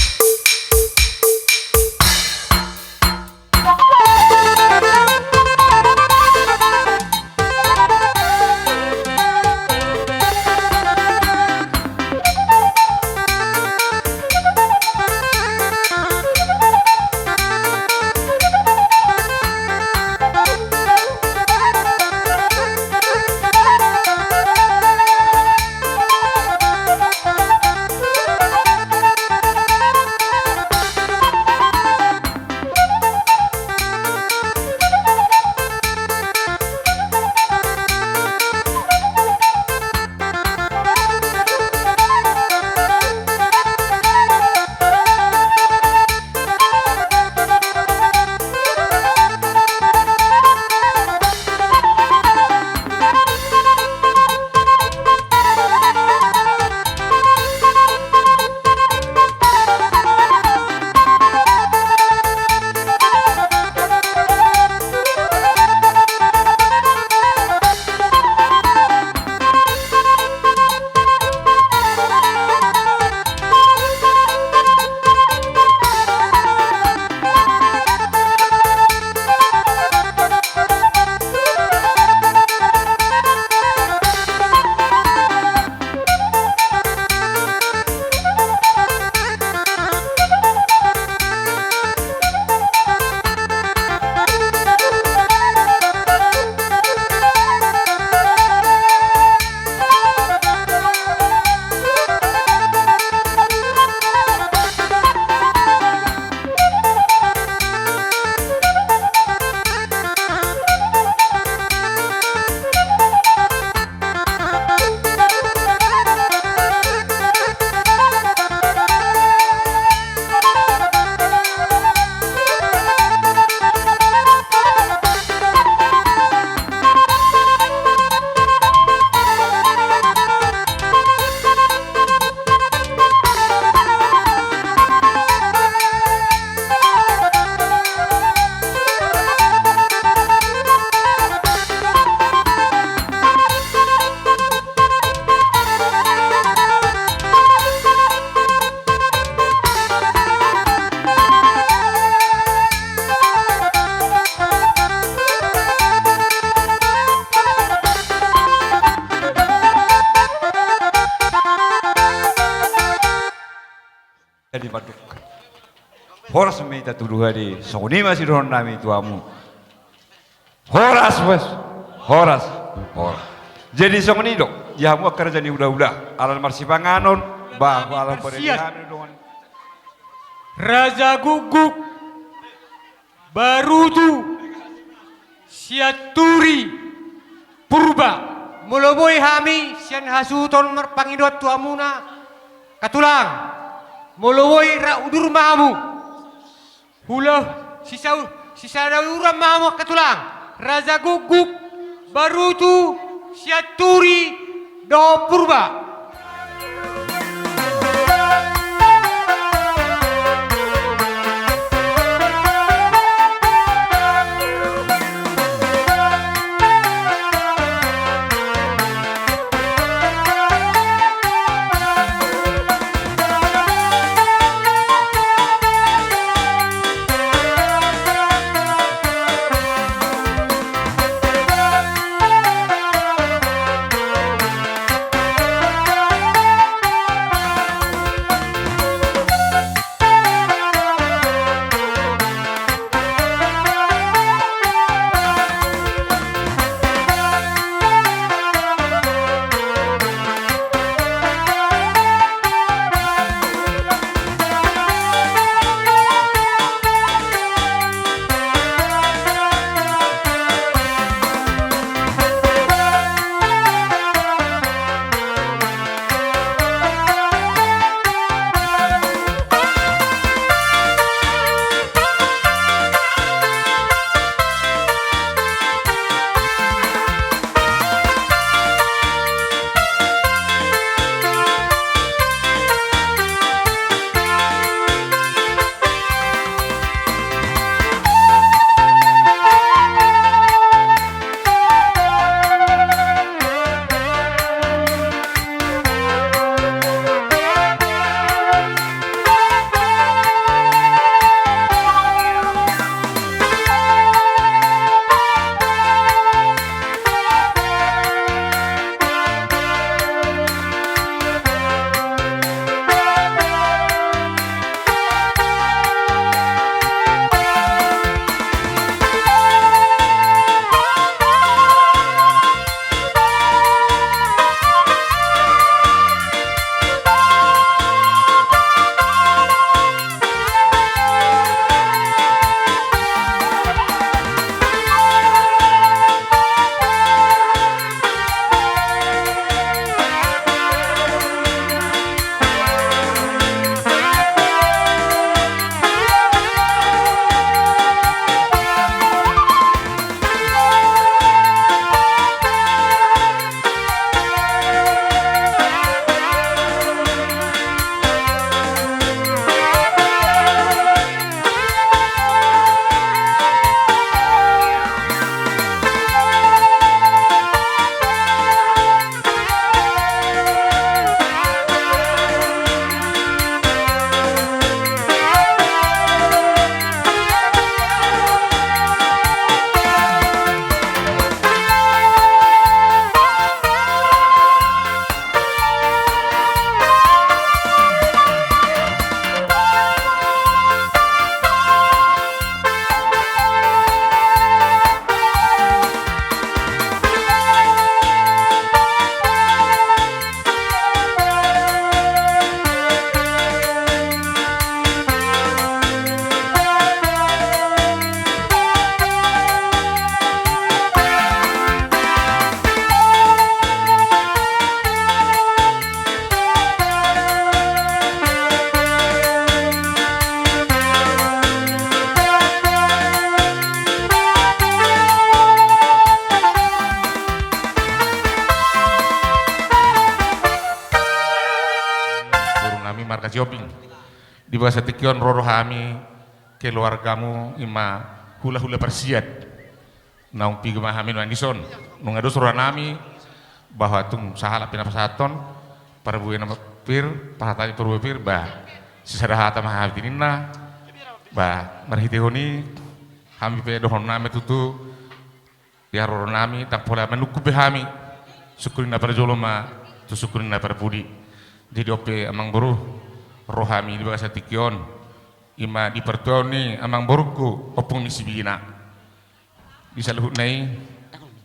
Horas ma hita tu Tuhanta i, songon i ma sidohonon nami tu hamu. Horas, Bos. Horas. Horas. Jadi songon i do, di hamu angka raja ni hulahula, ala marsipanganon, bah, ala marsias. Raja Guguk, Barutu, Sianturi, Purba. Molo boi hami sian hasuhuton marpangidoan tu hamuna, angka tulang. Molo boi rap udur ma hamu. Hula, sisau-, sisada uduran ma hamu angka tulang. Raja Guguk, Barutu, Sianturi, dohot Purba. Boru nami marga Sihombing. Di bagasan tingki on ro do hami keluargamu i ma hulahula parsiat. Naung piga ma hami nuaeng dison. Nunga dos roha nami bahwa tung sahalak pe na pasahathon, parbue na pir, pasahat ni parbue pir, bah, sisada hata ma hami ninna, bah, marhitehon i, hami pe dohonon nami tutu, di haroro nami, ndang pola manungkun be hami, sungkun ni na parjolo ma, tu sungkun ni na parpudi. Jadi on pe amang boru, ro hami di bagasan tingki on, Ima di partuaon ni amangborungku, ompung ni si Bina. Di saluhutna i,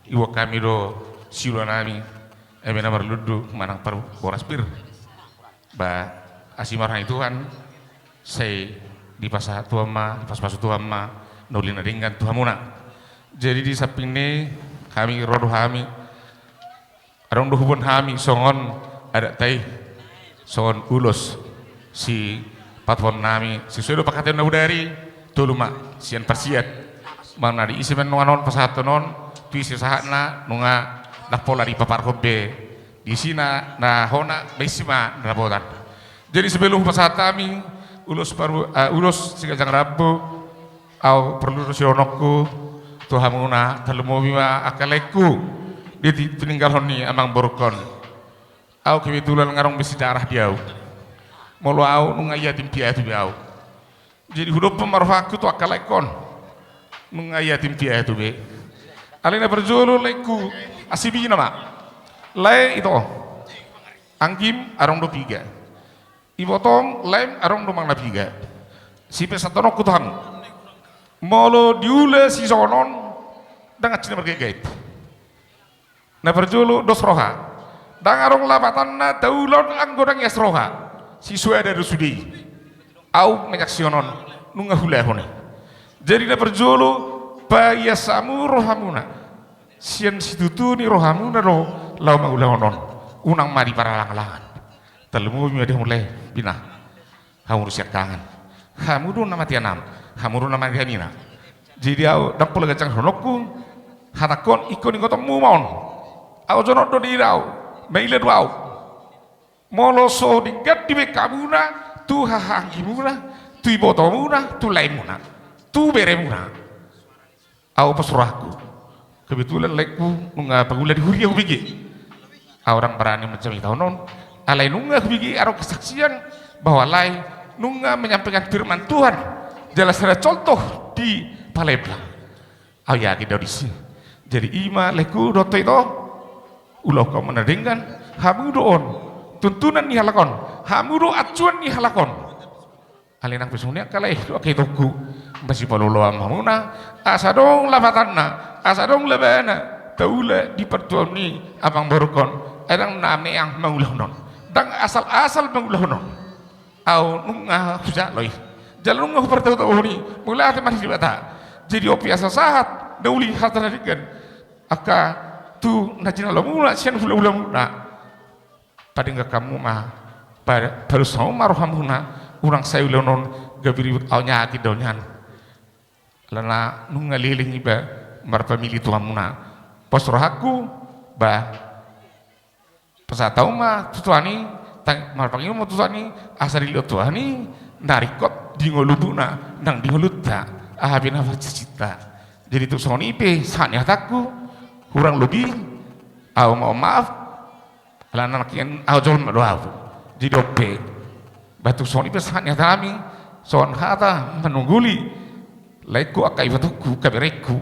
iboan hami do siula nami, eme na marlundu manang parboras pir. Ba, asi ma roha ni Tuhan, sai dipasahat Tuhan ma, dipasupasu Tuhan ma na uli na denggan tu hamuna. Jadi di samping ni i, hami ro do hami, adong do huboan hami songon adat ta i, songon ulos sipatupaon nami, sesuai do pangkataion na bodari, tolu ma sian parsiat. Manang na di ise ma nuaeng on pasahathon on, tu ise sahatna, nunga ndang pola dipaparhon be. Disi na hona, ba disi ma na dapotan. Jadi sebelum hupasahat hami ulos paru-, eh, ulos siganjang rambu, ahu porlu do sidohononku tu hamuna, tarlumobi ma angka laengku di, di paninggalhon ni amangborungkon. Ahu kebetulan nga adong be sidarah di ahu. Molo ahu nunga yatim piatu be ahu. Jadi hudompon ma rohangku tu angka laengkon. Nunga yatim piatu be. Alai na parjolo laengku, asi Bina ma. Lae ito. Anggim adong do piga. Ibotom, laem adong do manang na piga. Sipesanhononku tu hamu. Molo diula sisonon, ndang ansi na margait-gait. Na parjolo dos roha. Ndang adong lapatanna taula on anggo ndang ias roha. Sisuada do sude i. Ahu manyaksihon on, nunga huulahon i. Jadi na parjolo, paias hamu rohamuna. Sian situtu ni rohamuna do laho mangulahon on. Unang ma diparalang-alangan. Tarlumobi ma di hamu lae, Bina. Hamu do siangkangan. Hamu do na matean am. Hamu do na matean ina. Jadi ahu ndang pola ganjang dohononku. Hatangkon, ingkon ingotonmu ma on. Ahu jonok do di ahu. Maila do ahu. Molo so denggan dibaen hamuna tu hahaanggimuna, tu ibotomuna, tu laemuna, tu beremuna. Ahu pos rohangku. Kebetulan laengku nunga pangula di huria hubege. Ahu ndang barani manjamita on. Alai nunga hubege adong kesaksian bahwa lae nunga menyampaikan firman Tuhan. Jala sada contoh di Palembang. Ahu yakin do disi. Jadi ima laengku dohot ito. Ulahon hamu na denggan. Hamu do on tuntunan ni halak on. Hamu do acuan ni halak on. Alai nang pe songon i angka lae dohot angka itongku, masipaloloan ma hamuna, asa adong lapatanna, asa adong labana, taula di partuaon ni amangborungkon, ai ndang na meang mangulahon on, ndang asal-asal mangulahon on. Ahu nunga hujalo i, jala nunga hupartahu-tahuhon i, mauliate ma di Debata. Jadi on pe asa sahat na uli hata na denggan, angka tu na jinalomuna sian hulahulamuna. Padenggan hamu ma, pa-, pados hamu ma rohamuna, unang sai ulaon on gabe ribut, ahu yakin do nian. Alana nunga leleng iba marpamili tu hamuna. Pos rohangku, ba, pasahat hamu ma tu Tuhan i, tang-, marpangido ma tu Tuhan i, asa dilehon Tuhan i na ringkot di ngolumuna nang di ngolunta, aha pe na parsisita. Jadi tung songon i pe sahat ni hatangku, hurang lobi, ahu mohon maaf. Alana nangkin ahu jolma do ahu. Jadi on pe, ba tung songon i pe sahat ni hata nami, songon hata manungguli laengku, angka ibotongku, angka berengku.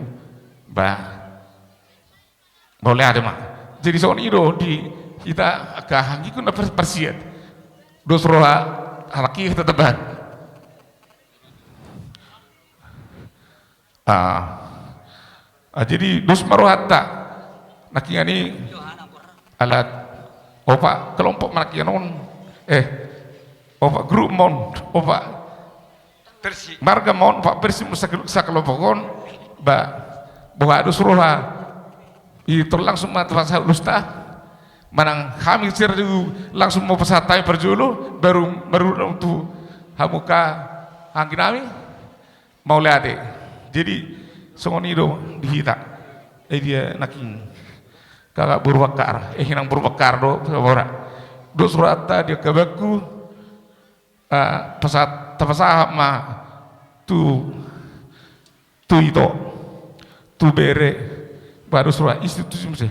Ba, mauliate ma. Jadi songon i do di hita angka hahaanggingku na par-, parsiat. Dos roha, halak i hata tambahan. Ah. Ah, jadi dos ma rohanta. Nangkiningan i ala opat kelompok ma nangkiningan on. Eh, opat grup ma on, opat marga ma on, opat versi ma on sake-, sakelompok on. Ba, boha dos roha. I tong langsung ma tapasahat ulosta. Manang hami sira do langsung ma pasahat hami parjolo, baru, baru tu hamu angka hahaanggi nami. Mauliate. Jadi songon i do di hita. Eh, dia nangkin kakak boru Bangkar, eh, inang boru Bangkar do, Samora. Dos rohanta di angka amangku, ah, pasahat, tapasahat ma tu, tu ito, tu bere, ba dos roha, institusi muse.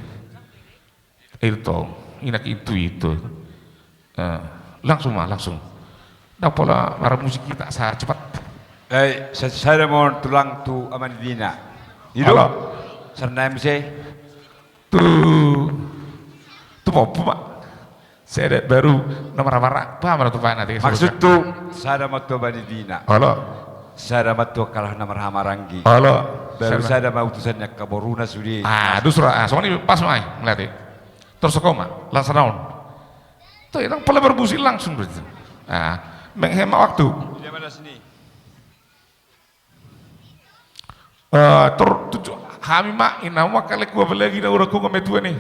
Itu, inak itu, itu. Eh, langsung ma, langsung. Ndang pola marmusik hita, sa cepat. Eh, sa-, sada ma on tulang tu amanita. Ido. Olo. Sarnaem se. Tu, tu pahompu ma. Sada baru na marhamaranggi, paham ma na tu paham na tinggi. Maksudhu, sada ma tu abana ibana. Olo. Sada ma tu angka na marhamaranggi. Olo. Baru sada ma utusan ni angka boruna sude. Ah, dus ra, ah, songon i pas ma i, melihat i. Tor so koma, langsung on. Tu, ndang pola bermusik langsung berarti. Ah, menghemat waktu. Dia mana sini? Eh, tor tuju hami ma, inna ma kale ku apalagi na ura ku ngame tua ni.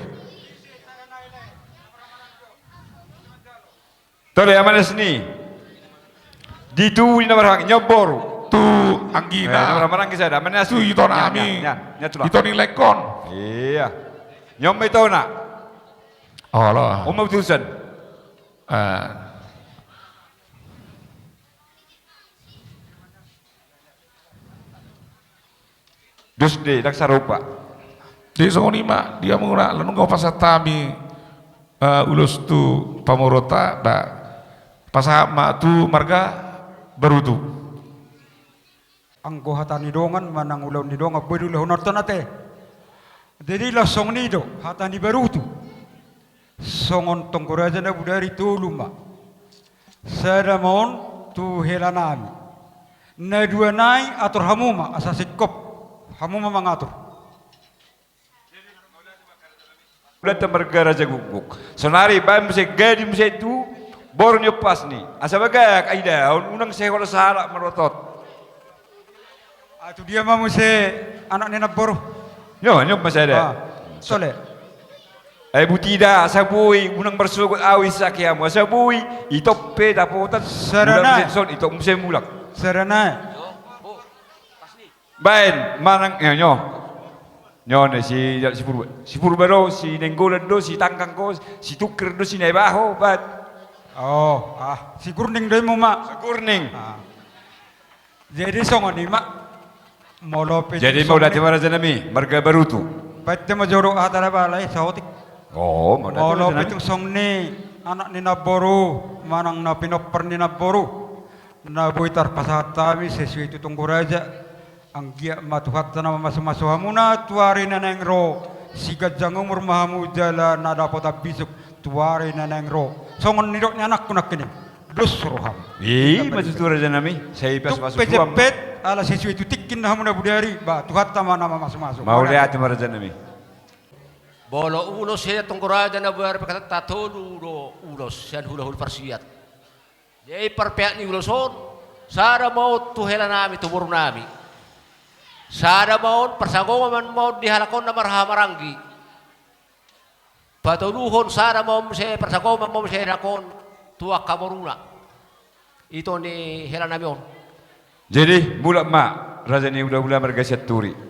Tole, amane sini. Di tu di na marhamaranggi, nyoboru. Tu anggina. Eh, na marhamaranggi sada, amane sini. Tu ito nami. Nian, nian, nian, nian, tu lah. Ito ni lekon. Iya. Nyom itona. Olo. Oma utusan. Eh. Dus de, ndang sarupa. Jadi songon i ma, dia muna, lalu nunga pasahat hami, eh, ulos tu pamoruonta, ba, pasahat ma tu marga Barutu. Anggo hata ni dongan, manang ulaon ni dongan, boi diulahononta ate. Jadi laos songon i do, hata ni Barutu. Songon tonggo raja na bodari tolu ma. Sada ma on tu hela nami. Na dua nai atur hamu ma, asa singkop. Hamu ma mangatur. Udah ta marga Raja Guguk. Sonari baen muse gadi muse tu boru ni ompasni. Asa bagak ai daon unang sai hola sahalak marotot. Ah, tu dia ma muse anak ni namboru? Nyo, nyo ma sada. Ah, tole. Ai buti da, asa boi, unang marsogot au i sake hamu, asa boi, itop pe dapotan. Sada nai. Muse son, itop muse mulak. Sada nai. Baen, manang, nyo, nyo. Nyo ne si, si Purba, si Purba do, si Nainggolan do, si Tanggang do, si Tungkir do, si Naibaho, baen. Oh, ah, si Gurning do i ma. Si Gurning. Ah. Jadi songon i ma. Molo pe. Jadi ma udah tu raja nami, marga Barutu. Baen ma jo do hata na bala i, saotik. Oh, molo pe tung songon i, anak ni namboru, manang na pinompar ni namboru. Na boi tarpasahat hami sesuai tu tonggo raja. Anggiat ma Tuhanta na mamasumasu hamuna tu ari na naeng ro. Siganjang umur ma hamu jala na dapotan bisuk tu ari na naeng ro. Songon nidok ni anakku nangkin i. Dos roham. I ma tutu raja nami, sai pas masuk pe jempet, ala sesuai tu tingki na hamu na bodari, ba Tuhanta ma na mamasumasu. Mauliate ma raja nami. Molo ulos sian tonggo raja na bodari pe hata tolu do ulos sian hulahula parsiat. Jadi parpeak ni ulos on, sada ma on tu hela nami, tu boru nami. Sada ma on, parsagoman ma on di halak on na marhamaranggi. Patoluhon sada ma on muse, parsagoman ma on muse halak on tu angka boruna. Ito ni hela nami on. Jadi, mulak ma, raja ni hulahula marga Sianturi.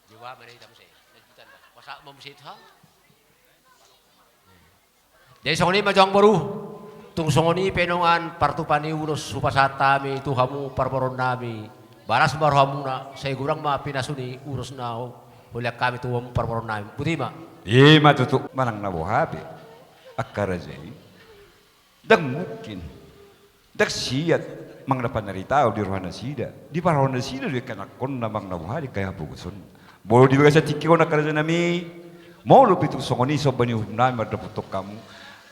Dia ma na hita muse, lanjutan ma. Pasahat ma muse tu hau. Jadi songon i ma jo amang boru. Tung songon i pe nunga partupa ni ulos hupasahat hami tu hamu parboruon nami. Ba las ma rohamuna, sai godang ma pinasu ni ulos na hulean hami tu hamu parboruon nami. Boti ma. I ma tutu, manang na boha pe. Angka raja i. Ndang mungkin. Ndang siat manang na panaritaon di roha nasida. Diparroha nasida do angka anakkonna manang na boha di angka hapogoson. Molo di bagasan tingki on angka raja nami, molo pe tung songon i somba ni uhum nami mandapothon hamu,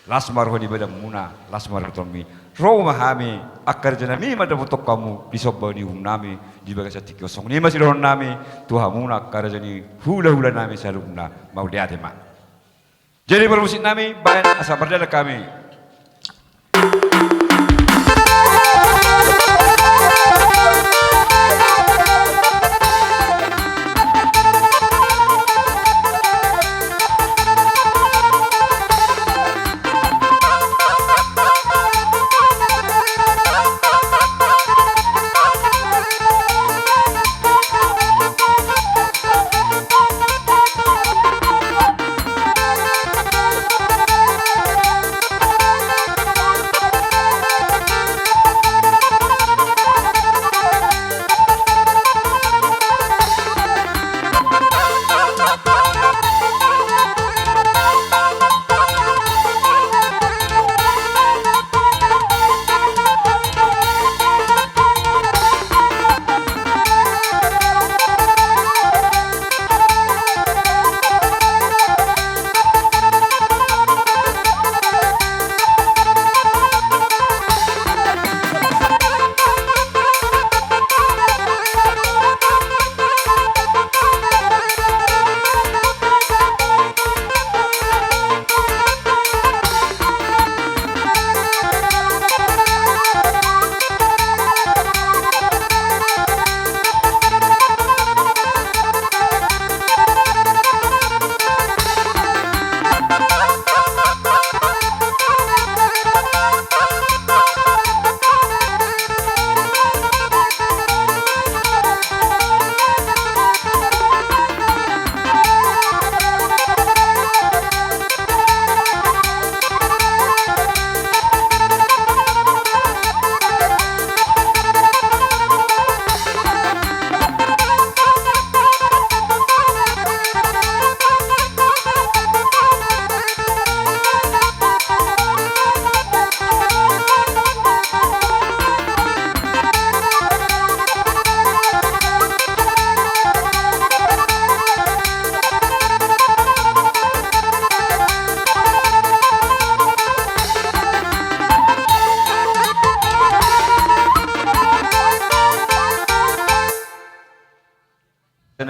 las ma roha ni badanmuna, las ma roha ni tonami. Ro ma hami angka raja nami mandapothon hamu di somba ni uhum nami di bagasan tingki on. Songon i ma sidohonon nami tu hamuna angka raja ni hulahula nami saluhutna. Mauliate ma. Jadi parmusik nami, baen asa mardalan hami.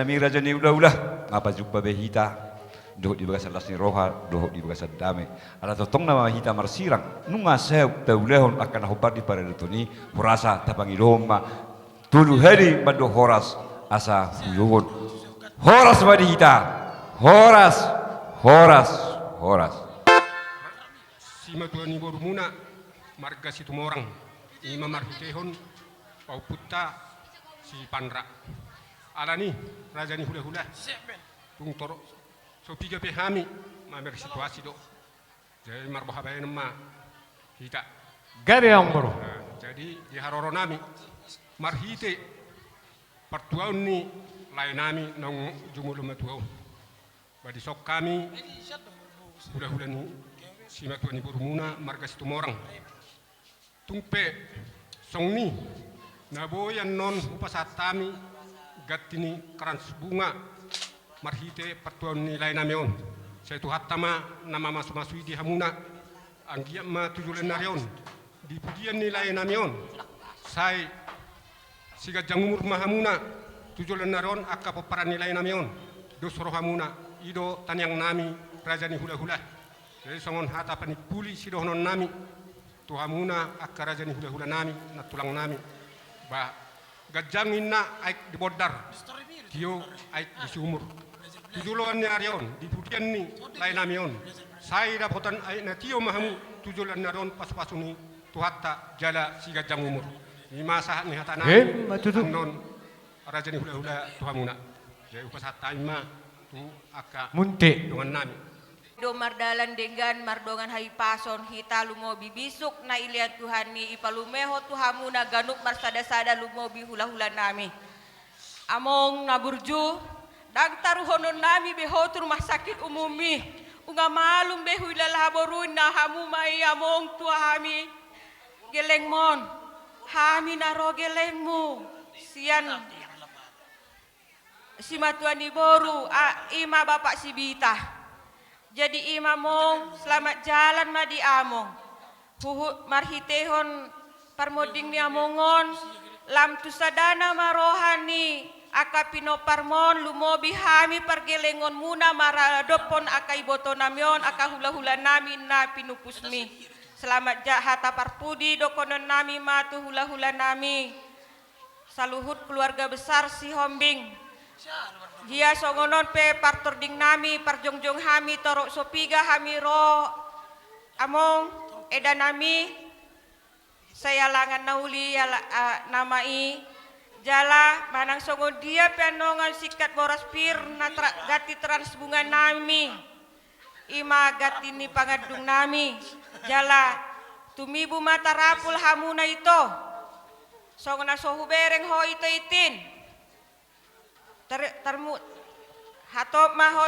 Hami raja ni hulahula, nga pajumpa be hita dohot di bagasan las ni roha dohot di bagasan dame. Ala tongtong nama hita marsirang, nunga saut taulahon angka na hombar di paradaton i, hurasa tapangidohon ma tolu hali mandok horas asa huyogon. Horas ma di hita. Horas, horas, horas. Simatua ni borumuna marga Situmorang, ima marhitehon pahompunta si Panra. Alani, raja ni hulahula, tung torop so piga pe hami, mamer situasi do. Jadi marboha baenon ma hita. Gabe amang boru. Nah, jadi di haroro nami marhite partuaon ni lae nami naung jumolo matua on. Ba dison hami hulahula ni simatua ni borumuna marga Situmorang. Tung pe songon i na boi annon hupasahat hami ganti ni krans bunga marhite partuaon ni lae nami on. Sai Tuhanta ma na mamasumasu i di hamuna. Anggiat ma tu joloan ni ari on di pudian ni lae nami on sai siganjang umur ma hamuna tu joloan ni ari on angka pomparan ni lae nami on. Dos rohamuna, i do tangiang nami raja ni hulahula. Jadi songon hata panimpuli sidohonon nami tu hamuna angka raja ni hulahula nami, nantulang nami. Ba ganjang ninna aek di bondar, tio aek di sumur. Tu joloan ni ari on di pudian ni lae nami on sai dapotan aek na tio ma hamu tu joloan ni ari on pasupasu ni Tuhanta jala siganjang umur. Ima sahat ni hata nami. Ima tutu. Annon raja ni hulahula tu hamuna. Jadi hupasahat hami ma tu angka munthe dongan nami. Do mardalan denggan mardongan hahipason hita lumobi bisuk na ilean Tuhan i, ipalumehon tu hamuna ganup marsadasada lumobi hulahula nami. Among na burju, ndang taruhonon nami be ho tu rumah sakit umum i. Unga malum be huilala haboru inna hamu ma i among tu hami gelengmon. Hami na ro gelengmu sian simatua ni boru, a, ima Bapak Sibita. Jadi ima among, selamat jalan ma di among. Huhut marhitehon parmonding ni among on, lam tu sadana ma roha ni angka pinomparmon, lumobi hami pargelengonmuna maradophon angka iboto nami on, angka hulahula nami na pinupusmi. Selamat ja-, hata parpudi dohonon nami ma tu hulahula nami. Saluhut keluarga besar Sihombing. Dia songon on pe partording nami, parjongjong hami, torop so piga hami ro, among, eda nami, sai alangan na uli ala, a, nama i, jala manang songon dia pe anongan singkat boras pir na tra-, ganti trans bunga nami. Ima ganti ni pangandung nami, jala tumibu ma tarapul hamuna ito. Songon na so hubereng ho ito itin. Tar-, tarmu-, hatop ma ho,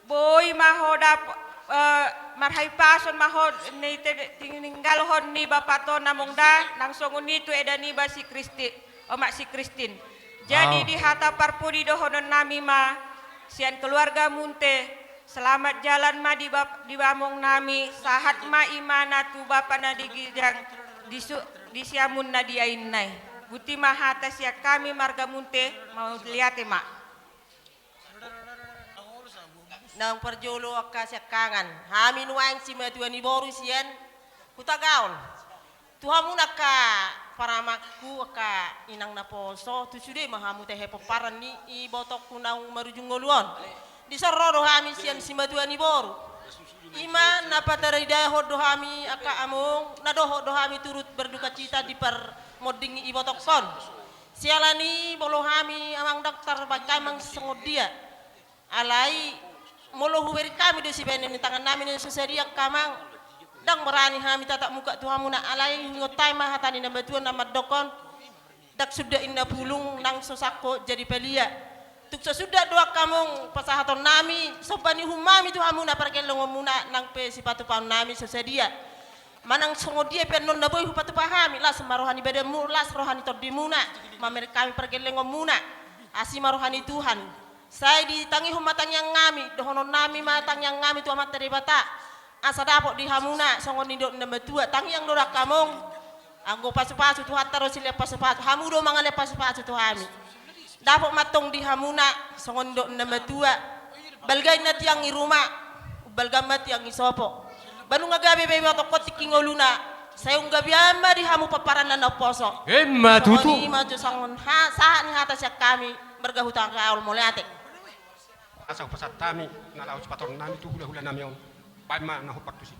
boi ma ho dap-, e, marhahipason ma ho, ni te-, tininggalhon ni bapaton among da, nang songon i tu eda niba si Kristi-, omak si Kristin. Jadi di hata parpudi dohonon nami ma, sian keluarga Munte, selamat jalan ma di bap-, di among nami, sahat ma imana tu bapa na di ginjang, di su-, di siamun na di ain nai. Boti ma hata sian hami marga Munte, mauliate ma. Naung parjolo angka siangkangan, hami nuaeng simatua ni boru sian Hutagaon. Tu hamuna angka paramangku, angka inang naposo, tu sude ma hamu tehe pomparan ni ibotongku naung marujung ngolu on. Dison ro do hami sian simatua ni boru. Ima na pataridahon do hami angka among, na dohot do hami turut berdukacita di parmonding ni ibotongkon. Siala ni i molo hami amang ndang tarbaen hami manang songon dia. Alai molo hubereng hami do sibaenon ni tangan nami na so sadia angka amang, ndang berani hami tatap muka tu hamuna, alai huingot hami ma hata ni na matua na mandokkon, ndang sundat inna pulung nang so sangkot jadi palia. Tung so sundat do angka among pasahaton nami, somba ni uhum nami tu hamuna pargellengonmuna nang pe sipatupaon nami so sadia. Manang songon dia pe annon na boi hupatupa hami, las ma roha ni badanmu, las roha ni tondimuna, mamereng hami pargellengonmuna. Asi ma roha ni Tuhan. Sai ditangihon ma tangiang nami, dohonon nami ma tangiang nami tu Amanta Debata. Asa dapot di hamuna, songon nidok ni na matua, tangiang do angka among. Anggo pasupasu Tuhanta do silean pasupasu, hamu do mangalean pasupasu tu hami. Dapot ma antong di hamuna songon dok na matua: Balga inna tiang i ruma, umbalga ma tiang i sopo. Ba nunga gabe be ibotongkon tingki ngoluna, sai unggabian ma di hamu pomparanna na umposo. Emma tutu. Songon i ma jo songon ha-, sahat ni hata sian hami marga Hutagalung. Mauliate. Asa hupasahat hami na laho sipatorang nami tu hulahula nami on. Baen ma na hombar tusi.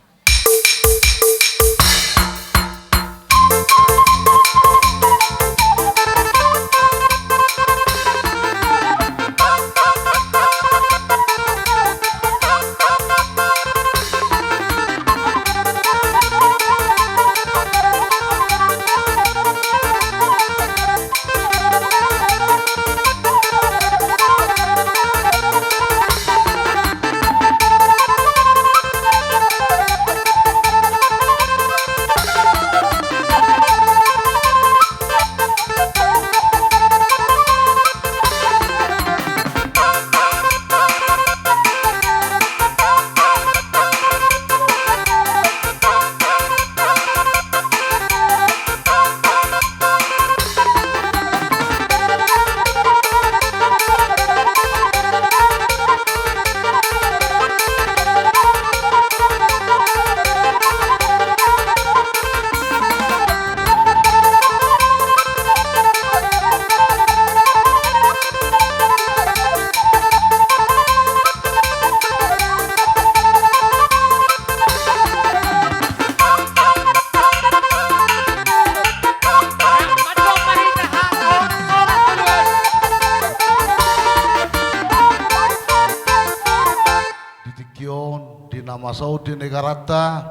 Di tingki on, di na masa on di negaranta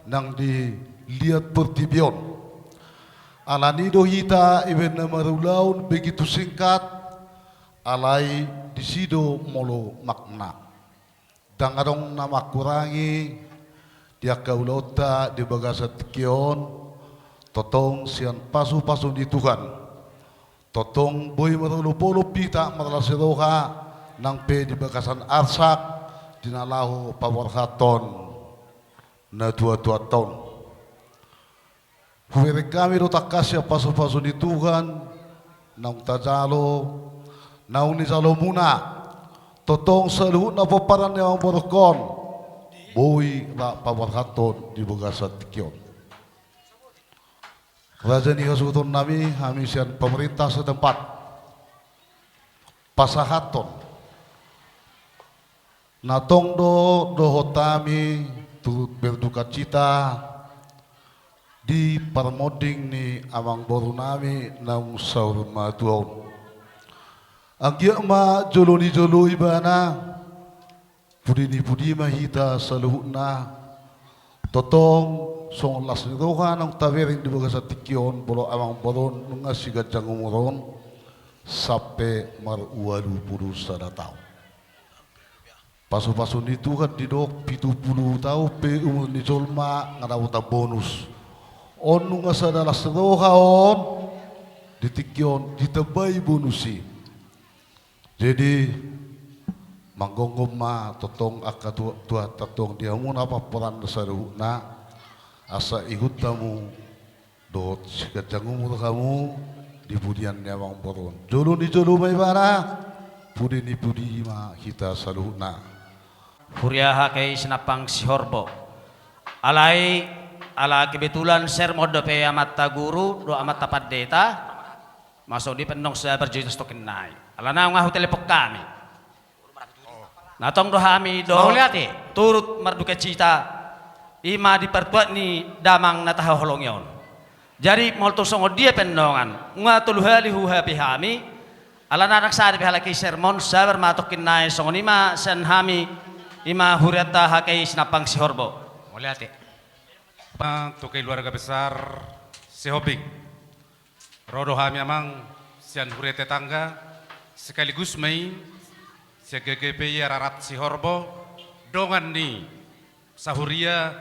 nang di liat portibi on. Alani do hita ibaen na marulaon begitu singkat, alai disi do molo makna. Ndang adong na mangkurangi di angka ulaonta di bagasan tingki on, tongtong sian pasupasu ni Tuhan. Tongtong boi marolopolop hita marlas ni roha nang pe di bagasan arsak di na laho paborhathon natuatuanta on. Hubereng hami do tangkas sian pasupasu ni Tuhan naung tajalo, naung nijalomuna, tongtong saluhutna pomparan ni amangborungkon boi ra paborhathon di bagasan tingki on. Raja ni hasuhuton nami, hami sian pemerintah setempat pasahathon na tong do dohot hami turut berdukacita di parmonding ni amangboru nami naung saur matua on. Anggiat ma jolo ni jolo ibana, pudi ni pudi ma hita saluhutna. Tongtong songon las ni roha naung tabereng di bagasan tingki on, molo amangboru on nunga siganjang umur on sampe marualu pulu sada taon. Pasupasu ni Tuhan didok pitu pulu taon pe umur ni jolma nga dapotan bonus. On nunga sada las roha on, di tingki on ditambai bonus i. Jadi, manggomgom ma tongtong angka tua, tua tongtong di hamuna pomparan saluhutna, asa ihut hamu dohot siganjang umur hamu di pudian ni amangboru on. Jolo ni jolo ma ibana, pudi ni pudi ma hita saluhutna. Huria H K I Sinampang Sihorbo. Alai, ala kebetulan sermon dope amanta guru dohot amanta pandita, ma songon i pe annon sabar jo hita satongkin nai. Alana nunga hutelepon hami. Na tong do hami do, mauliate, turut mardukacita, i ma di partuat ni damang na tahaholongi on. Jadi, molo tung songon dia pe annon, nunga tolu hali huhape hami, alana ndang sada pe halak i sermon, sabar ma tongkin nai, songon i ma sian hami, i ma hurianta H K I Sinampang Sihorbo. Mauliate. Ma tu keluarga besar Sihombing. Ro do hami amang sian huria tetangga, sekaligus ma i sian G G P I Ararat Sihorbo, dongan ni sahuria,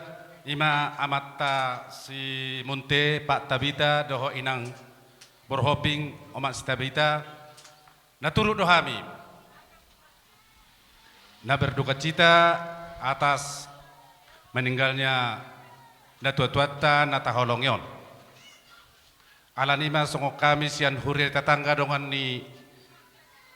i ma amanta si Munte, Pak Tabita, dohot inang Borhoping, omak si Tabita, na turut do hami na berdukacita atas meninggalnya natuatuanta na tahaholongi on. Alani ma songon hami sian huria tetangga dongan ni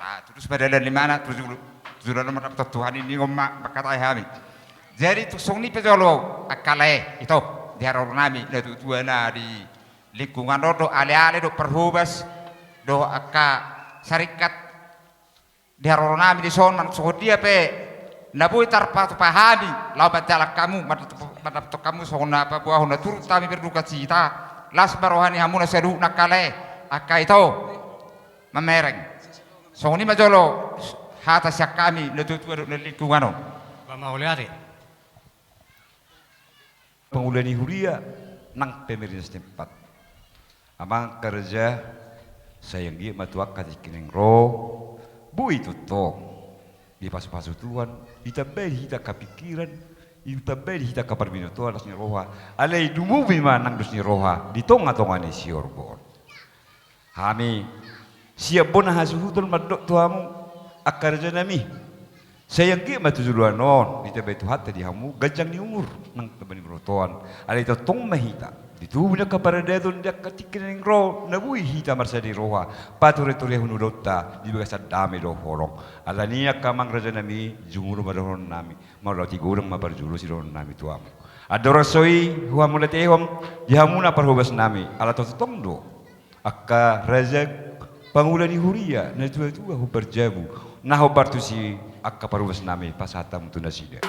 Ah, tutu ma dalan ni mana, tutu, tutu dalan mana, tutu Tuhan i, ningon ma mangkatai hami. Jadi, tung songon i pe jolo, angka lae, ito, di haroro nami, na tuatua na di lingkungan on do, aleale do, parhobas, do, angka saringkat, di haroro nami dison, manang songon dia pe, na boi tarpatupa hami, laho manjalang hamu, mandapothon hamu, songon na paboahon na turut hami berdukacita, las ma roha ni hamu na saluhutna angka lae, angka ito, mamereng. Songon i ma jolo hata sian hami na tuatua dohot na lingkungan on. Ba mauliate. Pangula ni huria nang pemerintah setempat. Amang angka raja, sai anggiat ma tu angka tingki naeng ro, boi tongtong dipasupasu Tuhan, ditambai di hita angka pikiran, ditambai di hita angka parbinotoan, dos ni roha. Alai dumubi ma nang dos ni roha di tongatonga ni siorbo on. Hami sian bona hasuhuton mandok tu hamu, angka rajanami. Sai anggiat ma tu joloan on ditambai Tuhanta di hamu ganjang ni umur nang tamba ni boruon. Alai tongtong ma hita di tubu ni angka paradaton, di angka tingki naeng ro, na boi hita marsada ni roha, patureturehon ulaonta di bagasan dame dohot holong. Alani i angka amang rajanami, jumolo ma dohononnami, mauliate, godang ma parjolo sidohononnami tu hamu. Andorang so i, huamauliatehon di hamu na parhobasnami, ala tongtong do angka raja pangula ni huria, na tuatua hombar jabu, na hombar tusi, angka parhobasnami, pasahat hamu tu nasida.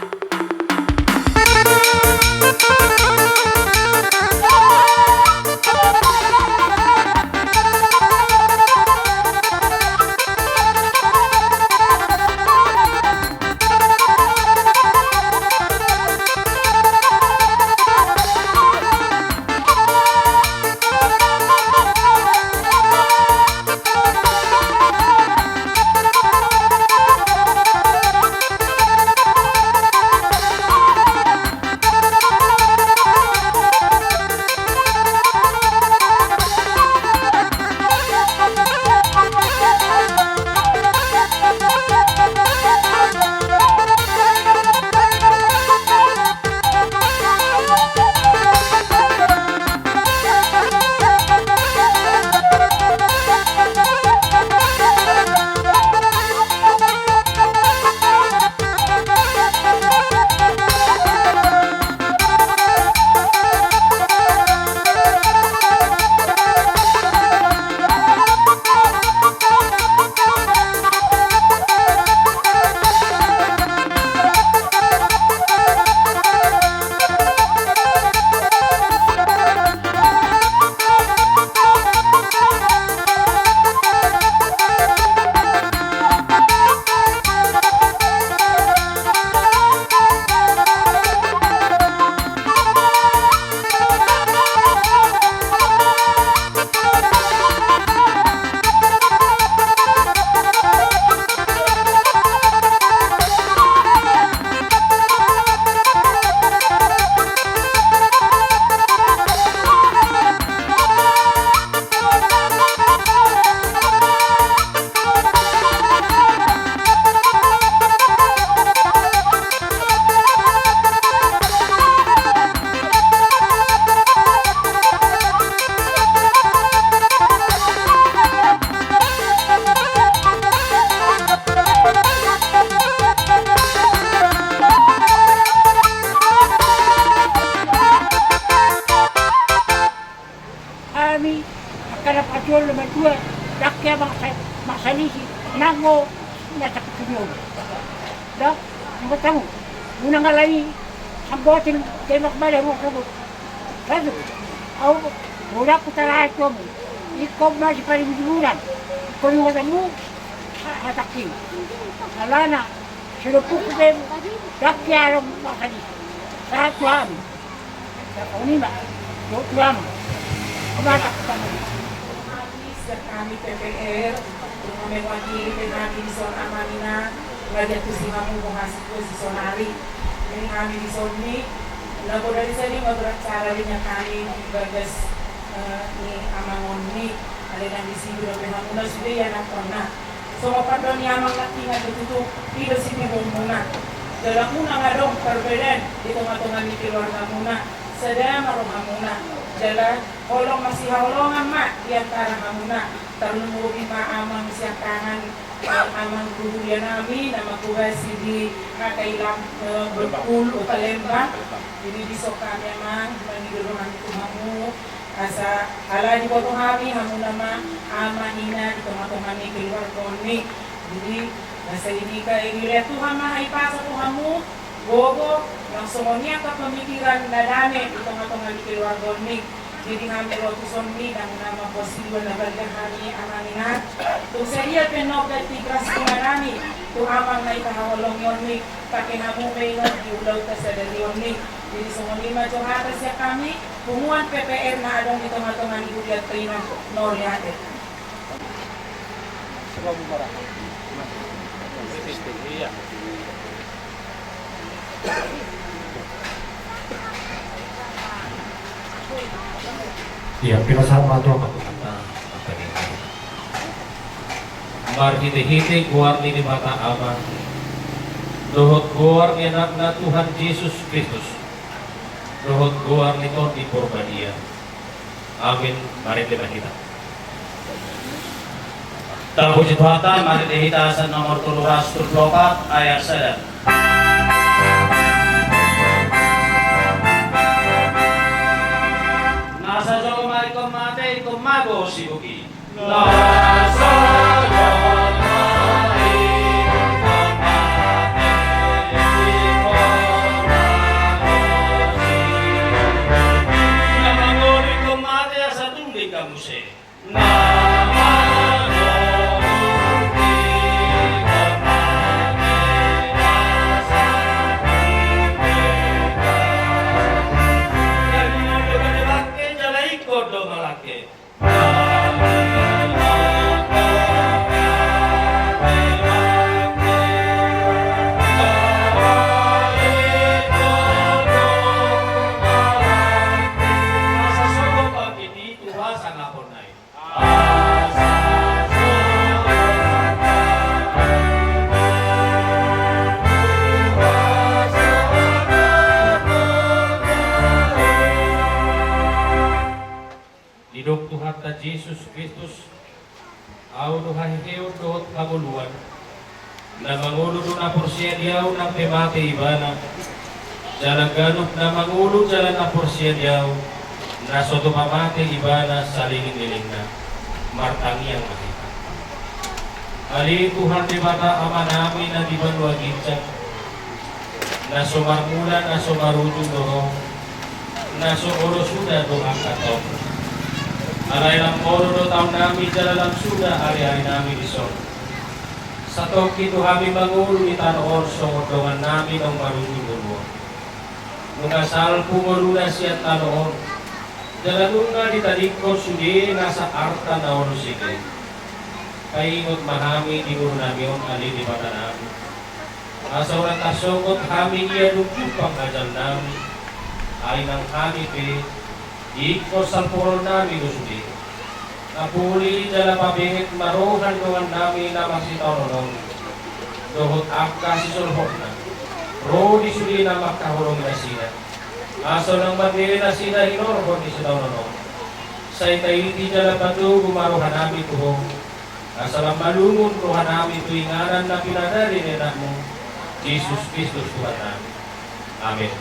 Hami angka na parjolo na matua, ndang hea mangsa-, mangsalisi, nanggo na sakit tu dia on. Da, nanggo tamu. Unang alai samboting, demak bale ruas rogo. Satu. Au, bodaku tarahat tu hamu. Ingkon ma sipaling dulunan. Ingkon ingotanmu, ha-, hatangki. Alana, silompungku pe, ndang hea adong mangsalisi. Sahat tu hami. Songon i ma, tu, tu hamu. Sian hami P P R, tung mewakili pe hami dison amang inang, raja tu si hamu boha situasi sonari. Ini hami dison ni, laho dari sini ma beracara dengan hami di bagas, eh, ni amang on ni, ale nang disi dope hamuna sude ianakhonna. Songon pandok ni amang nangkiningan do tutu, i do sitiruonmuna. Jala unang adong parbedaan di tonga-tonga ni keluargamuna, sada ma rohamuna. Jala holong masihaholongan ma di antara hamuna. Tarlumobi ma amang siangkangan, eh, amang guru nami, na mangkobasi di H K I Lam-, eh, Bengkulu, Palembang. Jadi dison hami amang, mangido do hami tu hamu. Asa ala diboto hami, hamuna ma ama ina di tonga-tonga ni keluarga on ni. Jadi, asa i dika, i dilean Tuhan ma hahipason tu hamu, gogo, nang songon i angka pemikiran na dame di tonga-tonga ni keluarga on ni. Jadi hami ro tuson ni, ndang na mamboan siduan na balian hami amang ina. Tung sadia pe noga tigras inganami tu amang na dipahaholongi on ni, pake hamu ma ingot di ulaonta sadari on ni. Jadi songon i ma jo hata sian hami, punguan P P R na adong di tonga-tonga ni hurianta i, nang mauliate. Ia, pinasahat ma tu Amanta. Marhite-hite goar ni Debata Ama, dohot goar ni Anakna Tuhan Jesus Kristus, dohot goar ni Tondi Porbadia. Amin. Marende ma hita. Tapuji Tuhanta, marende hita, Salm nomor tolu ratus tolu pulu opat, ayat sada. Na so jolma ingkon mate, ingkon mago sibogi. Na so jolma ingkon mate, ingkon mago sibogi. Na mangolu ingkon mate, asa tung denggan muse. Didok Tuhanta Jesus Kristus, Ahu do haheheon dohot hangoluan. Na mangolu do na porsea di Ahu nang pe mate ibana, jala ganup na mangolu jala na porsea di Ahu, na so tupa mate ibana saleleng-lelengna. Martangiang ma hita. Ale Tuhan Debata Amanami na di banua ginjang, na so marmula na so marujung do Ho, na so olo suda do angka taon. Alai lam olo do taonnami jala lam suda ari-arinami dison. Satongkin do hami mangolu di tano on songon dongannami naung marujung ngolu on. Nunga salpu ngoluna sian tano on, jala nunga ditadingkon sude nasa arta na olo sege. Paingot ma hami di ngolunami on, ale Debatanami. Asa unang tarsonggot hami ia dung jumpang ajalnami, ai nang hami pe ingkon salpuhononnami do sude. Napuli jala pabenget ma roha ni dongannami na marsitaonon on, dohot angka sisolhotna, ro di sude na mangkaholongi nasida. Asa unang mandele nasida hinorhon ni sitaonon on. Sai taiti jala patogu ma rohanami tu Ho. Asa lam malungun rohanami tu inganan na pinadari ni Anakmu, Jesus Kristus Tuhannami. Amin.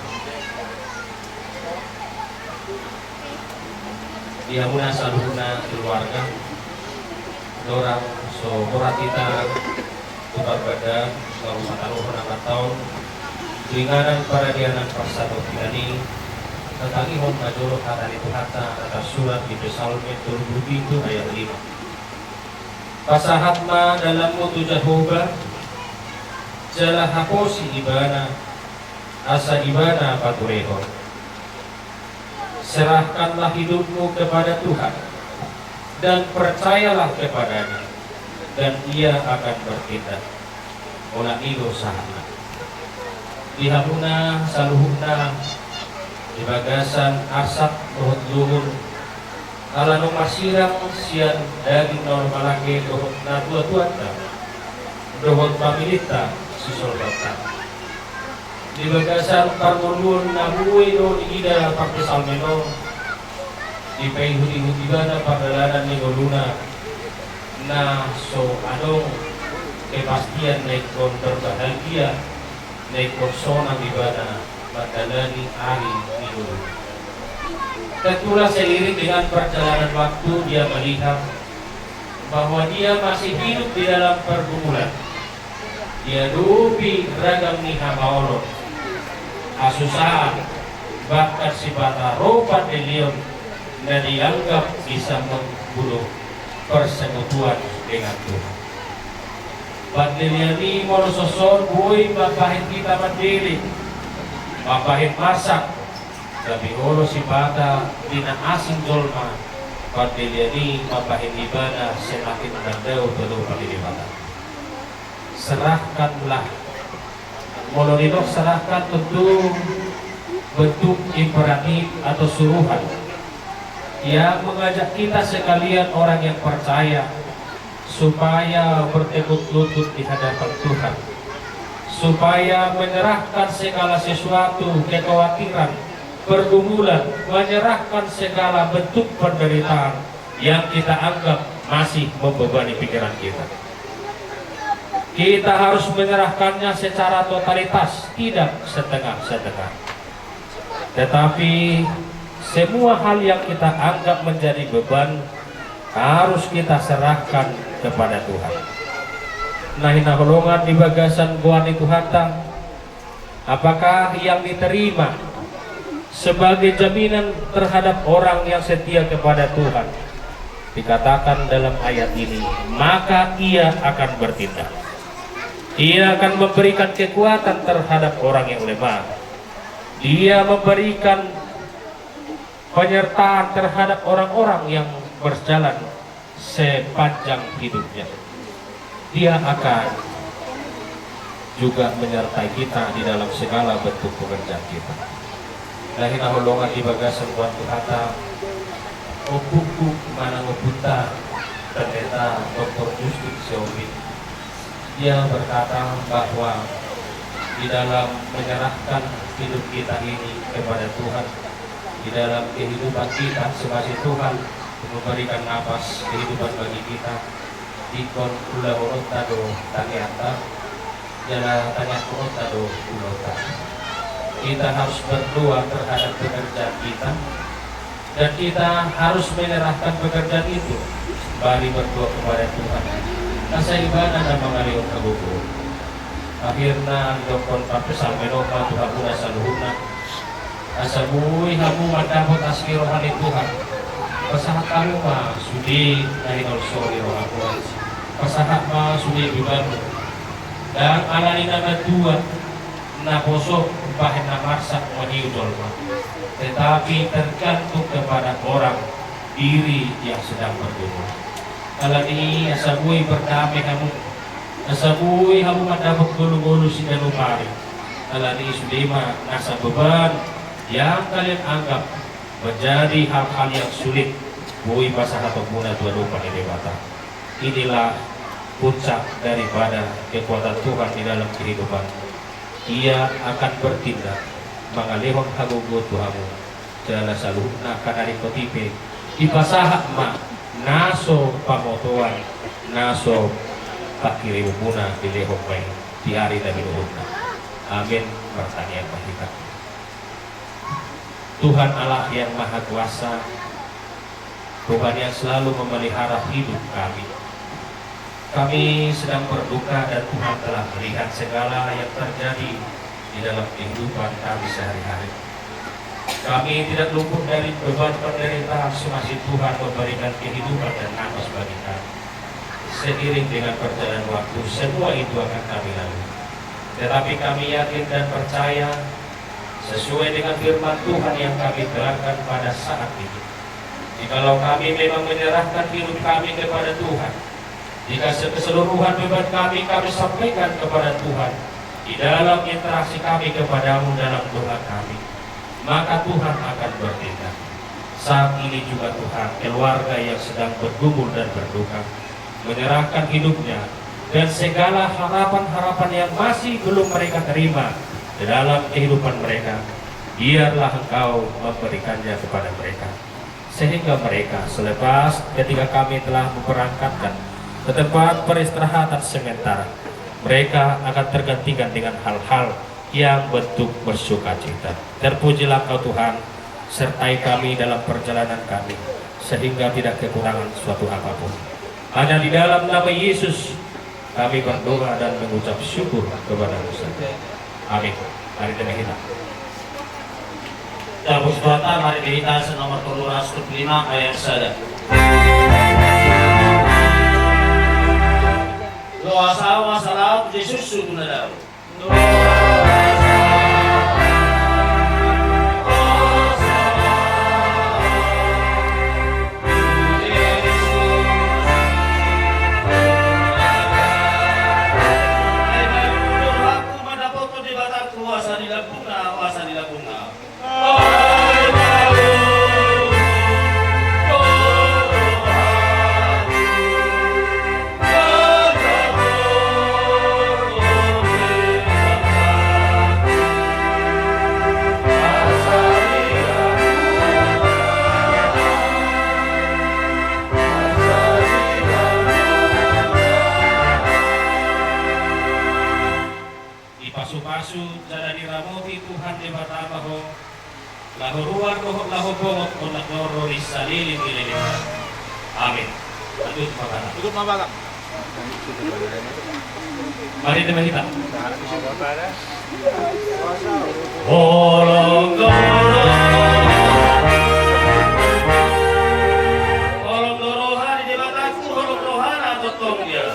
Di hamuna saluhutna keluarga, dorang so borat hita tu parbandaan, lalu mataruhon angka taon, tu inganan paradianan parsatongkinan i, tatangihon ma jolo hata ni Tuhanta na tarsurat di Psalmen tolu pulu pitu ayat lima. Pasahat ma dalanmu tu Jahowa, jala haposi Ibana, asa Ibana paturehon. Serahkanlah hidupmu kepada Tuhan, dan percayalah kepada-Nya, dan Ia akan bertindak. Olat i do sahatna. Di hamuna saluhutna, di bagasan arsak dohot lungun, ala naung marsirang sian daging na umbalga dohot natuatuanta, dohot familinta sisolhotta. Di bagasan parngoluon na boi do diida parpsalmen on, dipaihutihut ibana pardalanan ni ngoluna, na so adong kepastian na ingkon berbahagia, na ingkon sonang ibana mandalani ari ni ngoluna. Tentulah seiring dengan perjalanan waktu dia melihat bahwa dia masih hidup di dalam pergumulan. Diadopi ragam ni hamaolon, hasusaan, bahkan sipata ro pandeleon na dianggap bisa membunuh persekutuan dengan Tuhan. Pandelean i molo songon i boi mambahen hita mandele, mambahen marsak, tapi molo sipata di na asing jolma, pandelean i mambahen ibana semakin mandao tu adopan ni Debata. Serahkanlah. Molo didok serahkan tentu bentuk imperatif atau suruhan yang mengajak kita sekalian orang yang percaya supaya bertekuk lutut di hadapan Tuhan, supaya menyerahkan segala sesuatu, kekhawatiran, pergumulan, menyerahkan segala bentuk penderitaan yang kita anggap masih membebani pikiran kita. Kita harus menyerahkannya secara totalitas, tidak setengah-setengah. Tetapi semua hal yang kita anggap menjadi beban harus kita serahkan kepada Tuhan. Na hinaholongan di bagasan goar ni Tuhanta, apakah yang diterima sebagai jaminan terhadap orang yang setia kepada Tuhan? Dikatakan dalam ayat ini, maka ia akan bertindak. Ia akan memberikan kekuatan terhadap orang yang lemah. Dia memberikan penyertaan terhadap orang-orang yang berjalan sepanjang hidupnya. Dia akan juga menyertai kita di dalam segala bentuk pekerjaan kita. Na hinaholongan di bagasan goar ni Tuhanta, ompungku manang ompunta Pendeta Doktor Justin Sihombing, dia berkata bahwa di dalam menyerahkan hidup kita ini kepada Tuhan, di dalam kehidupan kita, semasa Tuhan memberikan napas kehidupan bagi kita, ingkon ulahononta do tangiangta, jala tangiangkononta do ulaonta. Kita harus berdoa terhadap pekerjaan kita, dan kita harus menyerahkan pekerjaan itu kembali, berdoa kepada Tuhan. Asa Ibana na mangalehon hagogoon. Akhirna, didokkon parpsalmen on ma tu hamuna saluhutna, asa boi hamu mandapot asi ni roha ni Tuhan. Pasahat hamu ma sude na hinolsohon ni rohamu. Pasahat ma sude bebanmu. Ndang ala ni na matua, naposo, umbahen na marsak mangihut jolma, tetapi tergantung kepada orang, diri yang sedang bergumul. Alani i asa boi berdamai hamu, asa boi hamu mandapot ngolu-ngolu siganup ari. Alani i sude ma nasa beban yang kalian anggap menjadi hal-hal yang sulit, boi pasahatonmuna tu adopan ni Debata. Inilah puncak daripada kekuatan Tuhan di dalam kehidupan. Ia akan bertindak, mangalehon hagogoon tu hamu. Jala saluhutna angka na ringkot i pe, dipasahat ma na so pamotoan, na so pangkirimon muna dilehon ma i di ari na binuhutna. Amin. Martangiang ma hita. Tuhan Allah yang Maha Kuasa, Tuhan yang selalu memelihara hidup kami. Kami sedang berduka dan Tuhan telah melihat segala yang terjadi di dalam kehidupan kami sehari-hari. Kami tidak luput dari beban penderitaan semasih Tuhan memberikan kehidupan dan nafas bagi kami. Seiring dengan perjalanan waktu, semua itu akan kami lalui. Tetapi kami yakin dan percaya, sesuai dengan firman Tuhan yang kami dengarkan pada saat ini, jikalau kami memang menyerahkan hidup kami kepada Tuhan, jika se-, keseluruhan beban kami, kami sampaikan kepada Tuhan di dalam interaksi kami kepada-Mu dalam doa kami, maka Tuhan akan bertindak. Saat ini juga, Tuhan, keluarga yang sedang bergumul dan berduka menyerahkan hidupnya dan segala harapan-harapan yang masih belum mereka terima di dalam kehidupan mereka, biarlah Engkau memberikannya kepada mereka. Sehingga mereka, selepas ketika kami telah memberangkatkan ke tempat peristirahatan sementara, mereka akan tergantikan dengan hal-hal yang bentuk bersukacita. Terpujilah Engkau, Tuhan, sertai kami dalam perjalanan kami, sehingga tidak kekurangan suatu apapun. Hanya di dalam nama Yesus kami berdoa dan mengucap syukur kepada-Mu saja. Amin. Mari kita berdoa. Kita berdoa, mari kita nomor tolu ratus lima ayat sada. Loas ahu asa laho tu Jesus sungkun na dao. Dipasupasu jala diramoti Tuhan Debata ma ho, laho ruar dohot laho bongot on na ro di saleleng ni lelengna. Amin. Lanjut, Bapak. Ikut ma Bapak. Mari kita, kita. Holong do roha. Holong do roha di Debata, holong rohana tongtong dia.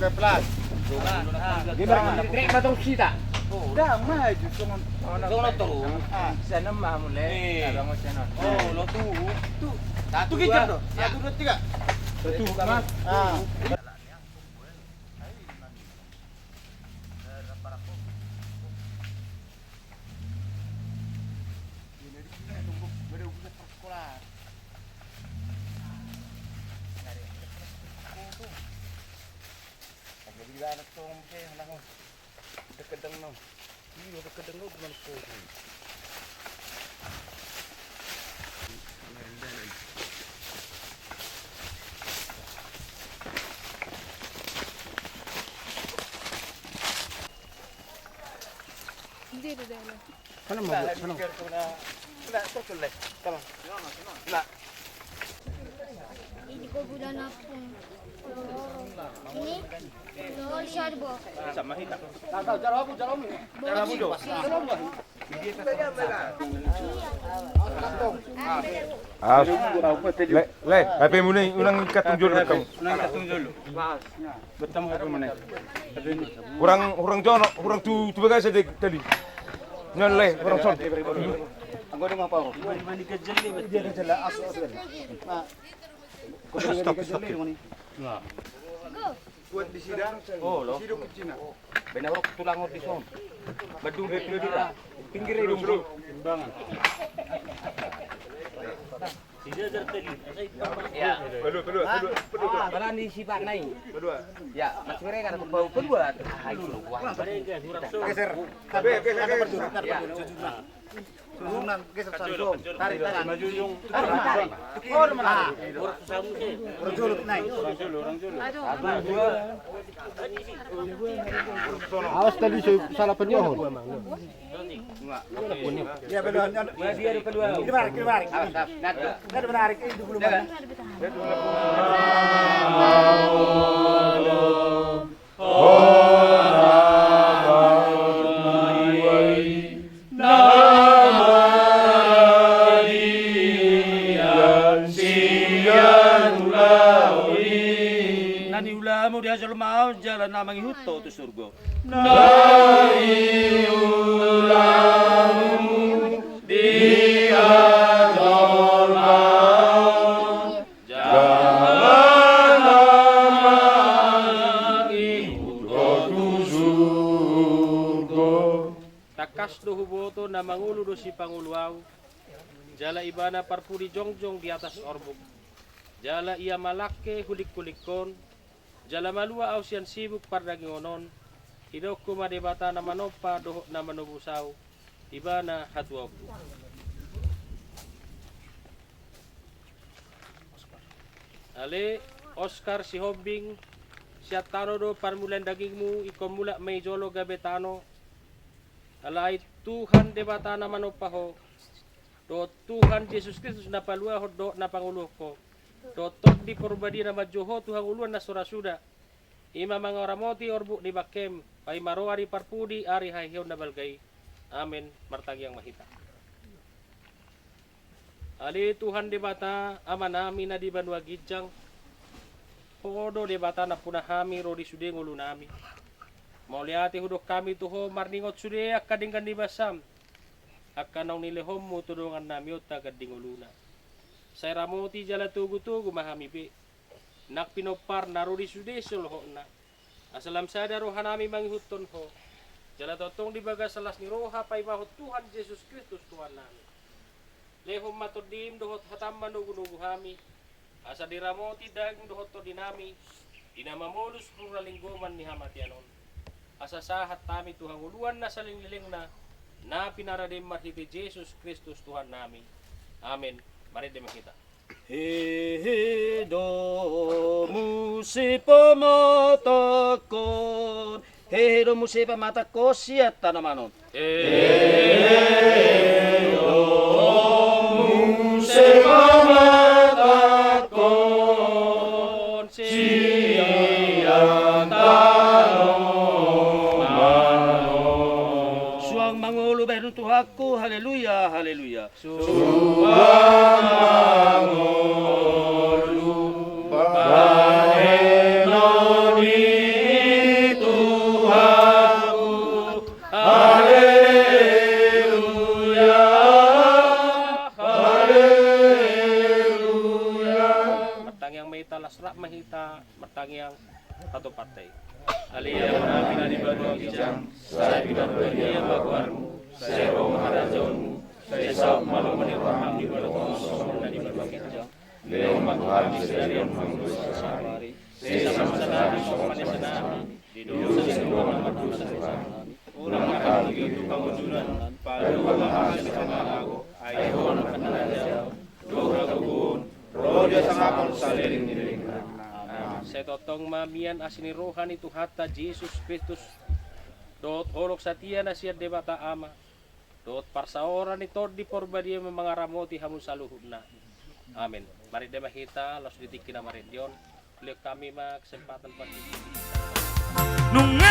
Oke, pelan. Gimana? Trek matang sita. Dah, maju, songon. Songon tu. Ah. Sana mah mulai. Iya. Kalau mau sana. Oh, lo tu. Tu. Satu, dua. Satu, dua, tiga. Satu, Mas. Ah. Ini kau bulan apa? Ini lol siapa? Sama kita. Tahu cara aku cara mu. Cara mu do. Awas. Le, le, H P mu ni unang ikat tung jolo. Unang ikat tung jolo. Bertemu H P mu ni. Hurang, hurang jono, hurang tu, tu bagasa de tadi. Nian le, hurang son. Anggo de mapau. Mani gajel ni. Dia gajel lah, asu, asu. Stop, stop. Buat di sida. Oh, lo. Sidok di Cina. Bena rok tulang di son. Badung di dira. Pinggir dulu. Timbangan. Ya. Balani si Pak Nai. Ya, Mas mereka ada bau keluar. Geser. Be, be, be, be. Susunan, geser satu. Tarik tangan. Maju, Jung. Tarik, tarik. Oh, mana? Orang jolo, naik. Orang jolo, orang jolo. Aduh. Awas tadi saya salah penyuhun. Dia belum. Dia belum. Ini menarik, ini menarik. Ini menarik. Hona bangua i na maradian sian ulaon i. Na niulamu di hajolmaon jala na mangihut ho tu surgo. Na niulamu di hajolmaon. Jala na mangihut ho tu surgo. Tangkas do huboto na mangolu do Sipangolu ahu, jala ibana parpudi jongjong di atas orbuk. Jala ia malangke hulingkhulinghon, jala malua ahu sian sibuk pardagingon on, idaonku ma Debata na manompa dohot na manobus ahu, ibana hatuaonku. Ale Oskar Sihombing, sian tano do parmulaan dagingmu, ingkon mulak ma i jolo gabe tano. Alai Tuhan Debata na manompa ho, dohot Tuhan Jesus Kristus na paluahon dohot na pangoluhon ho, dohot Tondi Porbadia na manjou ho tu hangoluan na so ra suda, i ma mangaramoti orbuk ni bangkem, paima ro ari parpudi, ari haheheon na balga i. Amen. Martangiang ma hita. Ale Tuhan Debata, Amanami na di banua ginjang, Ho do Debata nampuna hami ro di sude ngolunami. Mauliate hudok hami tu Ho marningot sude angka denggan ni basam, angka naung nilehonmu tu dongannami on tagan di ngoluna. Sai ramoti jala togutogu ma hami be, nang pinompar na ro di sude silohotna. Asa lam sada rohanami mangihuthon Ho, jala tongtong di bagasan las ni roha paimahon Tuhan Jesus Kristus Tuhannami. Lehon ma Tondim dohot hatam manogunogu hami, asa diramoti daging dohot tondinami, di na mamolus rura linggoman ni hamatean on. Asa sahat hami tu hangoluan na saleleng ni lelengna, na pinaradeM marhite Jesus Kristus Tuhannami. Amen. Marende ma hita. Hehe do muse pamatangkon, hehe do muse pamatangkon sian tanoman on. Hehe do muse pamatangkon sian tanoman on. Suang mangolu bahen Tuhanku, haleluya, haleluya. Suang mangolu bahenon ni Tuhanku. Haleluya, haleluya. Martangiang ma hita, las rap ma hita martangiang. Satu partai. Ale Amanami na di banua ginjang, sai pinarbadia ma goarMu, sai ro ma harajaonMu, sai saut ma lomo ni rohaM di banua tonga on songon na di banua ginjang. Lehon ma tu hami sadari on hangoluan sadari on, sesa ma sadari songon panesanami di dosa ni dongan na mardosa tu hami. Unang ma hami giot tu pangunjunan, palua ma hami sian na mago, ai Ho do na harajaon, dohot hagogoon, ro di hasangapon saleleng ni lelengna. Amen. Sai tongtong ma mian asi ni roha ni Tuhanta Jesus Kristus dohot holong satia na sian Debata Ama dohot parsaoran ni Tondi Porbadia ma mangaramoti hamu saluhutna. Amen. Marende ma hita, laos di tingki na marende on, lehon hami ma kesempatan buat nung